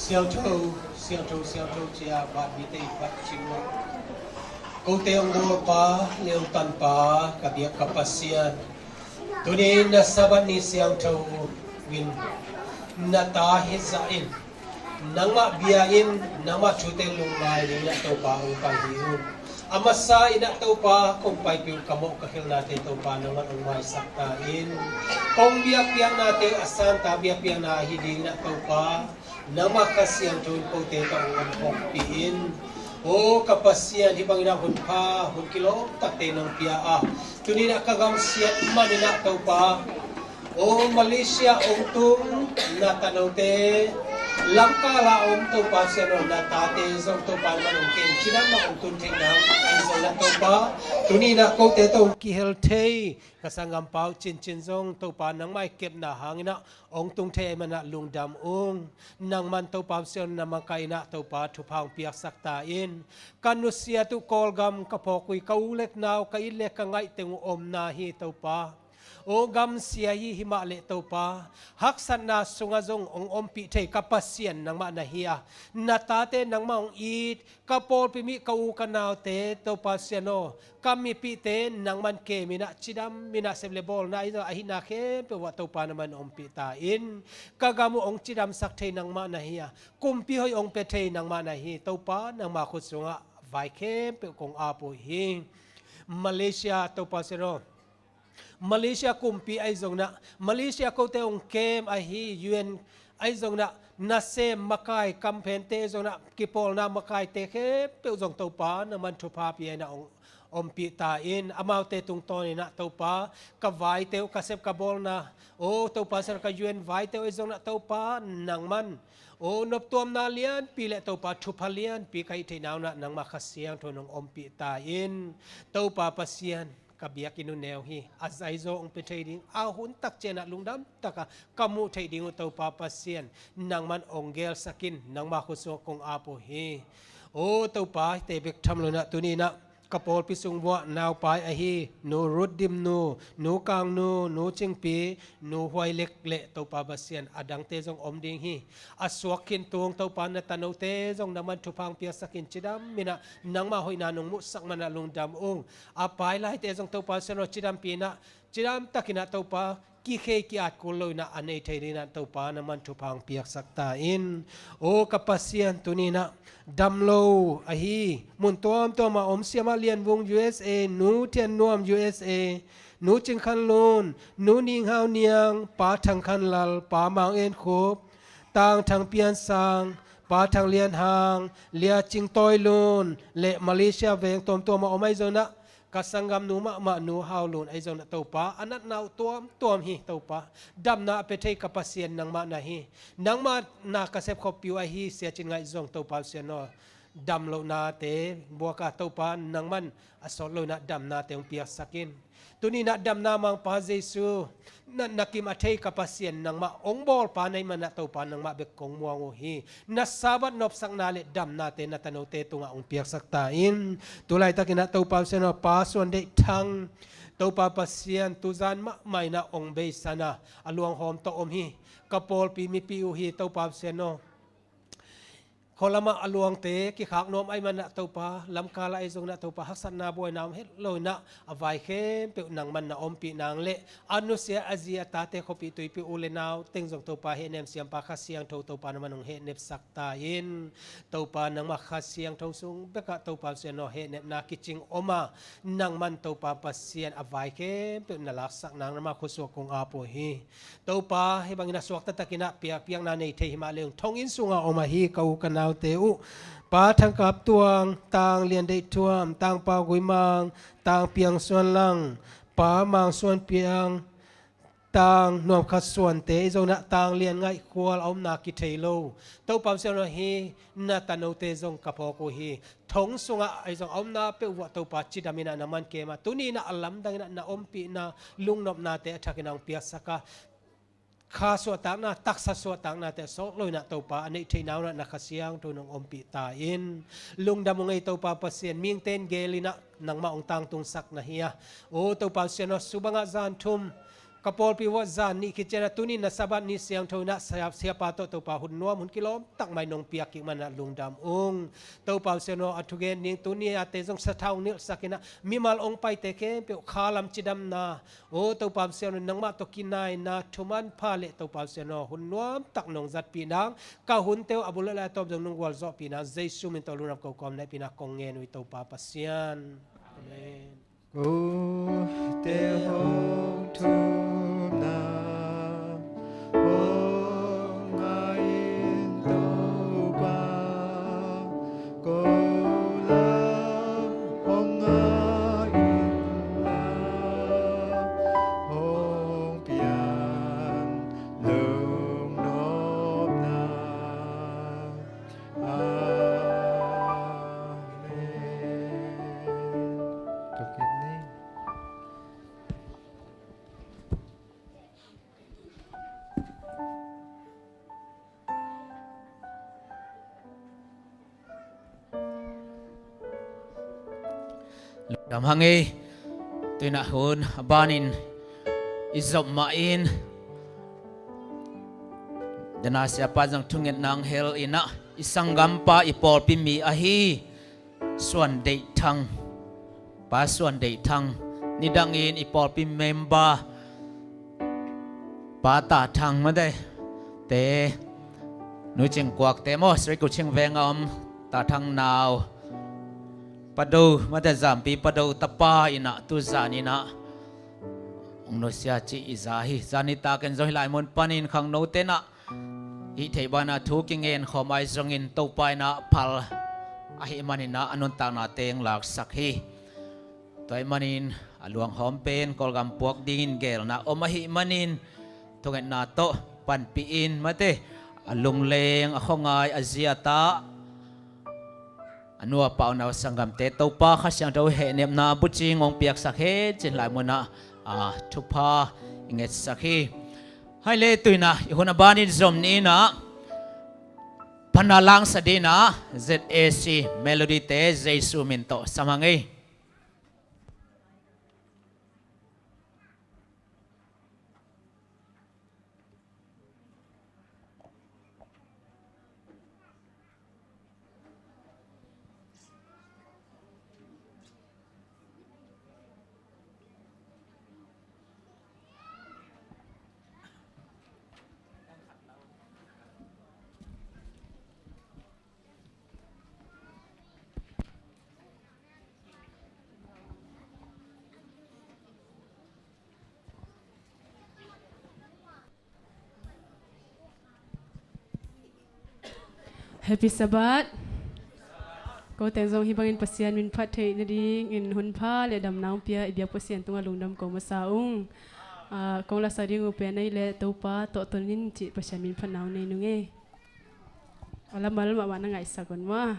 Siangtho, siangtho, siangtho, ci-a bat mite i bat cing lo. Kote hong dawlpa, leungtanpa, ka biak ka Pasian. Tuni na Sabbath ni siangtho in na ta hi zah in, nangmah bia in, nangmah thute lungngai dingin ah Topa hong pai hi ung. A masa in ah Topa kong paipih uh, ka mawh ka khelhnate Topa nangmah hong maisak ta in. Kong biakpiaknate a santa biakpiakna ahi dingin ah Topa nangmah Kha Siangtho in kote tawh hong om khawmpih in. O ka Pasian, hih bangin ah hun pha, hun kilawm takte nang pia a, tuni in ah ka gamsiat manin ah Topa, o Malaysia hong tung na tanote, Lamka la om Topa Sian aw, na tate zong Topa nangmah hong kem, cidam mah hong tun thei nang, Aizawlah Topa, tuni in ah kote tawh hong kihel thei ka sanggampa uh Cincin zong Topa nangmah i kepna hangin ah hong tung thei ahih manin ah lungdam ung. Nangman Topa Sian aw, na makaih in ah Topa thupha hong piaksak ta in. Ka nusiat uh Kawlgam ka phawk uh hi, ka u le nau, ka it le ka ngaih teng uh omna hi Topa. O gamsia hi, himah leh Topa, haksatna sungah zong hong ompih thei ka Pasian nangmah na hi a, na tate nangmah hong it, ka pawlpi mi, ka u ka naute Topa Sian aw, ka mipihte nangman kem in ah, cidam in ah, sep le bawlna ahi zong ahihna khempeuh ah Topa nangman ompih ta in. Ka gam uh hong cidamsak thei nangmah na hi a, kumpi hoih hong pia thei nangmah na hi Topa, nangma khut sungah vai khempeuh kong ap uh hi. Malaysia Topa Sian aw, Malaysia kumpi ahi zongin ah, Malaysia kote hong kem ahi U N ahi zongin ah, nasem makai kamphente ahi zongin ah, kipawlna makaite khempeuh zong Topa nangman thupha pia in ah hong ompih ta in, amaute tungtawnin ah Topa, ka vaite uh, ka sep ka bawlna, o Topa Sian aw, ka U N vaite uh ahi zongin ah Topa nangman, o noptuamna lianpi le Topa thupha lianpi ka hih theihna un ah nangmah Kha Siangtho in hong ompih ta in. Topa Pasian, ka biakinn uh neu hi, a zaizaw hong pia thei ding, a hun tak ciangin ah lungdam takin ka muh theih ding uh Topa Pasian, nangman hong gelsak in, nangmah khut sungah kong ap uh hi. O Topa, hihte bek tham loin ah tuni in ah ka pawlpi sung vuah naupai ahi Nu Ruth Dim Nu, Nu Kang Nu, Nu Cing Pi, Nu Huai Lek le Topa Pasian, a dangte zong om ding hi. A suak khin tung Topa na tanote zong nangman thupha hong piaksak in, cidam in ah nangmah hoihna nong muhsak man ah lungdam ung. A pai laite zong Topa Sian aw, cidampi in ah, cidam takin ah Topa, kikhei ki-at kul loin ah a nei thei dingin ah Topa nangman thupha hong piaksak ta in. O ka Pasian, tuni in ah dam lo ahi mun tuamtuam ah om Siamah Lian Vung U S A, Nu Thian Nuam U S A, Nu Cing Khan Lun, Nu Ning Hau Niang, Pa Thang Khan Lal, Pa Mang En Khup, Tang Thang Pian Sang, Pa Thang Lian Hang, Lia Cing Tawi Lun, le Malaysia veng tuamtuam ah om ahi zongin ah, ka sanggamnu mahmah Nu Hau Lun ahi zongin ah Topa, a natna uh tuamtuam hi Topa. Damna a pia thei ka Pasian nangmah na hi. Nangmah na ka sepkhoppih uh ahi Sia Cin Ngaih zong Topa Sian aw, damlohnate buak a Topa nangman a sawt loin ah damnate hong piaksak in. Tuni in ah damna mangpa Jesu, na, na kim a thei ka Pasian nangmah hong bawlpa na hih man ah Topa nangmah bek kong muang uh hi. Na Sabbath nopsakna le damnate na tanote tungah hong piaksak ta in. Tu laitakin ah Topa Pasian aw, Pa Suan Deih Thang, Topa Pasian, tuzan mahmah in ah hong beisan a, a luanghawm tawh om hi. Ka pawlpi mipi uh hi Topa Pasian aw. Khualamah a luangte kikhak nuam ahih man ah Topa, lamkal ah ahi zongin ah Topa, haksatna buaina om het loin ah, a vai khempeuh nangman na ompih nang le, a nusia a zi a tate, khuapih tuipih u le nau teng zong Topa, hehnem siampa Kha Siangtho Topa nangman hong hehnepsak ta in. Topa nangmah Kha Siangtho sung bekah Topa Pasian aw, hehnepna kicing om a, nangman Topa Pasian a vai khempeuh na laksak nang nangmah khut sungah kong ap uh hi. Topa, hih bangin a suakta takin ah piakpiakna nei thei hi mah le ung, thonginn sungah om ahi ka u ka naute uh, Pa Thang Kap Tuang, Tang Lian Deih Thuam, Tang Pau Gui Mang, Tang Piang Suan Lang, Pa Mang Suan Piang, Tang Nuam Khat Suante, ahi zongin ah Tang Lian Ngaih Khual a omna kithei lo. Topa Pasian aw, hih na tanote zong ka phawk uh hi. Thong sungah ahi zong a omna peuh vuah Topa cidam in ah nangman kem a, tuni in ah a lamdang in ah na ompihna, lungnopnate a thakin ah hong piaksak a, kha suahtakna, taksa suahtaknate a sawt loin ah Topa, a neih theihna un ah na Kha Siangtho in hong ompih ta in. Lungdam ung ei Topa Pasian, mihingte in geel in ah nangmah hong tangtungsak na hi a. O Topa Pasian aw, subangah zan thum, ka pawlpi vuah zan nih khit ciangin ah tuni in ah Sabbath ni siangtho in ah sia, siapa tawh Topa hun nuam, hun kilawm tak mai nong piak kik man ah lungdam ung. Topa Pasian aw, a thugen ding tuni a te zong sathau hong nilhsak in ah, mimal hong paite khempeuh khalam cidamna, o Topa Pasian aw, nangmah tawh kinaina, thuman pha le Topa Pasian aw, hun nuam tak nong zatpih nang, ka hunte uh a bul le a tawp zong nong gualzawhpih nang, Jesu min tawh lungdam ko kawm na hihpih in ah kong ngen uh hi Topa Pasian. Amen. Kote hong thumna hong ngah in Topa, ko lam hong ngah in la, hong pian lungnopna. Amen. Tua kik ni. Lungdam hang ei. Tu-in ah hun a banin i zop mah in, dena siapa zong thungetna hong hel in ah, i sanggampa, i pawlpi mi ahi Suan Deih Thang, Pa Suan Deih Thang, nidangin i pawlpi member Pa Ta Thang mate, te, Nu Cing Kuakte maw, Sri Kuching veng a om Ta Thang nau, Pado, mate, Zampi Pado tapa in ah tuzan in ah hong nusia cih i za hi. Zan nitak in zong hih lai mun panin khangnote in ah hih theih banah thu kingen khawm ahi zongin Topa in ah phal ahih manin ah a nuntaknate hong laksak hi. Tua ahih manin a luanghawm pen Kawlgam puak dingin gelna om ahih manin thungetna tawh panpih in, mate, a lungleng, a khuangai, a ziat ah a nu a pa unau sanggamte Topa Kha Siangtho hehnepna bucing hong piaksak hen cih hih lai munah, a, thupha i ngetsak hi. Hai le, tu-in ah i hun a banin zom ni-in ah phatna langsak dingin ah Z A C Melody-te Jesu min tawh sam hang ei. Happy Sabbath. Ko teng zong hih bangin Pasian min phat theih nadingin hun pha le damna hong pia i biak Pasian tungah lungdam ko masa ung. Ah, kong lasak ding uh pen ahih leh Topa tawh ton in cih Pasian min phatna hong nei nung ei. A lamal mahmah na ngaihsak un maw.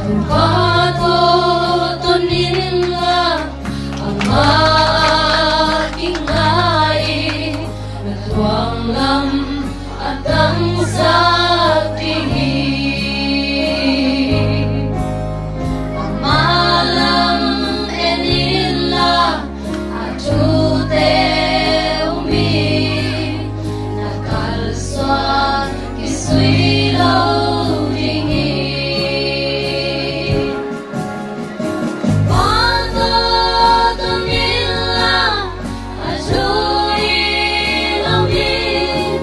Topa tawh ton inla, amah a kingai, na tuang lam a tangsak ding hi. Amah lam en inla, a thute um hi. Na kalsuan kisui lo ding hi. Topa tawh ton inla, a thu i lawm in.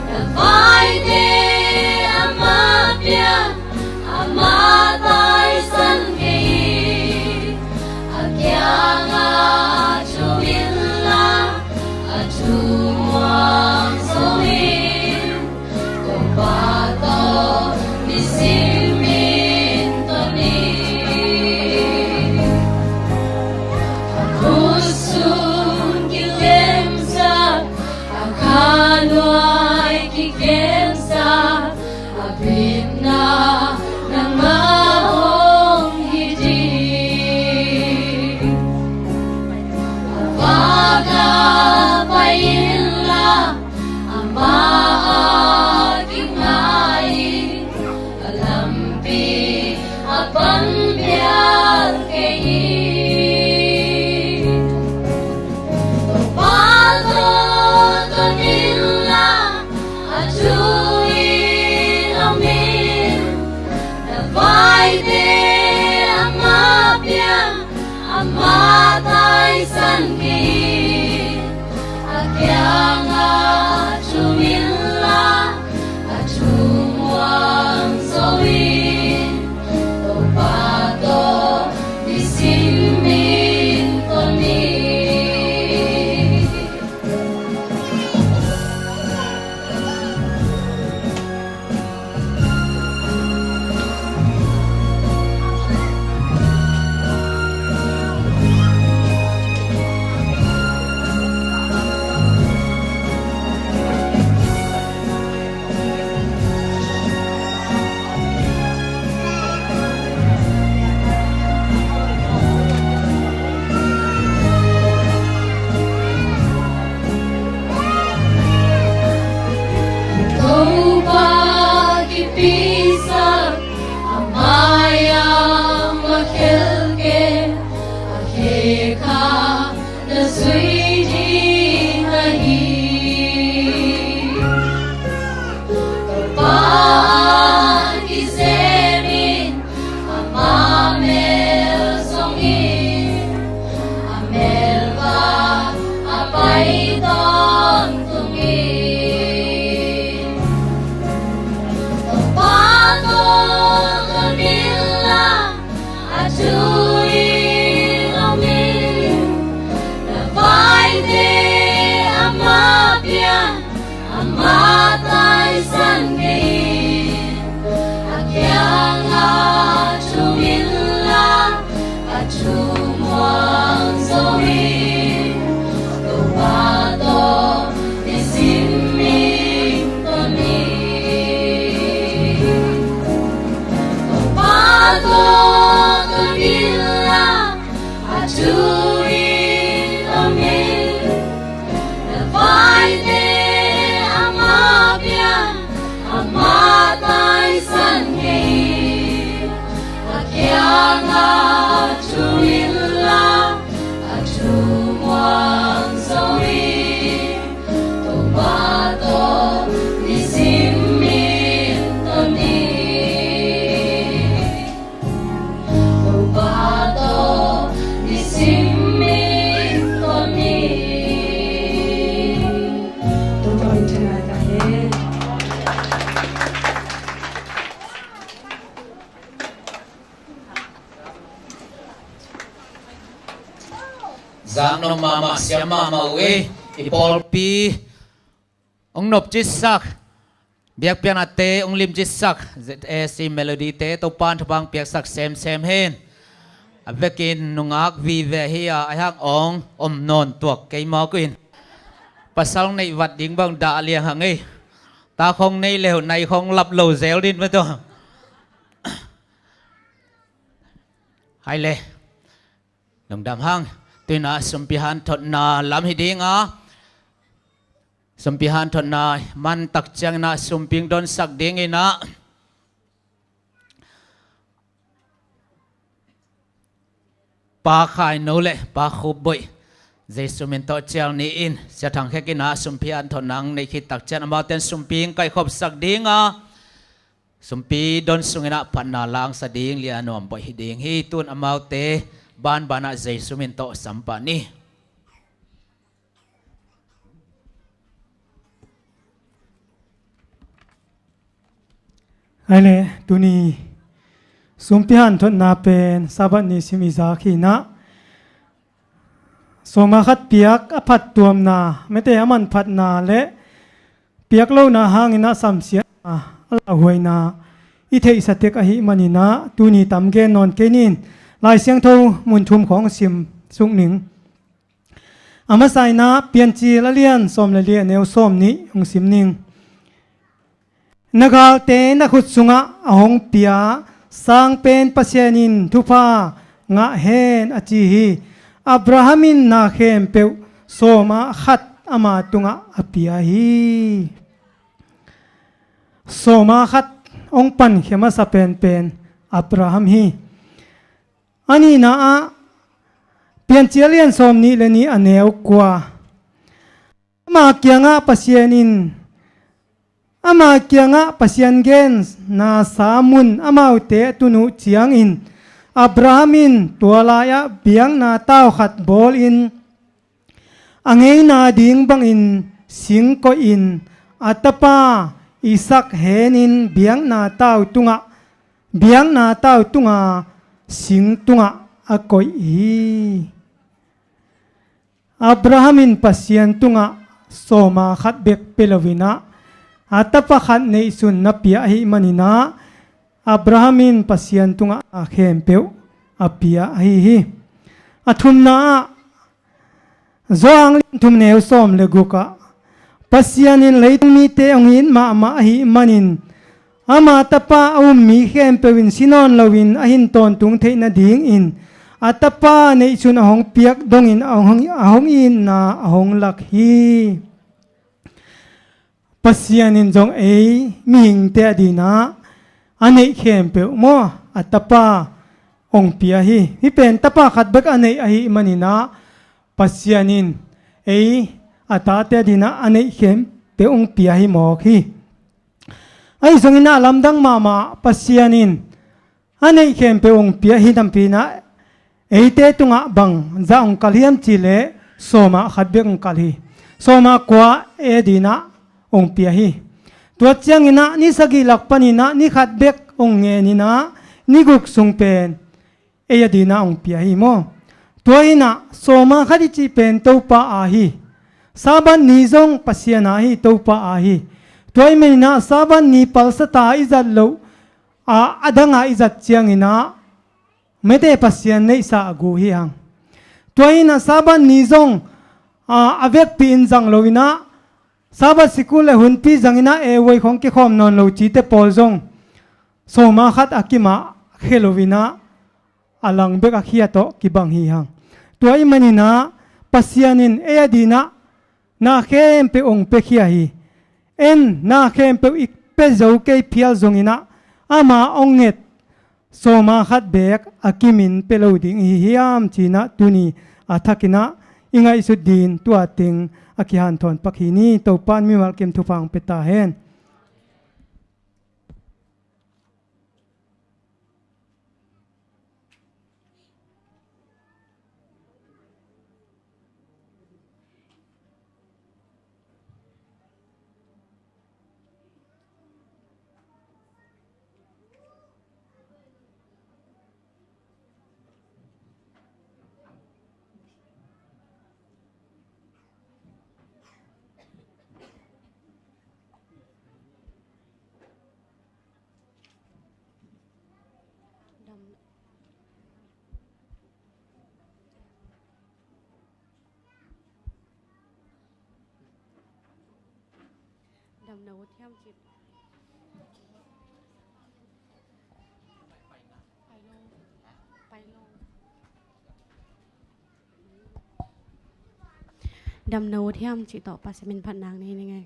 Na vaite amah pia, amah taisan kei in. A kiangah thum inla, a thumuang zo in. Topa tawh nisim in ton in. A khut sung kikemsak, a khanuai kikemsak, a bitna nangmah hong hi ding. A vak ah pai inla, amah a kingai, a lampi a pan phial kei in. Topa tawh ton inla, a thu i lawm in. Na vaite amah pia, amah taisan kei in. A kiangah thum inla, a thumuang zo in. Topa tawh nisim in ton in. Zak nop mahmah, siam mahmah uh ei. I pawlpi hong nopcitsak, biakpiaknate hong limcitsak ZAC Melody-te Topa'n thupha piaksak semsem hen. A vekin nungak vive hi a, a hang awng om nawn tuak kei mawk uh in. Pasal neih vat ding bang dah liang hang ei. Ta khong nei leu, nai khong lap lo zel din mah tua. Hai le. Lungdam hang. Tu-in ah sumpi hanthotna lam hi ding a, sumpi hanthotna man tak ciangin ah sumpi hong donsak dingin ah Pa Khai No le Pa Khup Boih, Jesu min tawh cial ni-in, Sia Thang Khek in ah sumpi hanthotna hong neih khit tak ciang amaute in sumpi hong kaihkhopsak ding a, sumpi don sungin ah phatna la hong sa ding Lia Nuam Boih hi ding hi. Tu-in amaute banban ah Jesu min tawh sam pah ni. Hai le, tuni sumpi hanthotna pen Sabbath ni sim i zak hi-in ah, sawma khat piak a phattuamna, mete a manphatna le piak lohna hangin ah samsiatna, a lauhuaina i theihsa tek ahih manin ah, tuni tam gen nawn kei ning. Lai Siangtho mun thum khawng sim suk ning. A masa-in ah Piancil a lian sawm le li, a neu sawm nih hong sim ning. Na galte na khut sungah a hong pia sang pen Pasian in thupha ngah hen, a ci hi. Abraham in na khempeuh sawma khat ama tungah a pia hi. Sawma khat hong pankhia masa penpen Abraham hi. A nihna ah Piancil a lian sawm nih le nih, a neu kua. Ama kiangah Pasian in, ama kiangah Pasian genna sa mun amaute a tun uh ciangin, Abraham in tua lai-ah biakna tau khat bawlin, a ngeina ding bangin sing koihin, a tapa Isak henin biakna tau tungah, biakna tau tunga sing tungah a koih hi. Abraham in Pasian tungah sawma khat bek pia loin ah, a tapa khat neihsun na pia ahih manin ah, Abraham in Pasian tungah a khempeuh a pia ahi hi. A thumna ah, Johan lian thum, neu sawm le guk ah, Pasian in leitung mite hong it mahmah ahih manin, ama tapa a um mi khempeuh in si nawn loin a hin tawntung theih nadingin, a tapa neihsun a hong piak dongin a hong, a hong itna a hong lak hi. Pasian in zong ei mihingte adingin ah a neih khempeuh maw, a tapa hong pia hi. Hih pen tapa khat bek a neih ahih manin ah, Pasian in ei a tate adingin ah a neih khempeuh hong pia hi mawk hi. Ahi zongin ah lamdang mahmah, Pasian in a neih khempeuh hong pia hi. Napi-in ah eite tungah bang zah hong kal hiam cih leh, sawma khat bek hong kal hi. Sawma kua ei adingin ah hong pia hi. Tua ciangin ah ni sagih lak panin ah ni khat bek hong ngenin ah, ni guk sung pen ei adingin ah hong pia hi maw. Tua hi-in ah sawma khat i cih pen Topa aa hi. Sabbath ni zong Pasian aa hi, Topa aa hi. Tua ahih manin ah Sabbath ni palsa ta i zat loh a, a dang a i zat ciangin ah, mete Pasian neihsa a gu hi hang. Tua hi-in ah Sabbath ni zong a, a vekpi-in zang loin ah, Sabbath sikul le hunpi zangin ah, e, voi khong kikhawm nawn lo cihte pawl zong sawma khat a kimah khia loin ah, a lang bek a khia tawh kibang hi hang. Tua ahih manin ah Pasian in ei adingin ah na khempeuh hong piakhia hi. En, na khempeuh i pia zo kei phial zongin ah, ama hong nget sawma khat bek a kimin pia lo ding i hi hiam ci-in ah, tuni a thakin ah i ngaihsut dingin tua teng a kihanthawn pak hi ni. Topa in mimal kim thupha hong pia ta hen. Damna ut hiam cih. Damna ut hiam cih tawh Pasian min phatna nei ning ei.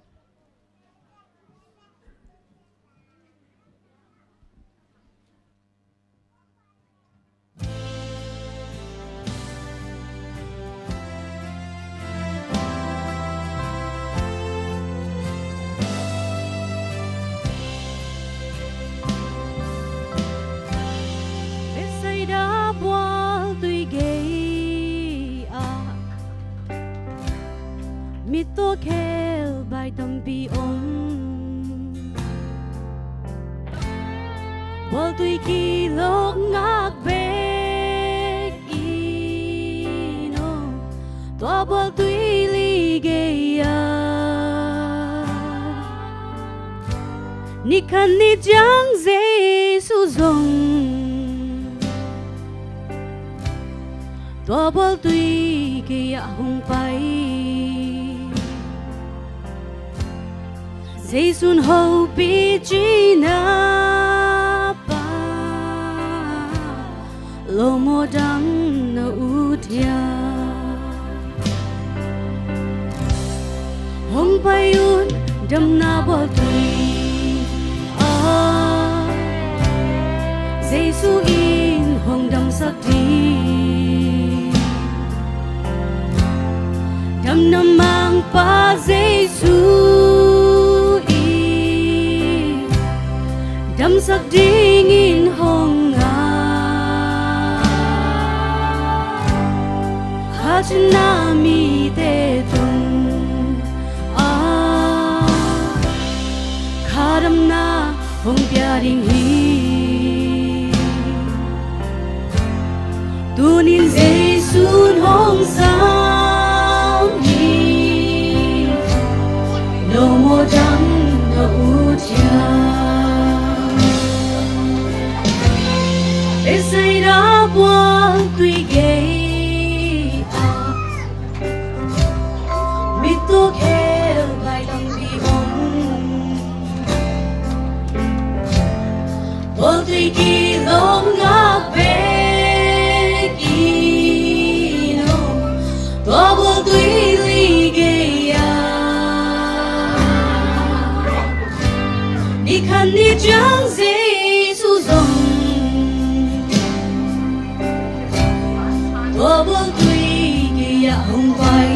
Bethsaida bual tui gei ah, mittaw khelbai tampi om. Bual tui kilawk ngak bek in aw, tua bual tui li gei ah, ni khat ni ciang Jesu zong tua bual tui gei ah hong pai. Jesu'n hopih cihna pan, lawm aw, damna ut hiam. Hong pai un damna bual tui ah, Jesu in hong damsak ding. Damna mangpa Jesu in damsak dingin hong ngai. Kha cihna mite tung ah, kha damna hong pia ding hi. Tuni'n Jesu'n hong sam hi. Lawm aw, damna ut hiam. Bethsaida bual tui gei ah, mittaw khelbai tampi om. Bual tui kilawk ngak bek in aw, tua bual tui li gei ah, ni khat ni ciang Jesu zong tua bual tui gei ah hong pai.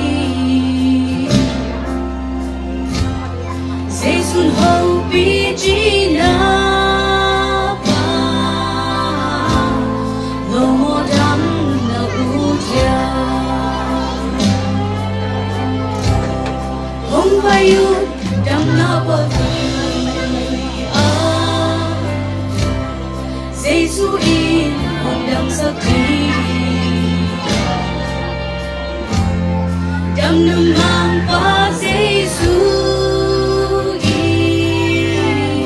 Jesu'n hopih cihna pan, lawm aw, damna ut hiam. Hong pai un damna bual tui ah, Jesu in hong damsak ding. Damna mangpa Jesu in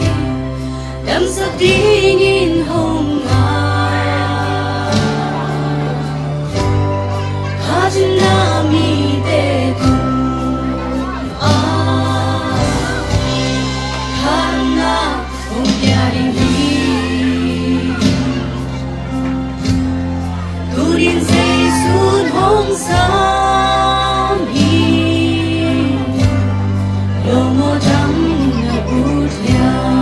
damsak dingin hong ngai. Kha cihna mite tung ah, kha damna hong pia ding hi. Tuni'n Jesu'n hong sam hi. Lawm aw, damna ut hiam.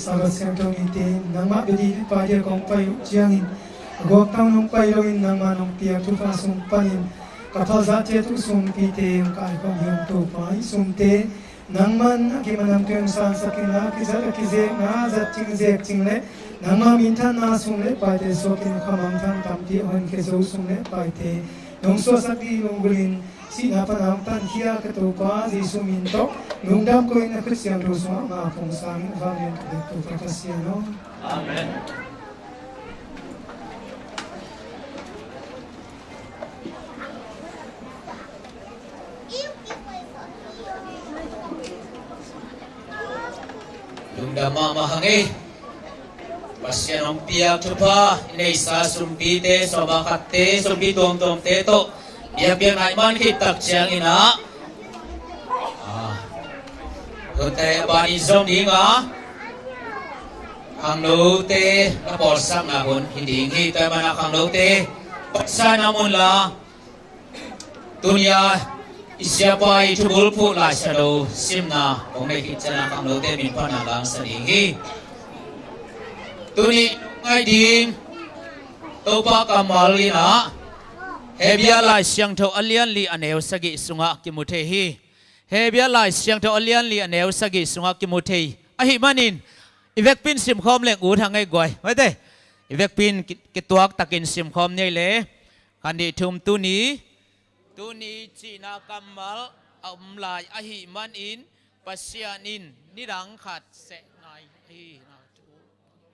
Sabbath siangtho nite in nangmah bia dih le pai dih a kong pai uh ciangin a guak tawh nong pai loin nangmah nong piak thupha sung panin ka phalzah ciat uh sumpite hong kaikhawm hi ung Topa. Hih sumte nangman a kimanam tui hong sansak inla, kizat a kizekna zat cing zek cing le nangmah minthanna sung le paite suakin khamangthang tampi a honkhia zo sung le paite nong suahsak dih lunggulhin sihna pan a hong tankhia ka Topa Jesu min tawh lungdam ko-in na khut siangtho sungah nga pungsangin vanglian ka bek Topa Pasian aw. Amen. Lungdam mahmah hang ei. Pasian hong piak thupha i neisa sumpite, sawma khatte, sumpi tuamtuamte tawh biakpiakna i man khit tak ciangin ah, ah, hunte a ban i zom ding a, khangnote na pawlsakna hun hi ding hi. Tua hi mana khangnote pawlsakna mun la, tuni-a i siapa i thubulphuh Lai Siangtho simna hong nei khit ciangin khangnote min phatna langsak ding hi. Tuni ngaih ding Topa kammal in ah Hebru Lai Siangtho a lian li a neu sagih sungah kimu thei hi. Hebru Lai Siangtho a lian li a neu sagih sungah kimu thei ahih manin i vekpi in simkhawm leng ut hang ei guai. Maite, i vekpi in ki-, kituak takin simkhawm ni ei le. Khat, nih, thum. Tuni, tuni cihna kammal a om lai ahih manin Pasian in nidang khat seh ngai ahihna thu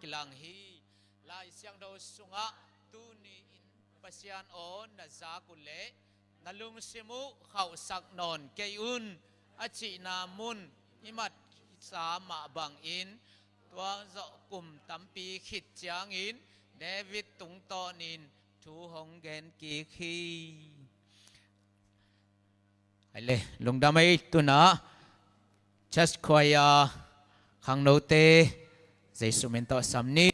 kilang hi. Lai Siangtho sungah tuni in Pasian aw na zak uh leh na lungsim uh khauhsak nawn kei un a cihna mun i mat sa mah bangin tua zawh kum tampi khit ciangin David tungtawnin thu hong gen kik hi. Hai le, lungdam ei. Tuna church choir khangnote Jesu min tawh sam ni.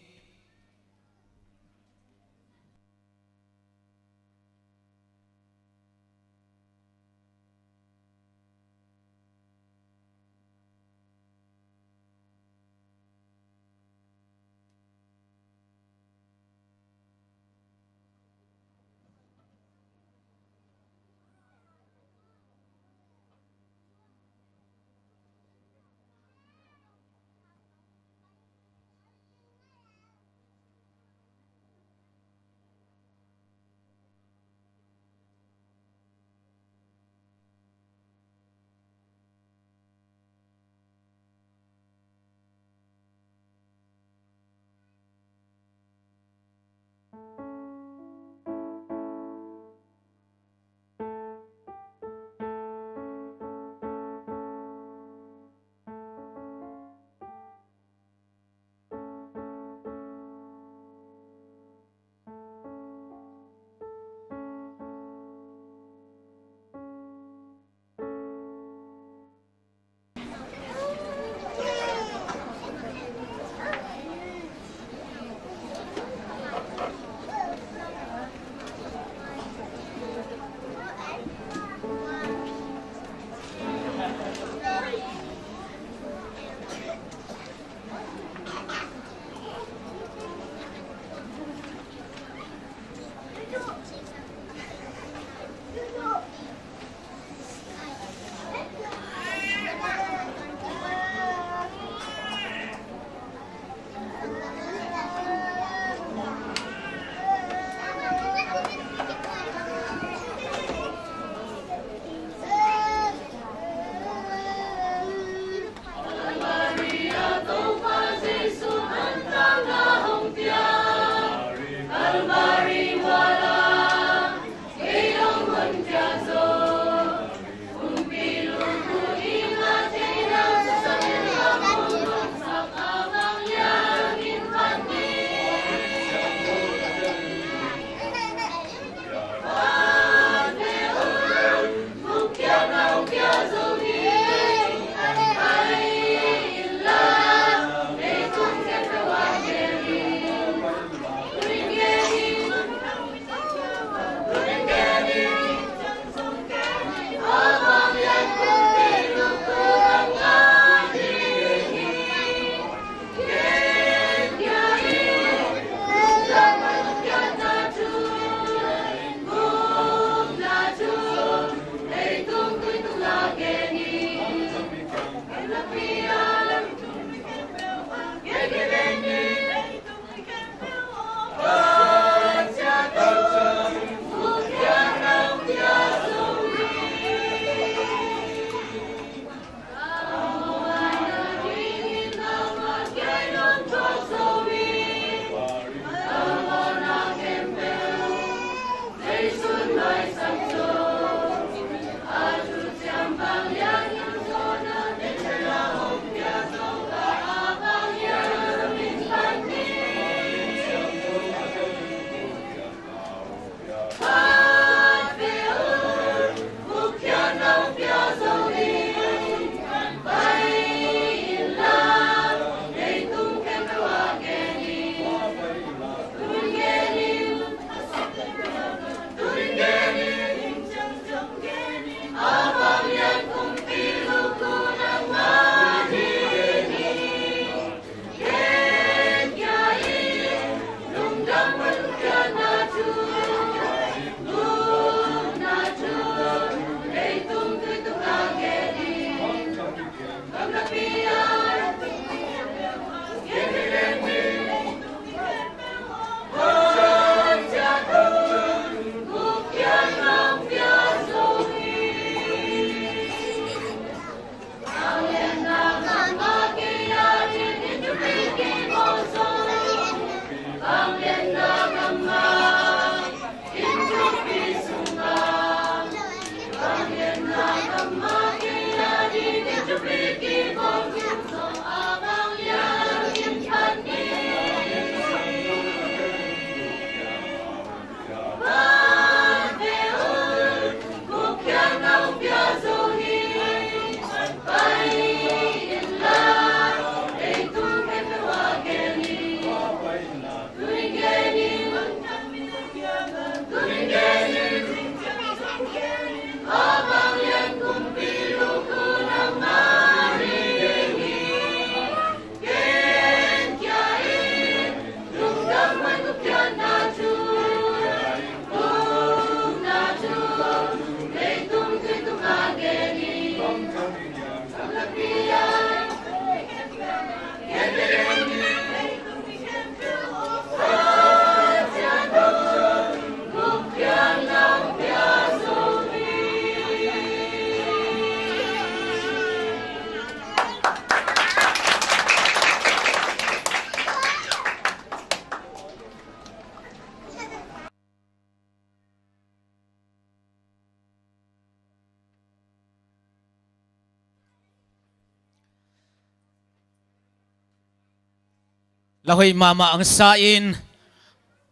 Tahoih mahmah ang sa in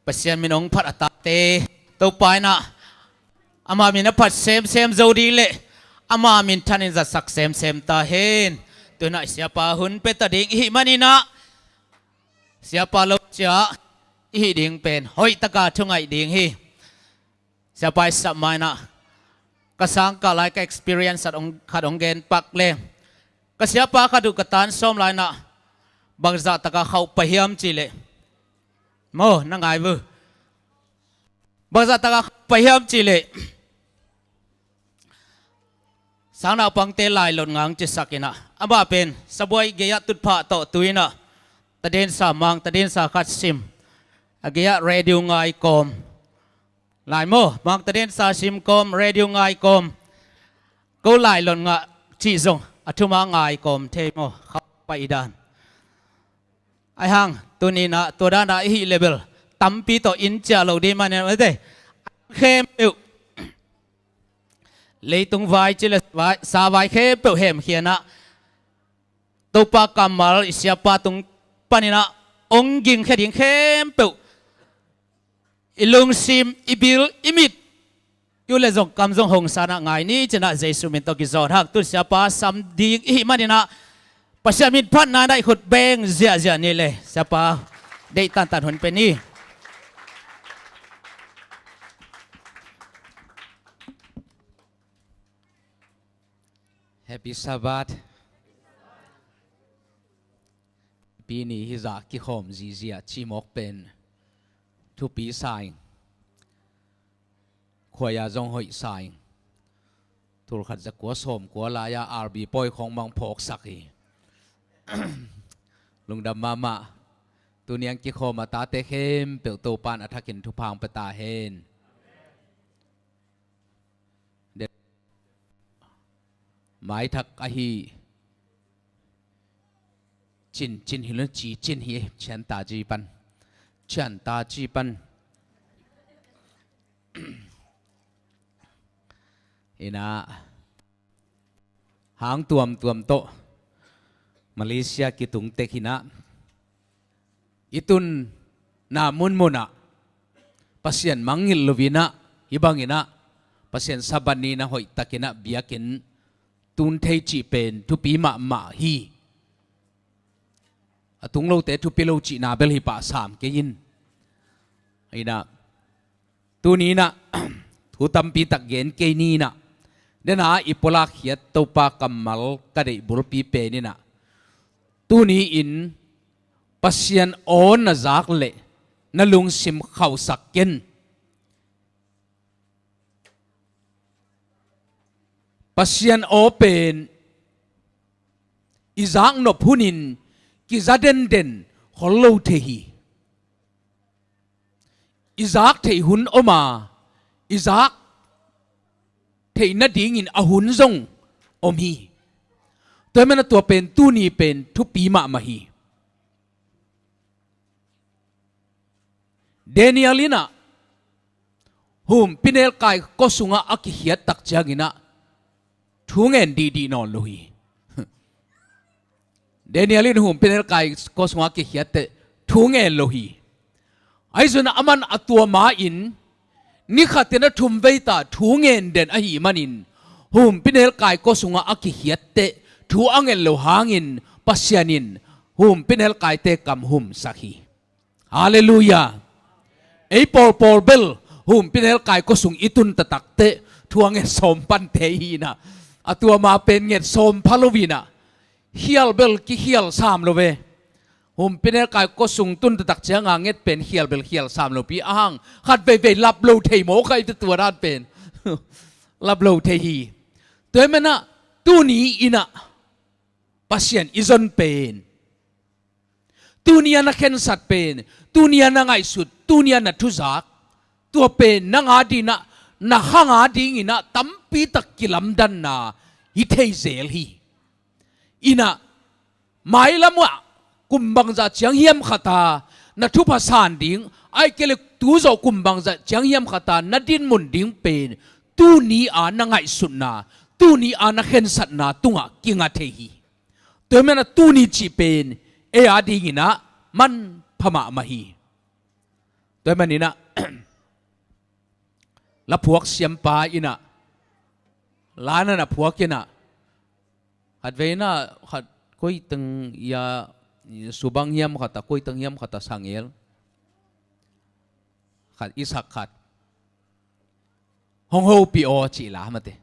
Pasian min hong phat a tate Topa in ah ama min a phat semsem zo ding le ama min thanin zatsak semsem ta hen. Tu-in ah siapa hun pia ta ding i hih manin ah siapa lo cia i hih ding pen hoih taka thungaih ding hi. Siapa i sap ma-in ah ka sangkah lai ka experience khat hong, khat hong gen pak le, ka siapa khat uh ka tan sawm lai-in ah bangzah taka khauh pah hiam cih leh, maw, na ngai uh, bangzah taka khauh pah hiam cih leh, sangnaupangte lailot ngang cisak in ah, amah pen sabuai gei-ah tutphah tawh tu-in ah tadensa, Mang tadensa khat sim, a gei-ah radio ngai kawm. Lai maw, Mang tadensa sim kawm, radio ngai kawm. Ko lailot ngah cih zong a thuma ngai kawm thei maw, khauh pah i dan. Ahih hang tuni-in ah tua dan a i hih level tampi tawh in ciah lo ding manin ah, mate, khempeuh, leitung vai cih le vai, sa vai khempeuh hemkhia-in ah Topa kammal i siapa tung panin ah hong gingkhia ding khempeuh i lungsim, i bil, i mit, tu le zong kam zong hong sa-in ah ngai ni ci-in ah Jesu min tawh kizawng hang. Tu-in siapa sam ding i hih manin ah Pasian min phatna-in ah i khut beng ziahziah ni le, siapa deih tantan hun pia ni. Happy Sabbath. Pi ni hizah kikhawm zihziah cimawk pen thupi sa ing. Khuai-a zong hoih sa ing. Tulkhat zakua sawmkua lai-a R B pawi khawng mang phawksak hi. Lungdam mahmah. Tuni-in kikhawm a tate khempeuh Topa'n a thakin thupha hong pia ta hen. Maithak ahi Cin, Cin hi lo, Ci Cin hi, Cian ta ci pan. Cian ta ci pan. In ah hang tuamtuam tawh Malaysia kitung tek in ah i tunna munmun ah Pasian mangngilh lo-in ah, hih bangin ah Pasian Sabbath ni-in ah hoihtakin ah biakinn tun thei cih pen thupi mahmah hi. A tung lote thupi lo cihna bel hi pah sam kei in. In ah tuni-in ah thu tampi tak gen kei ni in ah, den a i pulak khiat Topa kammal ka deih bulpi pen in ah, tuni-in Pasian aw na zak leh na lungsim khauhsak ken. Pasian aw pen i zaknop hunin kiza denden khol lo thei hi. I zak theih hun om a, i zak theih nadingin a hun zong om hi. Tua ahih manin ah tua pen tuni pen thupi mahmah hi. Daniel in ah humpinelkai kua sungah a kikhiat tak ciangin ah thu ngen dihdih nawn lo hi. Daniel in humpinelkai kua sungah a kikhiat teh thu ngen lo hi. Ahi zongin ah aman a tua ma-in ni khatin ah thum vei ta thu ngen den ahih manin humpinelkai kua sungah a kikhiat teh thu a ngen lo hangin Pasian in humpinelkaite kam humsak hi. Halleluiah. Ei pawlpawl bel humpinelkai kua sung i tun taktak teh thu a nget sawm pan thei hi in ah, a tua ma pen nget sawm pha lo in ah, khial bel kikhial sam lo ve. Humpinelkai kua sung tun taktak ciang a nget pen khial bel khial sam lopi ahang khat veivei lap lo thei mawk a, i tua dan pen lap lo thei hi. Tua ahih manin ah tuni in ah Pasian i zon pen, tuni a na khensat pen, tuni a na ngaihsut, tuni a na thuzak, tua pen nang a dingin ah, na khang a dingin ah tampi tak kilamdanna hi thei zel hi. In ah mailam ah kum bangzah ciang hiam khat a na thupha san ding, ahih kei leh tu zawh kum bangzah ciang hiam khat a na dinmun ding pen tuni a na ngaihsutna, tuni a na khensatna tungah kinga thei hi. Tua ahih manin ah tuni cih pen ei a dingin ah man pha mahmah hi. Tua ahih manin ah, la phuak siampa in ah, la na na phuak in ah, khatvei in ah, khat koi teng ia, Subang hiam khat a, koi teng hiam khat a, Sangel khat, i sak khat, hong hopih aw cih la mate.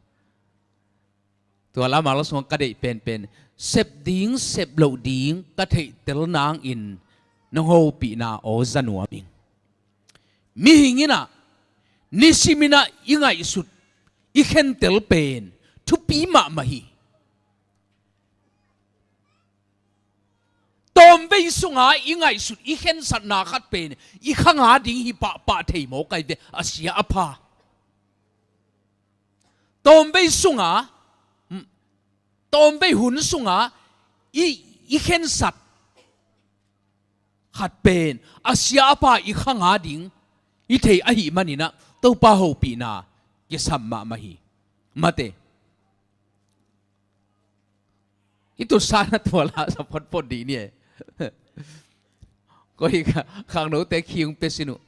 Tua la mah lo sungah ka deih penpen, sep ding sep loh ding ka theihtel nangin nong hopihna aw za nuam ing. Mihing in ah, nisim in ah i ngaihsut, i khentel pen thupi mahmah hi. Tawmvei sunga i ngaihsut, i khensatna khat pen i khang a ding hi pahpah thei maw, kai ve, a sia a pha. Tawmvei sunga, mm, tawmvei hun sunga i, i khensat khat pen a sia a pha i khang a ding i thei ahih manin ah, Topa hopihna kisam mahmah hi. Mate. I tutsa na tua la sa photphot dih ni e. Koi ka, khangnote khi ung pe sin uh.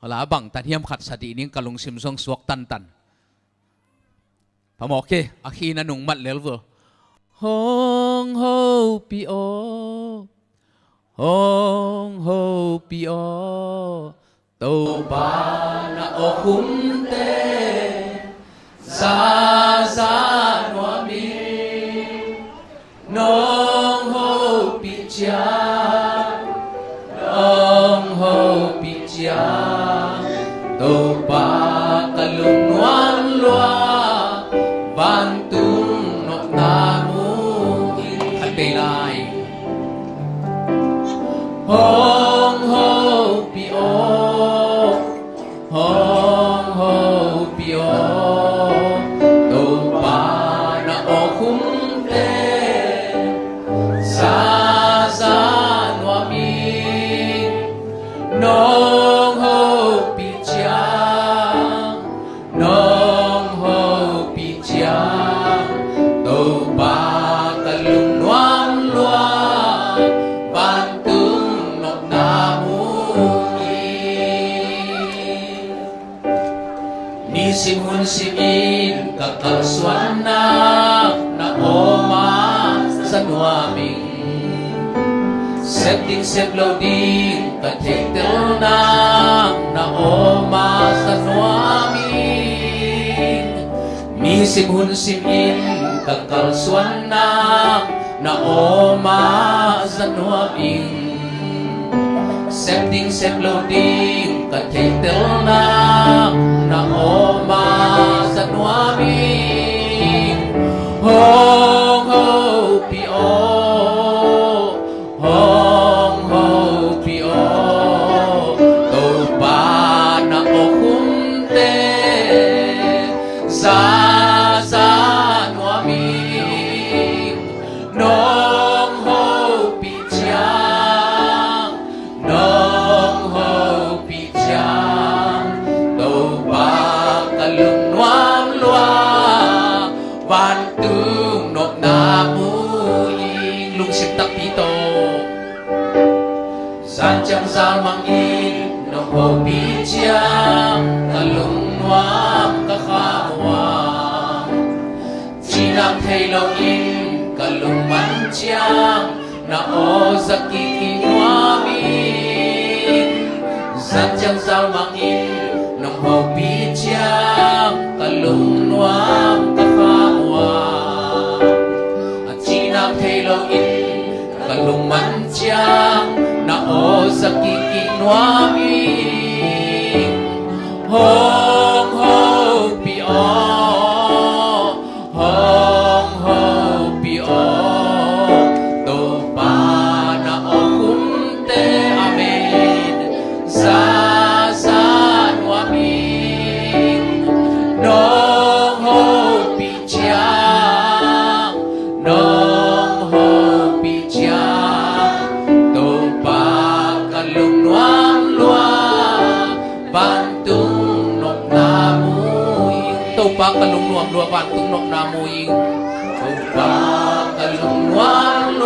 Hala bang tan hiam khat sa dih ning, ka lungsim zong suak tantan. Phamawh ke, a khi na nung mat lel vul. Hong hopih aw, hong hopih aw, Topa na awkhumte zaza nuam ing. Nong hopih ciang, nong hopih ciang, Topa ka lungnuam lua, vantung nopna mu ing. Khat vei lai. Hong hopih aw, hong hopih aw, Topa na awkhumte zaza nuam ing. Nong hopih ciang, nong hopih ciang, Topa ka lungnuam lua, vantung nopna mu ing. Nisim hun simin ka kalsuanna na awm a za nuam ing. Sep ding sep lo ding ka theihtelna na awm a za nuam ing. Nisim hun simin ka kalsuanna na awm a za nuam ing. Sep ding sep lo ding ka theihtelna na awm a za nuam ing. Hong hopih aw, hong hopih aw, Topa na awkhumte zaza nuam ing. Nong hopih ciang, nong hopih ciang, Topa ka lungnuam lua, vantung nopna mu ing. Lungsim takpi tawh. Zan ciang zal mang in nong hopih ciang, ka lungnuam ka kham uh a, cinam thei lo in ka lungman ciang, na aw za kik nuam ing. Zan ciang zal mang in nong hopih ciang, ka lungnuam ka kham uh a, a cinam thei lo in ka lungman ciang, na aw za kik nuam ing. Hong hopih aw, hong hopih aw, Topa na awkhumte, amen, zaza nuam ing. Nong hopih ciang, nong hopih ciang, Topa ka lungnuam lua, vantung nopna mu ing. Topa ka lungnuam lua, vantung nopna mu ing. Topa ka lungnuam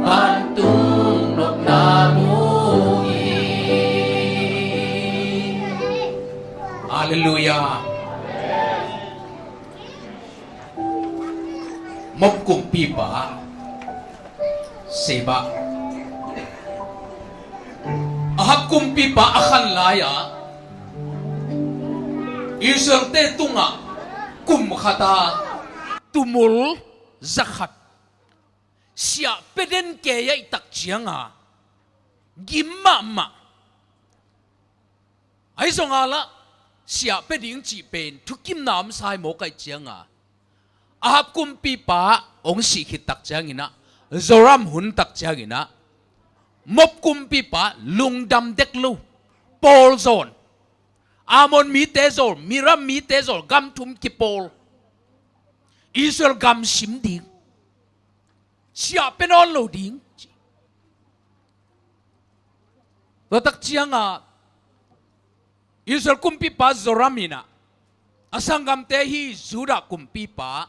Vantung nopna mu hi. Halleluiah. Moab kumpipa Seba. Ahab kumpipa a khan lai-a Israelte tungah kum khata tumul zakhat siah pia den kei a i tak cianga gim mahmah. Ahi zongah lah siah pia ding cih pen thukimna om sai maw kaih cianga Ahab kumpipa hong sih khit tak cianginah Joram hun tak cianginah Moab kumpipa lungdam dek lo, pawl zawn, Ammon mite zawl, miram mite zawl, gam thum kipawl, Israel gam sim ding, siah pia nawn lo ding. Tua tak cianga Israel kumpipa Joram inah a sanggamte hi Judah kumpipa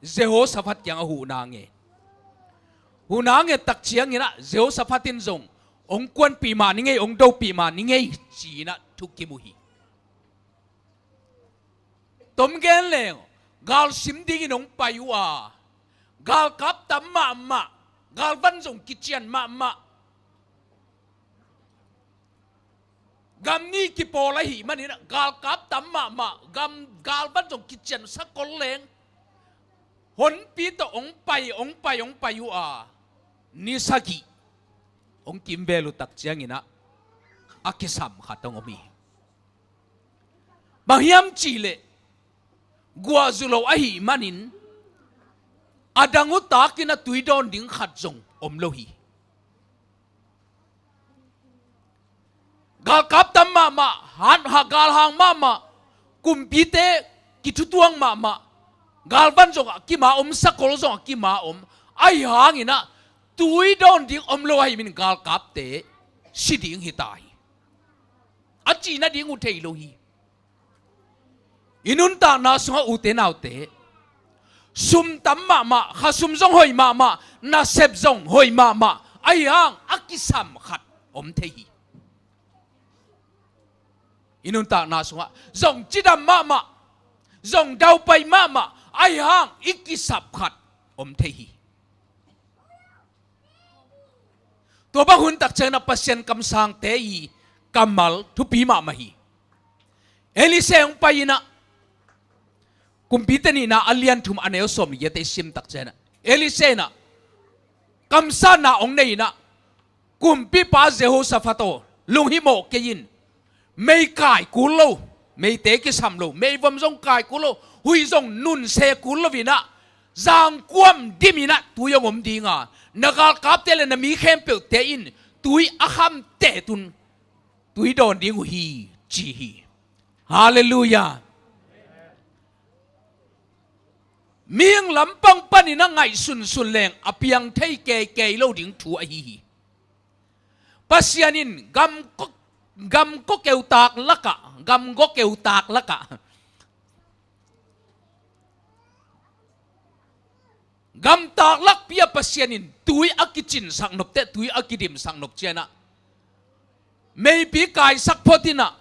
Jehoshaphat kiangah huhna ngen. Huhna ngen tak cianginah Jehoshaphat in zong hong kuanpih mah ni ngei, hong dopih mah ni ngei ci-inah thukim uh hi. Tom gen leng, gal sim dingin hong pai uh a, galkap tam mahmah, galvan zong kician mahmah. Gam nih kipawl ahih manin galkap tam mahmah, gam galvan zong kician sakol leng, honpi tawh hong pai, hong pai, hong pai uh a, ni sagih hong kimvel uh tak cianginah a kisam khat hong om hi. Bang hiam cihleh guah zu lo ahih manin a dang uh takin a tui dawn ding khat zong om lo hi. Galkap tam mahmah, han, ha, galhang mahmah, kumpite kithutuang mahmah, galvan zong a kima om, sakol zong a kima om, ahi hanginah tui dawn ding om lo ahih manin galkapte si ding hi ta hi. A cih nading uh thei lo hi. I nuntakna sungah ute naute, sum tam mahmah, khasum zong hoih mahmah, nasep zong hoih mahmah, ahi hang a kisam khat om thei hi. I nuntakna sungah zong cidam mahmah, zong daupai mahmah, ahi hang i kisap khat om thei hi. Tua bang hun tak ciangin a Pasian kamsangte i kammal thupi mahmah hi. Elisha hong pai inah, Kumpite Nihna a lian thum a neu sawm le giat i sim tak ciangin ah Elisha inah kamsanna hong nei inah, kumpipa Jehoshaphat aw, lunghimawh kei in. Mei kai kul lo, meite kisam lo, meivom zong kai kul lo, hui zong nunse kul lo inah, zangkuam dim inah tui hong om dinga, na galkapte le na mi khempeuhte in tui a khamteh tun tui dawn ding uh hi, ci hi. Halleluiah. Mihing lampang panin a ngaihsunsun leng a piang thei keikei lo ding thu ahi hi. Pasian in gam ko-, gam ko keutak lakah, gam go keutak lakah, gamtak lakpi a Pasian in tui a kicinsak nopteh, tui a kidimsak nop cianah, meipi kaisak phot inah,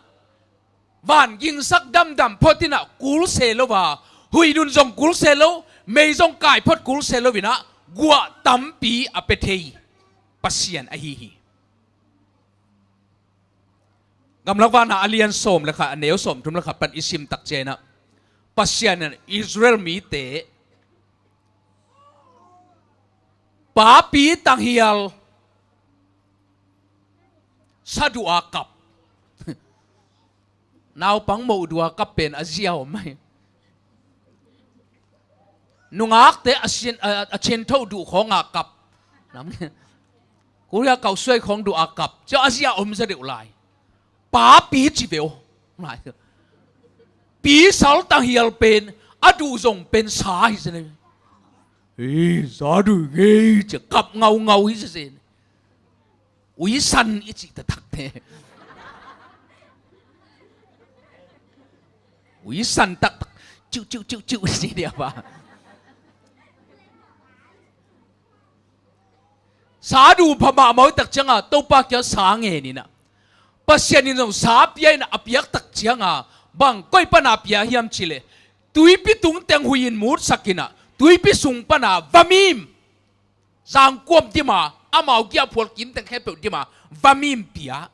van gingsak damdam phot inah kul se lo a, huih nun zong kul se lo, mei zong kai phot kul se lo inah guah tampi a pia thei Pasian ahi hi. Gamlak Vanna a lian sawm le khat, a neu sawm thum le khat pan i sim tak cianah, Pasian in Israel mite papi tanghial sa duh a kap. Naupang moh duh a kap pen a zia om ahi. Nungakte a sin, a, a cinthoh duh khawng a kap. Lam, Korea kausuai khawng duh a kap. Cia a zia om za deuh lai. Papi ci ve aw. Pi sal tanghial pen a duh zong pen sa hi zen. Hei, sa duh ngei cia kap ngaungau hi zen. Uisan i cih taktakte. Uisan taktak. Ciuh, ciuh, ciuh, ciuh, i ci dia ba. Sa du pha mahmah uh tak cianga Topa kia sa ngen inah, Pasian in zong sa pia inah, a piak tak cianga bang koi pana pia hiam cileh, tuipi tung teng hui in mutsak inah, tuipi sung pana va mim, zangkuam dima, amau giahphual kim teng khempeuh dima va mim pia.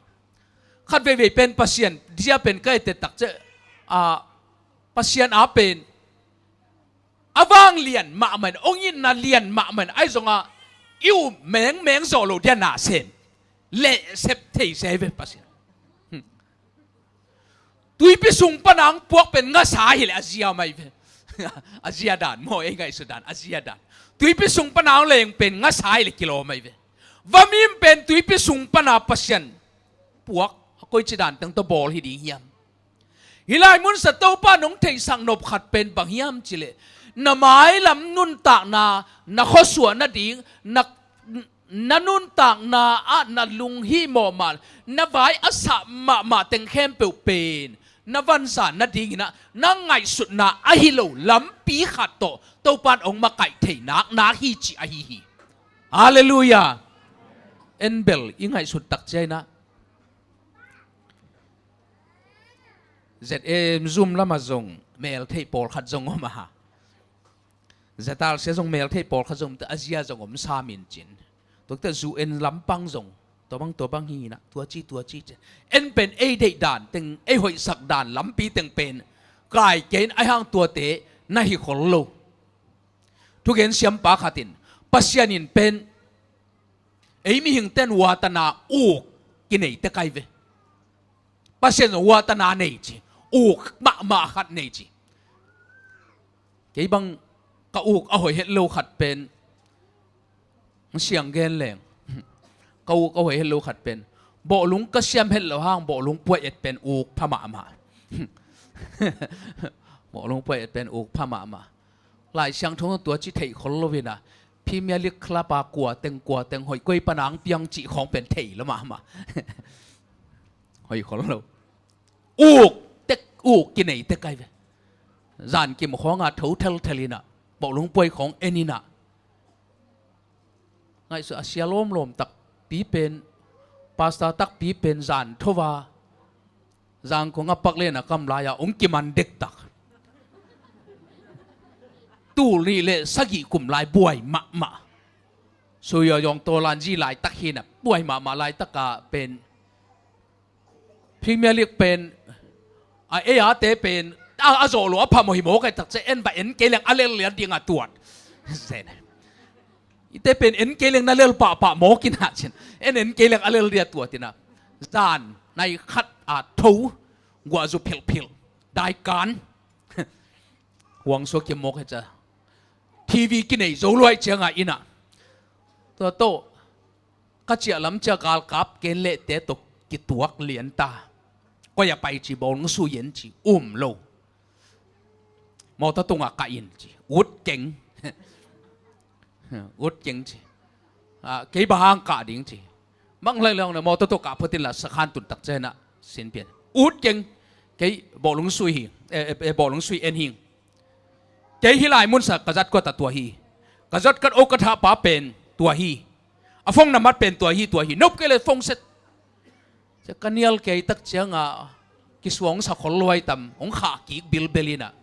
Khat veivei pen Pasian zia pen ka ete tak ciah, a, Pasian a pen a vang lian mahmah in, ong itna lian mahmah in, ahi zonga i um mengmeng zawh loh dia na sem leh sep thei se ve Pasian. Tuipi sung pana ang puak pen ngasa hileh a zia mai ve. A zia dan maw, ei ngaihsut dan a zia dan. Tuipi sung pana ang leng pen ngasa hileh kilaw mai ve. Va mim pen tuipi sung pana Pasian puak a koici dan teng tawh bawl hi ding hiam? Hih lai munsa Topa nong theihsak nop khat pen bang hiam cileh, na mailam nuntakna, na khuasuah nading, na, na nuntakna ah na lunghimawh mah, na vai a sah mahmah teng khempeuh pen na vanzan nadinginah na ngaihsutna ahi lo lampi khat tawh Topa in hong makaih thei naknak hi cih ahi hi. Halleluiah. En bel i ngaihsut tak ciainah Z M zum lamah zong meltheih pawlkhat zong om a, Z R C zong meltheih pawlkhat zong om, a zia zong om sam in cin. Tuakte zu en lampang zong tua bang tua bang hi inah, tua ci tua ci ci. En pen ei deih dan teng, ei hoihsak dan lampi teng pen kai kei in, ahi hang tuate na hi khol lo. Thugen siampa khat in, Pasian in pen ei mihingten watana uk kinei tek ai ve. Pasian zong watana nei ci, uk mahmah khat nei ci. Kei bang ka uk a hoih het lo khat pen, siang gen leng, ka uk a hoih het lo khat pen, bawhlung ka siam het lo hang bawhlung puai et pen uk pha mahmah. Bawhlung puai et pen uk pha mahmah. Lai Siangtho tua ci theih khol lo inah, Premier League club a kua teng kua teng hoih, koi pana ang piang cih khawng pen thei lo mahmah. Hoih khol lo. Uk tek, uk kinei tek ai ve. Zankim khawngah tho thelthel inah, bawhlung puai khawng en inah, ngaihsut a sia lawmlawm takpi pen, pastor takpi pen zan thova zangkong a pak lena kam lai-a hong kiman dektak. Tul nih le sagih kum lai buai mahmah. Suya yong tawlanzi laitak hinah buai mahmah laitaka pen Premier League pen a, ei ate pen a, a zawh lo a phamawh hi mawk ai tak ciah, en va en kei leng a lel lian dingah tuat. Ite pen en kei leng na lel pahpah mawk inah cin, en en kei leng a lel dia tuat inah, zan nai khat a tho guahzu philhphilh daikan huangsua kim mawk hi ciah, T V kinei zo luai ciangah inah, tua tawh ka ciah lam ciah galkap ken lehte tawh kituak lianta. Koi a pai ci, bawlung sui en ci, um lo. Mawtaw tungah kah in ci, ut keng. Ut keng ci. Ah, kei bang hang kah ding ci. Mang lai leong le mawtaw tawh kah phutin la sakhan tun tak cianah sin pian. Ut keng. Kei bawlung sui hi. Eh, eh, eh, bawlung sui en hing. Kei hih lai munsa ka zat kuata tua hi. Ka zat kat o ka thahpa pen tua hi. A phone number pen tua hi, tua hi. Nop kei le phone set. Cia ka nial kei tak cianga kisuang sa khol luai tam, hong khah kik bilbel inah.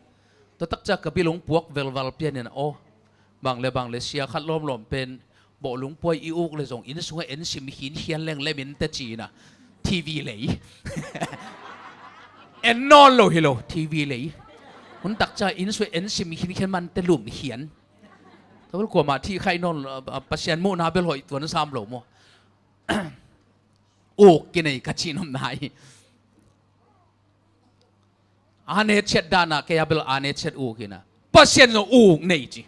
Tua tak cia ka bil hong puak velval pian inah, aw, bang le bang le sia khat lawmlawm pen bawhlung puai i uk le zong inn sungah en sim khinkhian leng lem in teci inah, T V lei. En nawn lo hi lo, T V lei. Hun tak cia inn sungah en sim khinkhian man te lum khian. Tabal kuamah thih khaih nawn lo, a, a, Pasian muhna bel hoih tuan sam lo maw? Uk kinei ka cih nopna hi. A ne chiat dana kei a bel a ne chiat uk inah, Pasian zong uk nei ci.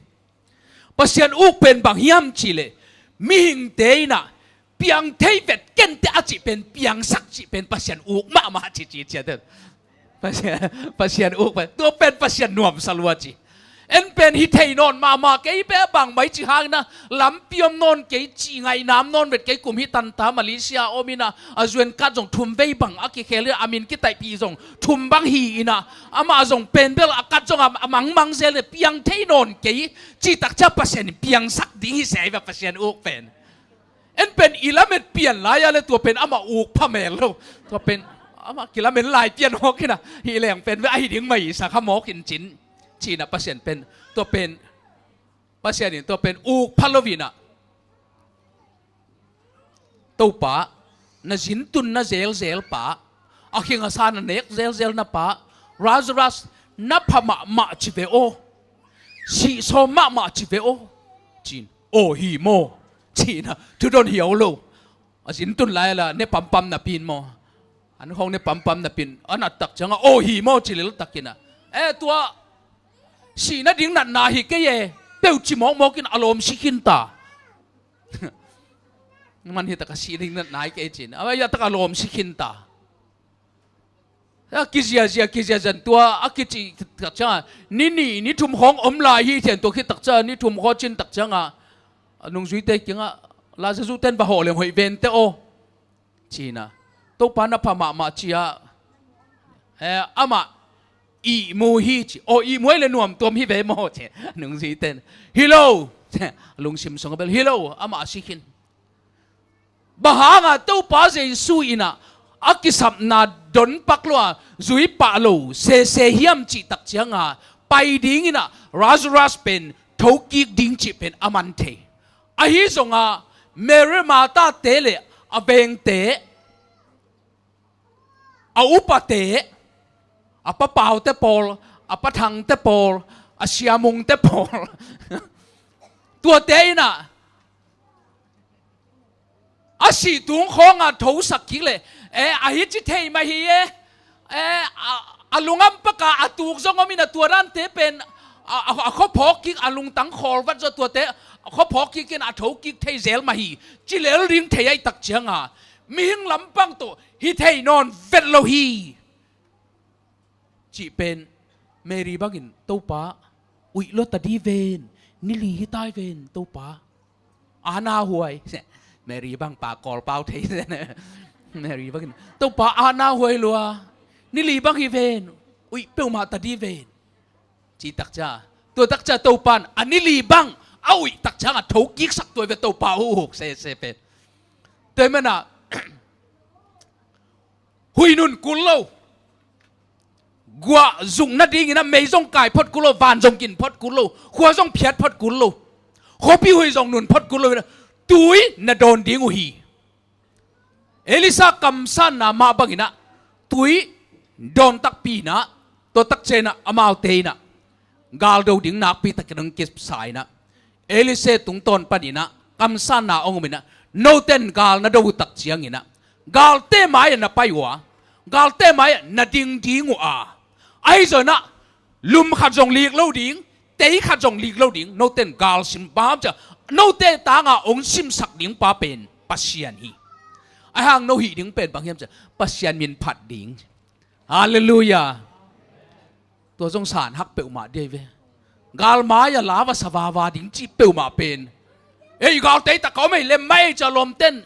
Pasian uk pen bang hiam cihleh, mihingte inah piang thei vet kente a cih pen, piangsak cih pen Pasian uk mahmah ci ci ciate. Pasian, Pasian uk pen, tua pen Pasian nuamsa lua ci. En pen hi thei nawn mahmah kei, beh bang mai ci hangin ah lampi om nawn kei, ci ngaih nam nawn vet kei. Kum hi tanta Malaysia om inah, a zuan kat zong thum vei bang a kikhel inah, a min kitaihpih zong thum bang hi inah, amah zong pen bel a kat zong a, a mangmang zel inah piang thei nawn kei, cih tak cia Pasian in piangsak ding hi se hi va Pasian uk pen. En pen i lamet pian lai-a le tua pen amah uk pha mel lo. Tua pen amah kilamen lai pian mawk inah, hih leng pen ve ahi ding mah i sa kha mawk in cin. Cinah Pasian pen, tua pen, Pasian in tua pen uk pha lo inah, Topa, na zintun na zelzel pa, a khing a sa na nek zelzel na pa Lazarus na pha mahmah ci ve aw. Sih sawm mahmah ci ve aw. Cin, aw hi maw? Cinah thudon hiau lo. A zintun lai la ne pampam napi in maw? An khawng ne pampam napi in a nat tak ciangah aw hi maw ci lel takinah, e, tua sih nading natna hi kei e, peuh ci mawkmawk in a lawm si khin ta. Man hi taka sih ding natna hi kei cin a, a taka lawm si khin ta. A kiziazia kiziazia tua a kici tak ciangah ni nih ni thum khawng om lai hi cian tua khit tak ciangah ni thum khaw cin tak ciangah a nungzuite kiangah Lazarus ten va hawh leng hoih vente aw. Cinah Topa na pha mahmah ci-ah, eh, amah ihmu hi ci. Aw, ihmu ahi le nuamtuam hi ve maw ci. Nungzuite in hi lo. Lungsim sungah bel hi lo, amah a si khin. Bang hangah Topa Jesu inah a kisapna don pak lo a zui pah lo sese hiam cih tak ciangah pai ding inah Lazarus pen thokik ding cih pen a man thei. Ahi zongah Mary Martha te le a vengte, a upate, a pa Paute pawl, a pa Thangte pawl, a sia Mungte pawl, tuate inah a sih tung khawngah thosak kik le, e, a hi ci thei mah hi e. E, a, a lungam pakah a tuk zong om inah tua dante pen a, a, a khuaphawk kik, a lungtang khawlvat zaw tuate a khuaphawk kik inah a thokik thei zel mah hi ci lel ding thei ahi tak ciangah mihing lampang tawh hi thei nawn vet lo hi. Cih pen Mary bangin, Topa, uih lua ta di ven, ni li hi tai ven, Topa. Ana huai. Mary bang pa Kawl pau thei. Mary bangin, Topa, ana huai lua, ni li bang hi ven, uih peuhmah ta di ven. Cih tak ciang, tua tak ciang Topa in a ni li bang a uih tak ciangah thokiksak tuai ve Topa uh, huk sese pen. Tua hi manah huih nun kul lo. Guah zuk nadingin a mei zong kai phot kul lo, van zong gin phot kul lo, khua zong phiat phot kul lo, khuapi huih zong nun phot kul lo. Tui na dawn ding uh hi. Elisha kamsanna mah bangin ah tui dawn takpi in ah, tua takciang in ah amaute in ah galdo ding nakpi takin hong kisa in ah, Elisha tungtawn panin ah kamsanna hong om in ah, note in gal na do uh takciangin ah galte mai-ah na pai uh a, galte mai-ah na ding ding uh a, ahi zongin ah lum khat zong lik lo ding, tei khat zong lik lo ding, note in gal sim, bang hiam cih leh note tangah hong simsak ding pa pen Pasian hi. Ahi hang no hih ding pen bang hiam cih leh Pasian min phat ding. Halleluiah. Tua zong san hak peuhmah ding hi ve. Gal mai-ah lava sa vava ding cih peuhmah pen, ei, gal tei tak ka om ei lem mai ci-a lawmte in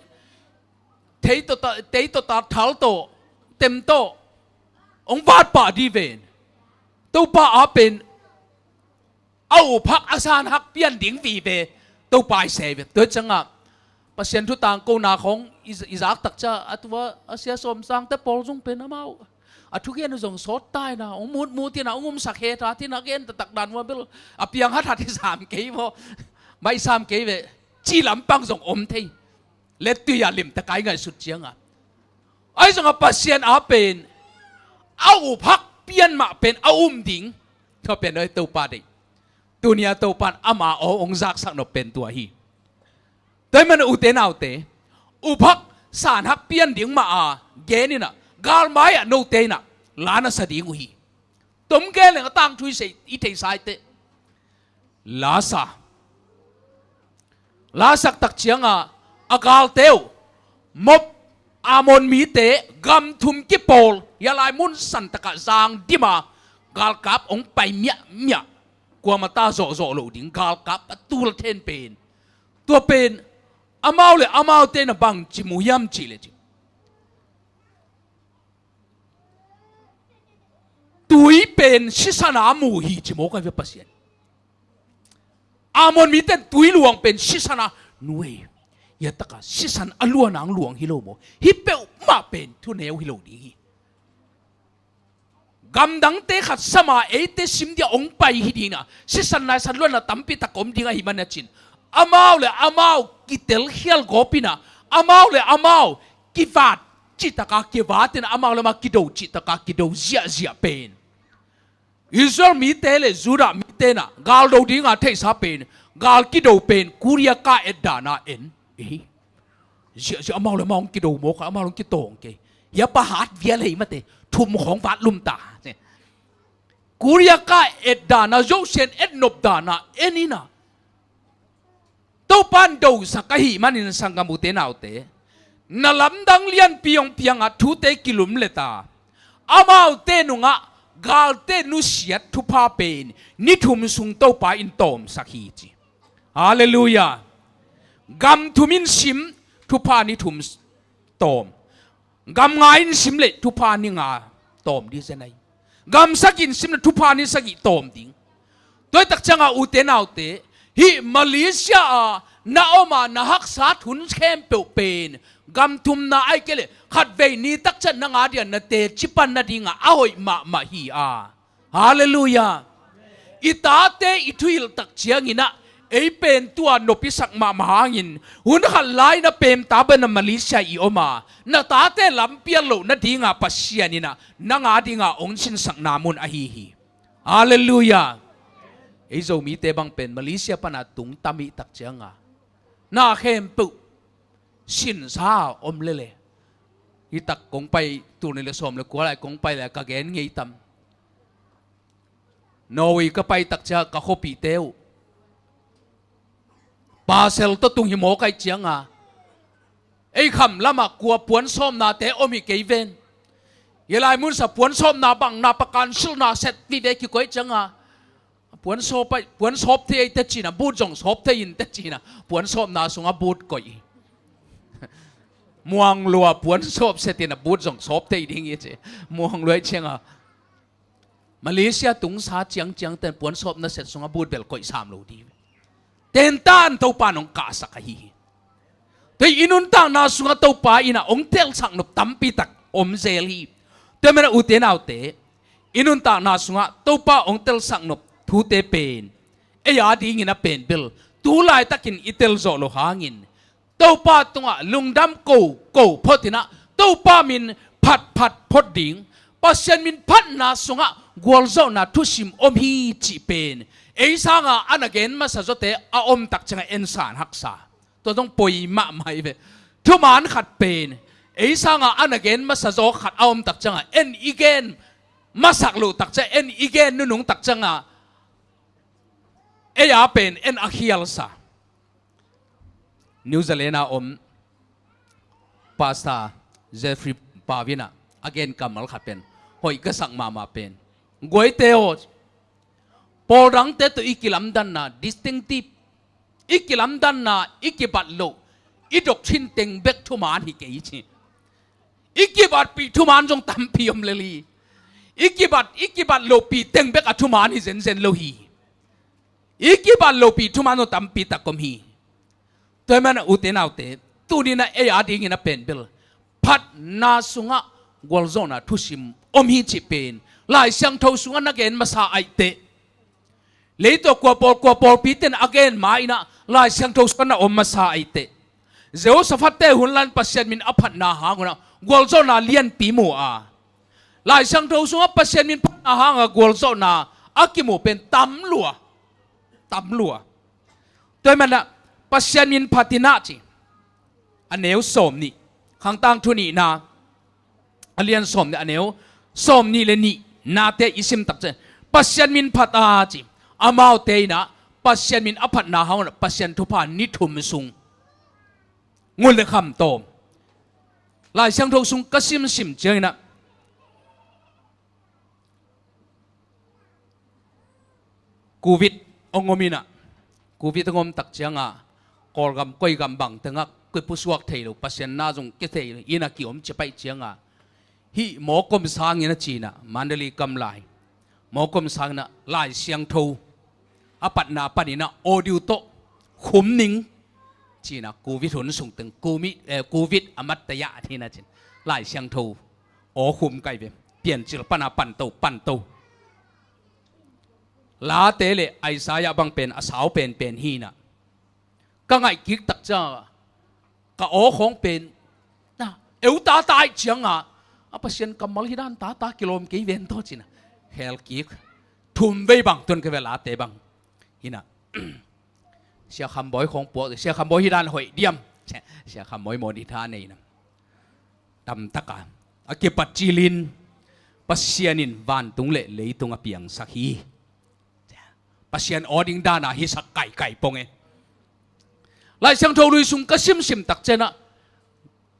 tei tawh ta, tei tawh ta, thal tawh, tem tawh hong vat pah ding hi ven. Topa a pen a uphak a sanhak pian ding vive Topa i sei ve. Tua ciangah Pasian thu tangkona khawng i, i zak takciang a, tua a sia Sawmsangte pawl zong pen amau a thugen uh zong sawt ta in ah, hong mutmut in ah, hong umsak het hat in ah, gen taktak dan uh a bel a piang hathat hi sam kei maw, mai sam kei ve, cih lampang zong om thei. Lettui-a limtak a i ngaihsut ciangah, ahi zongah Pasian a pen a uphak pian mah pen a um ding. Tua pen aw, Topa deih. Tuni-a Topa in ama aw hong zaksak nop pen tua hi. Tua hi manah ute naute, uphak sanhak pian ding mah a gen in ah gal mai-ah note in ah la na sa ding uh hi. Tom gen leng a tangthu i sei, i theisa i teh. La sa. La sak takciangah a galte uh, Moab, Ammon mite gam thum kipawl, hia lai mun santakah zang dim a, galkap hong pai miahmiah, kuamah ta zawhzawh loh ding galkap a tul a then pen. Tua pen amau le amaute in ah bangci mu hiam cih leh ci, tui pen sisan a mu hi ci mawk ahi ve Pasian. Ammon mite in tui luang pen sisan a, nu ei, Hiataka sisan a luan ang luang hi lo maw? Hih peuhmah pen thuneu hi lo ding hi. Gamdangte khat sama eite sim dia hong pai hi dingin ah sisan naisan luanna tampi tak om ding ahih man a cin, amau le amau kitelkhial gawpin ah amau le amau kivat, cihtaka kivatin ah amau le amau kido, cihtaka kido ziahziah pen Israel mite le Judah mite in ah gal do dinga theihsa pen, gal kido pen Korea ka et dana en. Ei, ziahziah amau le amau hong kido mawk a, amau le hong kitawng kei. Hia pa hat vial hei mate, thum khawng vat lum ta. Korea ka et dana Josian et nop dana en in ah Topan dosak ahih manin sanggam ute naute, na lamdang lianpi hong pianga thute kilum leta, amaute nungah galte nusiat thupha pen ni thum sung Topa in tawmsak hi ci. Halleluiah. Gam thum in sim, thupha ni thum tawm. Gam nga in sim le thupha ni nga tawm ding zen ahi. Gam sagih in sim le thupha ni sagih tawm ding. Tua hi tak cianga ute naute, hih Malaysia a na om a na haksat hun khempeuh pen gam thumna ahih kei leh khatvei ni tak ciang nang a dia na teci pan nadinga a hoih mahmah hi a. Halleluiah. I tate i thuhilh tak ciangin ah ei pen tua nop i sak mahmah hangin, hun khat lai na pemta bana Malaysia i om a, na tate lampial loh nadinga Pasian in ah nang a dinga hong sinsakna mun ahi hi. Halleluiah. Ei Zomite bang pen Malaysia pana tungtam i tak cianga na khempeuh sinsa om lele. Hi tak kong pai, tul nih le sawm le kua lai kong pai le ka gen ngei tam. Norway ka pai tak cia ka khuapihte uh pasal tawh tung hi mawk ahih cianga, ei kham lamah kua puansawpnate om hi kei ven. Hi lai munsa puansawpna bang na pakan silna set vive kikoih cianga, puansawp, puansawp thei ei tecina, but zong sawp thei in tecina, puansawpna sunga but koih hi. Muang lua puansawp setina but zong sawp thei ding hi ci. Muang lua i cianga Malaysia tungsa ciangciang ten puansawpna set sunga but bel koih sam lo ding hi. Tentan Topa nong kahsak ahi hi. Tua i nuntakna sungah Topa in ah hong telsak nop tampi tak om zel hi. Tua mena ute naute, i nuntakna sungah Topa hong telsak nop thute pen ei a dingin a pen bel tu laitakin i tel zawh lo hangin Topa tungah lungdam ko ko photin ah Topa min phatphat phot ding, Pasian min phatna sungah gualzawhna thusim om hi cih pen ei sanga a na gen masa zawte a om tak ciangah en san haksa. Tua zong poi mahmah hi ve. Thuman khat pen ei sanga a na gen masa zaw khat a om tak ciangah en i gen masak loh tak ciangah, en i gen nunung tak ciangah ei a pen en a khialsa. New Zealand a om Pastor Jeffrey Pawin ah a gen kammal khat pen hoih ka sak mahmah pen, guaite aw, pawldangte tawh i kilamdanna, distinctive, i kilamdanna, i kibat loh, i doctrine teng bek thuman hi kei ci. I kibatpih thuman zong tampi om lel hi. I kibat, i kibat lohpih teng bek a thuman hi zenzen lo hi. I kibat lohpih thuman zong tampi tak om hi. Tua hi mana ute naute, tuni na ei a dingin a pen bel phatna sungah gualzawhna thusim om hi cih pen Lai Siangtho sungah na gen masa aih teh. Leitawh kua pawl, kua pawlpi ten a gen ma inah Lai Siangtho sungah na om masa aih teh. Jehoshaphat te hun lan Pasian min a phatna hang unah gualzawhna lianpi mu a, Lai Siangtho sungah Pasian min phatna hanga gualzawhna a kimu pen tam lua, tam lua. Tua hi manah Pasian min phat inah ci. A neu sawm nih, Khangtang thu nihna a lian sawm nih, a neu sawm nih le nih nate i sim tak ciang Pasian min phat a ci. Amaute inah Pasian min a phatna hang unah Pasian thupha ni thum sung ngun le kham tawm. Lai Siangtho sung ka simsim cianginah Covid hong om inah, Covid hong om tak cianga Kawlgam koi gam bang tengah koi pusuak thei lo, Pasian na zong kia thei lo inah kiom cipaih cianga hih mawkom sangin a cinah Mandalay kam lai mawkom sanginah Lai Siangtho a patna paninah audio tawh khum ning Cina covid hun sung teng covid, eh, covid a mat taya a thina cin. Lai Siangtho aw khum kai ve. Piancil pana panto, panto. Late le Isaiah bang pen a sau pen pen hina. Ka ngaih kik tak cianga ka aw khawng pen na eu tata ih cianga a Pasian kammal hi dan tata kilawm kei ven tawh cina. Khel kik thum vei bang tun ka ve late bang hina. Sia Kham Bawi khawng puak, Sia Kham Bawi hi dan hoih diam. Sia Kham Bawi maw ni tha nei na. Tamtaka a kipat cilin Pasian in vantung le leitung a piangsak hi. Pasian aw ding dana hisak kaikai pong e. Lai Siangtho Lui sung ka simsim tak ciana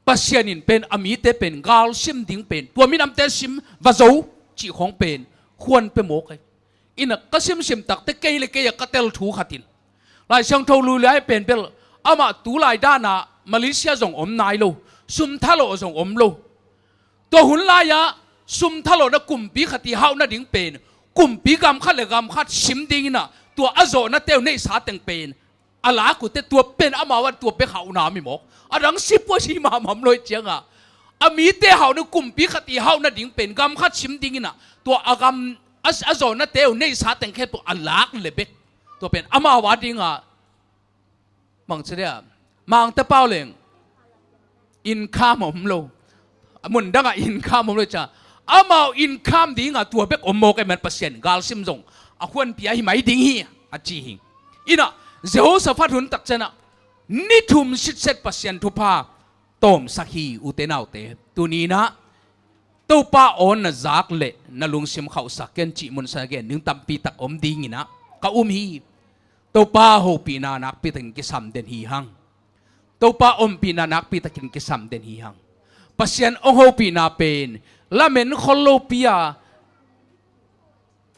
Pasian in pen a mite pen gal sim ding pen tua minamte sim va zo cih khawng pen khuan pe mawk e. Ina ka simsim takte kei le kei a ka tel thu khatin Lai Siangtho Lui lai pen bel amah tulai dana Malaysia zong om nai lo, sum thalawh zong om lo. Tua hun lai-ah sum thalawhna kumpi khat i hauh nading pen kumpi gam khat le gam khat sim dingin ah tua a zawhnate uh neihsa teng pen a lak uh teh tua pen amau ah tua bek hauhna mi mawk. A dang sipua si mahmah om lo ih ciangah a mite hauhna kumpi khat i hauh nading pen gam khat sim dingin ah tua a gam a, a zawhnate uh neihsa teng khempeuh a lak le bek. Tua pen amau a dingah mangcia dia mangte pau leng income om lo. Mun dangah income om lo cia amau income dingah tua bek om mawk e man Pasian galsim zong a khuanpi ahi mai ding hi a ci hi. Inah Jehoshaphat hun tak cianah ni thum sitset Pasian thupha tawmsak hi ute naute. Tuni inah Topa aw na zak le na lungsim khauhsak ken cih munsa gen ding tampi tak om dinginah ka um hi. Topa hopihna nakpi takin kisam den hi hang. Topa ompihna nakpi takin kisam den hi hang. Pasian hong hopihna pen lamen khol lopi a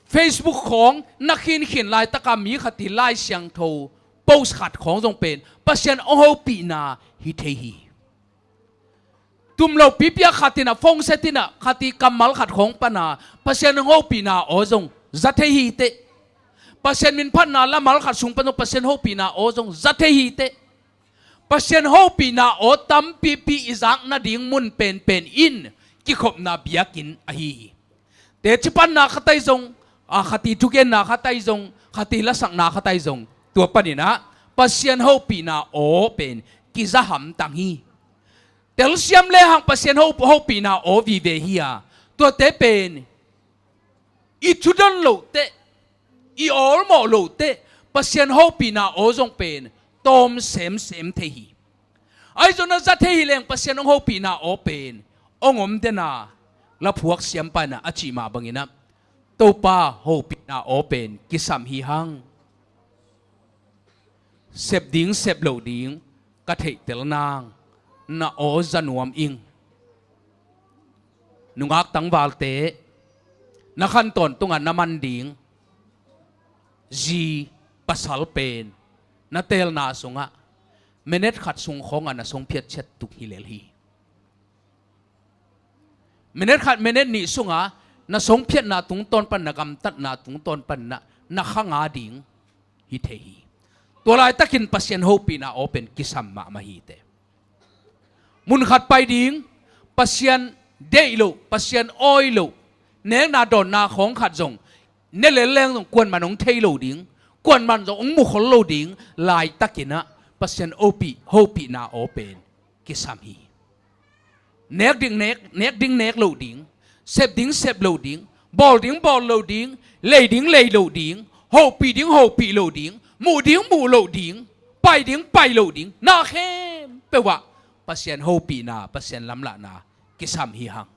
Facebook khawng na khinkhin laitaka mi khat i Lai Siangtho post khat khawng zong pen Pasian hong hopihna hi thei hi. Tum lo pipi a khat in a phone set in a khat i kammal khat khawng pana Pasian hong hopihna aw zong za thei hi teh. Pasian minphatna lamal khat sung pan zong Pasian hopihna aw zong za thei hi teh. Pasian hopihna aw tampipi i zak nading mun penpen in kikhopna biakinn ahi hi. Teci panna khat ahi zong, a, khat i thugenna khat ahi zong, khat i lasakna khat ahi zong, tua paninah Pasian hopihna aw pen kiza hamtang hi. Telsiam lehang Pasian ho-, hopihna aw vive hi a, tuate pen i thudon loh teh, i awlmawh loh teh Pasian hopihna aw zong pen tawm semsem thei hi. Ahi zong na za thei hi leng Pasian hong hopihna aw pen hong om dena laphuak siampa inah a cih mah banginah Topa hopihna aw pen kisam hi hang. Sep ding sep loh ding ka theihtel nang na aw za nuam ing. Nungak tangvalte na khan tawntungah na man ding zi pasal pen na teelna sungah minute khat sung khawngah na song phiat ciat tuk hi lel hi. Minute khat minute nih sungah na song phiatna tungtawn pan na gamtatna tungtawn pan na, na khanga ding hi thei hi. Tua laitakin Pasian hopihna aw pen kisam mahmah hi teh. Mun khat pai ding Pasian deih loh, Pasian awi loh, nekna dawnna khawng khat zong ne lel leng zong kuanman hong thei lo ding, kuanman zong hong mukhol lo ding laitakinah Pasian hopih, hopihna aw pen kisam hi. Nek ding nek, nek ding nek loh ding, sep ding sep loh ding, bawl ding bawl loh ding, lei ding lei loh ding, hopih ding hopih loh ding, muh ding muh loh ding, pai ding pai loh ding, na khempeuh ah Pasian hopihna, Pasian lamlahna kisam hi hang.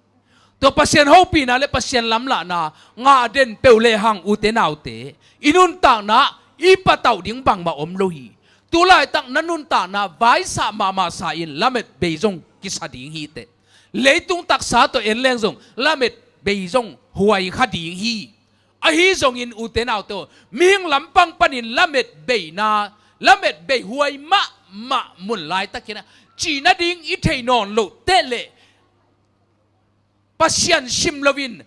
Tua Pasian hopihna le Pasian lamlahna ngah den peuh lehang ute naute i nuntakna i patauh ding bangmah om lo hi. Tulaitak na nuntakna vaisah mahmah sa in lamet bei zong kisa ding hi teh. Leitung taksa tawh en leng zong lamet bei zong huai kha ding hi. Ahi zongin ute naute aw, mihing lampang panin lamet beina, lamet bei huai mahmah mun laitakinah cih nading i thei nawn loh teh leh Pasian sim loin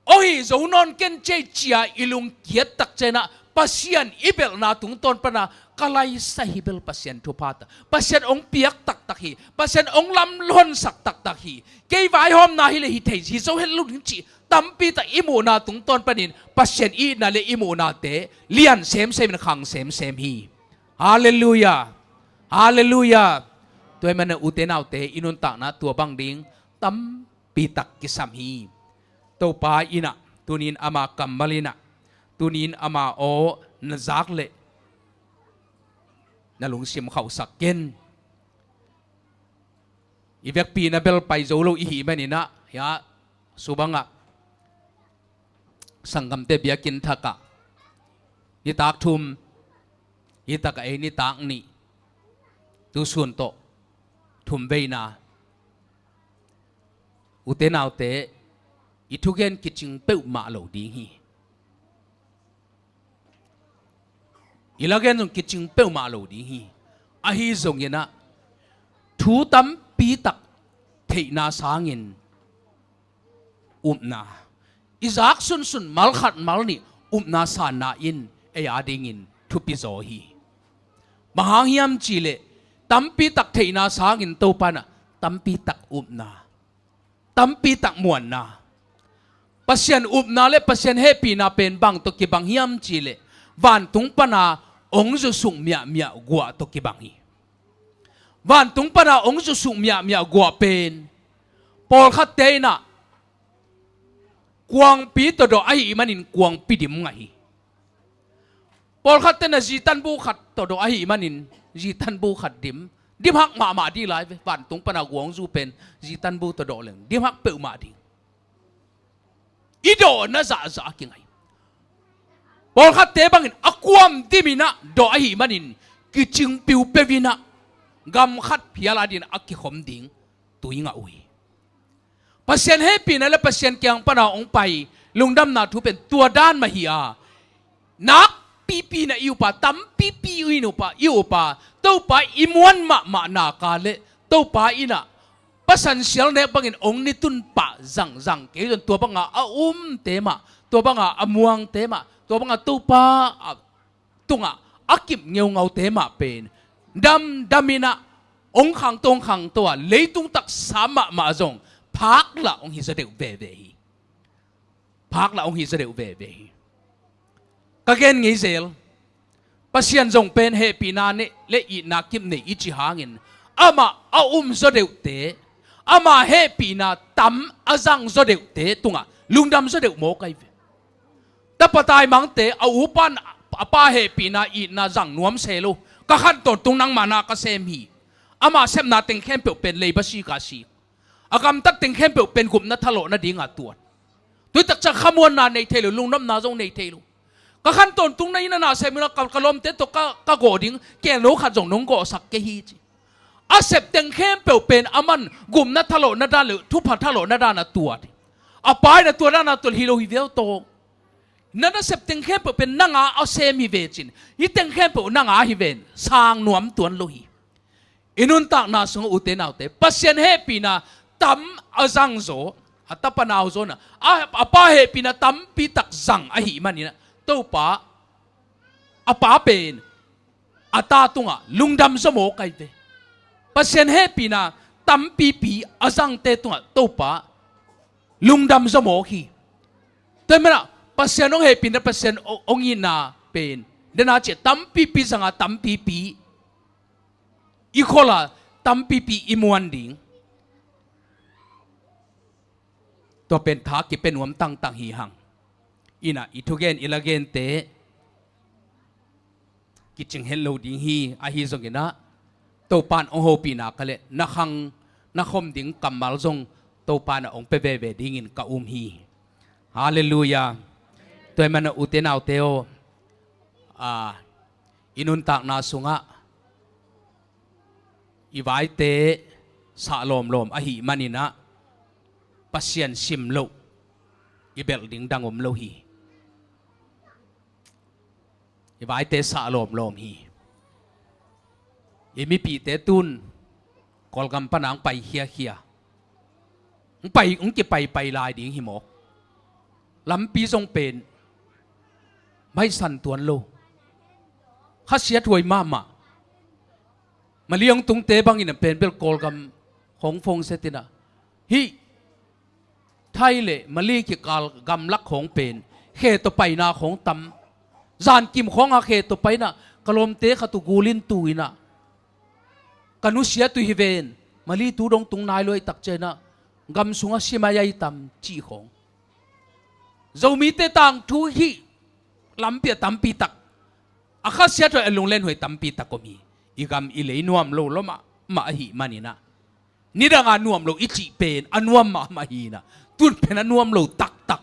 aw hi zo nawn ken cei cia i lungkiat tak cianah Pasian i belhna tungtawn pana ka laisa hi bel Pasian thupha ta, Pasian hong piak taktak hi, Pasian hong lamluansak taktak hi. Kei vaihawmna hi le hi thei, zi zo het lo ding cih tampi tak i muhna tungtawn panin Pasian i itna le i muhnate lian semsem in khang semsem hi. Halleluiah. Halleluiah. Tua ahih manin ute naute, i nuntakna tua bang ding tampi tak kisam hi. Topa in ah tuni-in ama kammal in ah, tuni-in ama aw na zak leh na lungsim khauhsak ken. I vekpi-in ah bel pai zo lo i hih manin ah, hiah subang ah sanggamte biakinn thak ah nitak thum, hi tak ah ei nitak nih, tusun tawh thum veina. Ute naute, i thugen kicing peuhmah lo ding hi. I lagen zong kicing peuhmah lo ding hi. Ahi zongin ah thu tampi tak theihna sangin upna, i zak sunsun mal khat mal nih upna sanna in ei adingin thupi zaw hi. Bang hang hiam cih leh tampi tak theihna sangin Topa in ah tampi tak upna, tampi tak muanna. Pasian upna le Pasian hehpihna pen bang tawh kibang hiam cih leh vantung pana hong zusuk miahmiah guah tawh kibang hi. Vantung pana hong zusuk miahmiah guah pen pawlkhatte in ah kuangpi tawh dawh ahih manin kuangpi dim ngah hi. Pawlkhatte in ah zitanbu khat tawh dawh ahih manin zitanbu khat dim, dim hak mahmah ding lai ve. Vantung pana guangzu pen zitanbu tawh dawh leng dim hak peuhmah ding. I dawhna zahzah a kingai. Pawlkhatte bangin a kuam dimin ah dawh ahih manin kicing piupeu in ah gam khat phial adingin a kikhom ding tui ngah uh hi. Pasian hehpihna le Pasian kiang pana hong pai lungdamna thu pen tua dan mah hi a, nakpipi in ah i up a, tampipi in ah i up a, Topa i muan mahmah nak leh Topa in ah pasansial nek bangin hong nitun pah zangzang kei zong tua banga a umte mah, tua banga a muangte mah, tua banga Topa a tungah a kip ngeungaute mah pen damdam in ah hong khangto, hong khangto a, leitung taksa mahmah zong phak lah hong hi zaw deuh veve hi. Phak lah hong hi zaw deuh veve hi. Ka gen ngei zel, Pasian zong pen hehpihna le itna kip nei i cih hangin amah a um zaw deuhte, ama hehpihna tam a zang zaw deuhte tungah lungdam zaw deuh mawk ahi ve. Tapa taimangte a upan a pa hehpihna itna zang nuam se lo. Ka khan tawntung nangma na ka sem hi. Ama sepna teng khempeuh pen leiba sik a sik, a gamtat teng khempeuh pen gupna thalawh nadinga tuat. Tuitak ciang khamuanna nei thei lo, lungnopna zong nei thei lo. Ka khan tawntung na inn a na sem ina ka, ka lawmte tawh ka, ka gawh ding kelno khat zong nong gawhsak kei hi ci. A sep teng khempeuh pen aman gupna thalawh na dan le thupha thalawh na dan a tuat hi. A pa in a tua dan a tuat hi lo hi viau tawh. Na nasep teng khempeuh pen nanga a sem hi ve cin, hih teng khempeuh nanga hi ven, sang nuam tuan lo hi. I nuntakna sungah ute naute, Pasian hehpihna tam a zang zaw, a tapa nau zaw na, a, a pa hehpihna tampi tak zang ahih manin ah, Topa, a pa pen a ta tungah lungdam zaw mawk ahi ve. Pasian hehpihna tampipi a zangte tungah Topa lungdam zaw mawk hi. Tua ahih manin ah Pasian hong hehpihna, Pasian hong, hong itna pen dena ciah tampipi zanga tampipi i khol a, tampipi i muan ding. Tua pen tha kipia nuam tangtang hi hang. Ina i thugen i lagente kicing het lo ding hi. Ahi zongin ah Topan hong hopih nak leh na khang na khom ding kammal zong Topan ah hong pia veve dingin ka um hi. Halleluiah. Tua ahih manin ah ute naute aw, a, i nuntakna sungah i vaite sah lawmlawm ahih manin ah Pasian sim loh i belh ding dang om lo hi. I vaite sah lawmlawm hi. I mipihte tun Kawlgam pana hong pai khiakhia, hong pai, hong kipaipai lai ding hi mawk. Lampi zong pen Maisan tuan lo. Khasiat huai mahmah. Mali hong tungte bangin a pen bel Kawlgam khawng phone set in ah, hih Thai le Mali kikal gamlak khawng pen khe tawh paina khawng tam. Zankim khawngah khe tawh pai in ah, ka lawmte khat uh gul in tu in ah, ka nusiat uh hi ven, Mali tu dong tung nai lo ahih tak ciangin ah, gam sungah sim a hi tam cih khawng. Zomite tangthu hih lampi ah tampi tak, a khasiat huai, a lunglen huai tampi tak om hi. I gam i lei nuam lo lua mahmah ahih manin ah, nidang a nuam lo i cih pen a nuam mahmah hi in ah, tun pen a nuam lo taktak.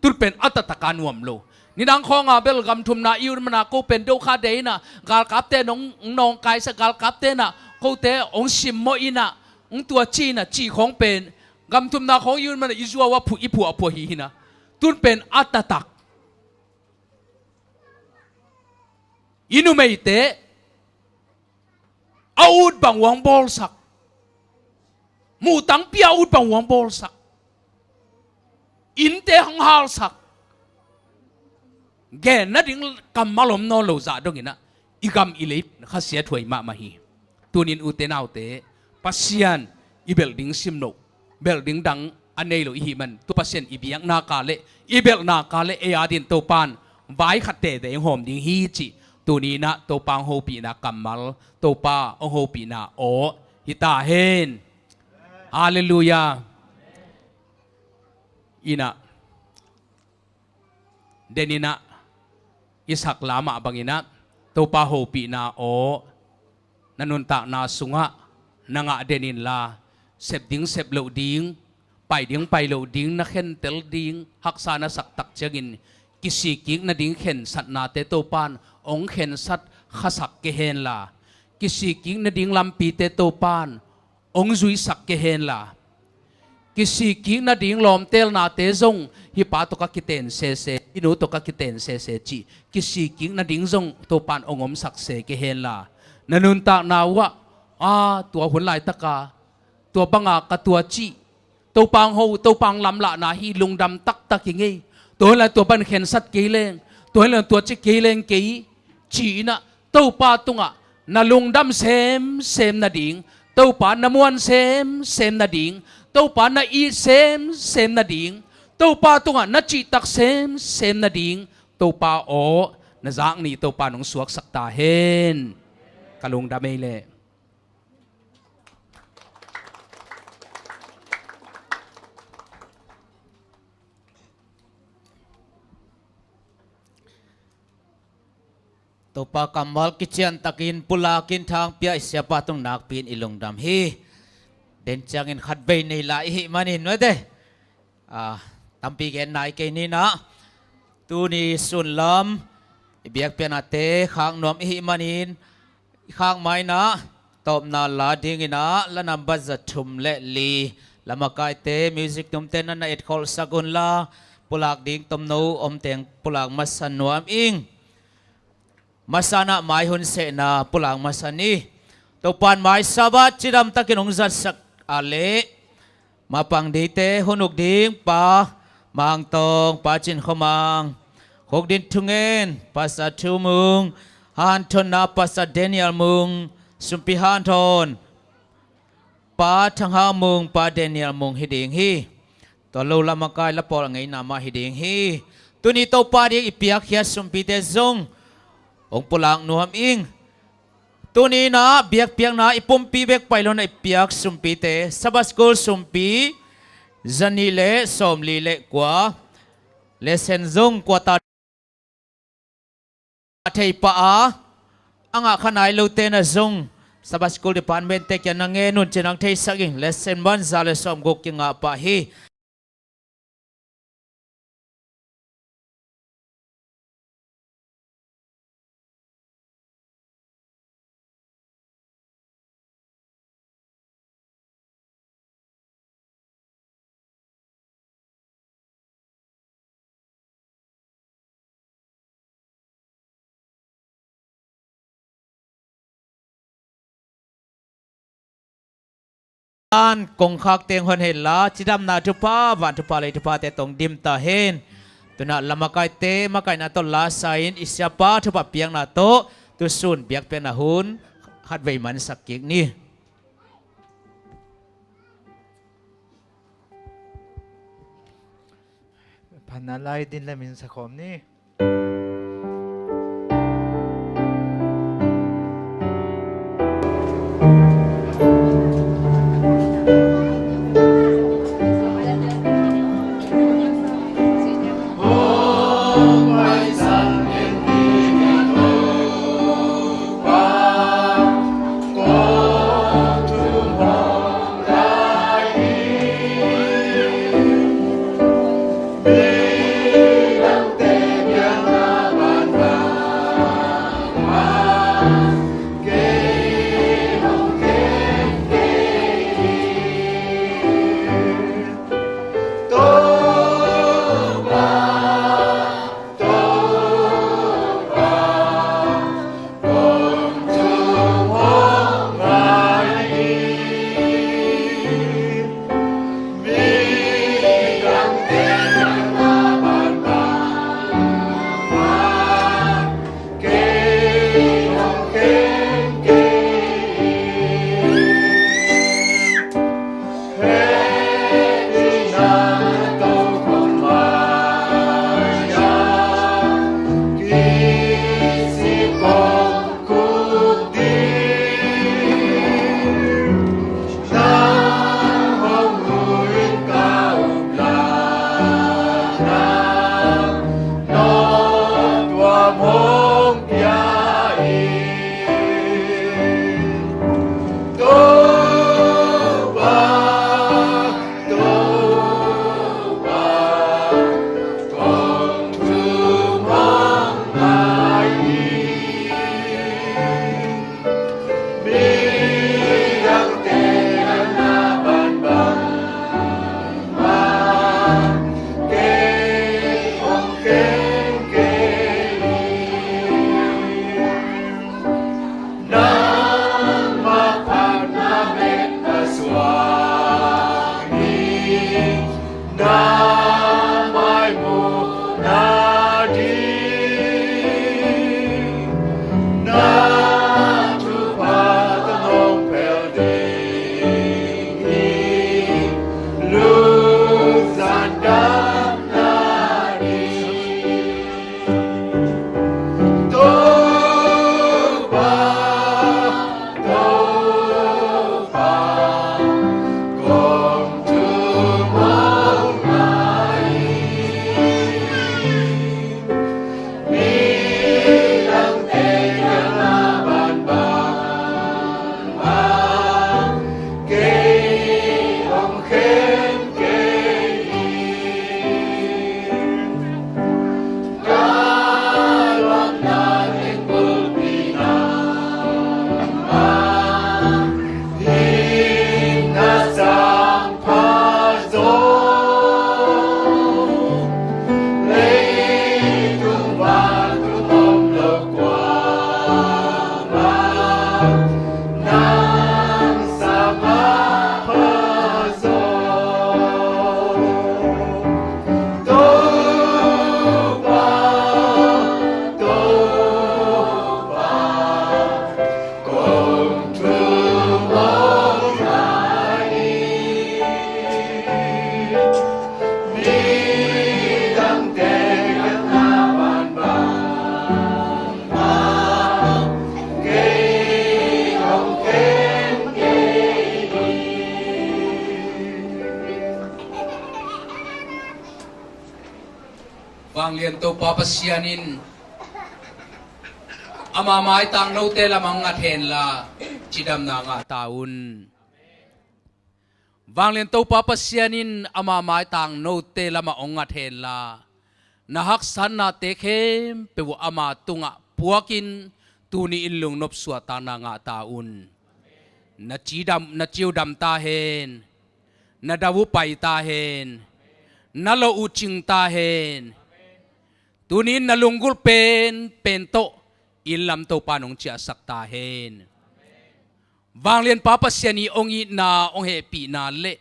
Tun pen a taktak a nuam lo. Nidang khawng a bel gam thumna i ut man a, ko pen Dokhade in ah, galkapte in hong nawngkaisak, galkapte in ah kote hong simmawh in ah, hong tua ci in ah, cih khawng pen gam thumna khawng i ut man a, i zuau a phuh, i phuahphuah hi hi in ah, tun pen a taktak. I numeite a ut bang uh hong bawlsak. Muh tangpi a ut bang uh hong bawlsak. Innte hong halsak. Gen nading kammal om nawn lo zah dong in ah, i gam i lei khasiat huai mahmah hi. Tunin ute naute, Pasian i belh ding sim loh, belh ding dang a nei lo i hih man, tua Pasian i biakna ka le, i belhna ka le, ei adin Topan vai khat tete hong hawm ding hi cih, tuni in ah Topa hong hopihna kammal, Topa hong hopihna aw hi ta hen. Halleluiah. In ah, den in ah, i sak la mah bangin ah, Topa hopihna aw na nuntakna sungah na ngah den inla, sep ding sep loh ding, pai ding pai loh ding, na khentel ding haksa na sak tak ciangin, kisikkik nading khensatnate Topan hong khensat khasak kei henla, kisikkik nading lampite Topan hong zuisak kei henla, kisikkik nading lawmtelnate zong hih pa tawh ka kiten sese, hih nu tawh ka kiten sese cih, kisikkik nading zong Topan hong omsak se kei henla, na nuntakna uhah, a, tua hun laitaka tua banga ka tua cih, Topa hong ho, Topa hong lamlahna hi, lungdam taktak hi ngei. Tua hun lai tua pan khensat kei leng, tua hun lai tua ci kei leng kei, ci-in ah, Topa tungah na lungdam semsem nading, Topa na muan semsem nading, Topa na it semsem nading, Topa tungah na cihtak semsem nading, Topa aw, na zak ni Topa nong suaksak ta hen. Ka lungdam ei leh. Topa kammal kician takin pulakin thangpia i siapa tung nakpi-in i lungdam hi. Den ciangin khatvei nei lai i hih manin, mate. Ah, tampi gen nai kei ni in ah. Tuni sunlam i biakpiaknate khak nuam i hih manin, i khak ma in ah, tawpna la dingin ah, la nambat za thum le li, la makaite, music tumte na na etkholhsak unla, pulak ding tomno om teng pulak masa nuam ing. Masa in ah mai hun sehna pulak masa ni. Topan mai Sabbath cidam takin hong zatsak a leh, mapang dingte hun uk ding Pa Mang Tawng, Pa Cin Khua Mang, khuk din thungen Pastor Thu Mung, hanthotna Pastor Daniel Mung, sumpi hanthon Pa Thang Hau Mung, Pa Daniel Mung hi ding hi. Tua lo la makai la pawl a ngeina mah hi ding hi. Tuni Topa ding i piakkhiat sumpite zong hong pulak nuam ing. Tuni in ah biakpiakna i pumpi bek pai lo in ah i piak sumpite, Sabbath School sumpi zanih le sawmli le kua, lesson zong kua ta thei pah a, a ngah kha nai lote na zong Sabbath School Department te kiang na ngen un ci-in hong theisak ing. Lesson man za le sawmguk kingah pah hi. An kongkhak teng hon hen la, cidamna thupha, van thupha, lei thuphate tawh hong dim ta hen. Tuna lamakaite makaihna tawh lasa in i siapa thupha piakna tawh tusun biakpiakna hun khatvei mansak kik ni. Phatna lai din lemin sakhawm ni. Vanglian Topa Pasian in ama maitang note lamah hong ngat henla, cidamna ngah ta un. Vanglian Topa Pasian in ama maitang note lamah hong ngat henla, na haksatnate khempeuh uh ama tungah puakin tuni in lungnop suahtakna ngah ta un. Na cidam, na ciudam ta hen. Na dau uh pai ta hen. Na loh uh cing ta hen. Tuni in na lunggulh penpen tawh inn lam Topa nong ciahsak ta hen. Vanglianpa Pasian i hong itna, hong hehpihna le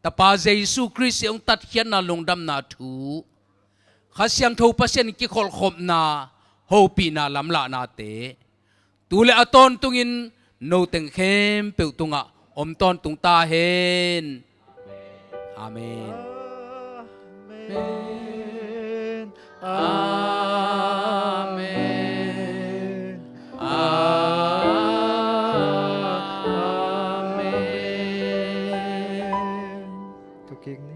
Tapa Jesu Khrist i hong tatkhiatna, lungdamna thu Kha Siangtho Pasian in kikholhkhopna, hopihna lamlahnate tu le a tawntungin noteng khempeuh tungah om tawntung ta hen. Amen. Amen. Amen. Amen. Tua kik ni.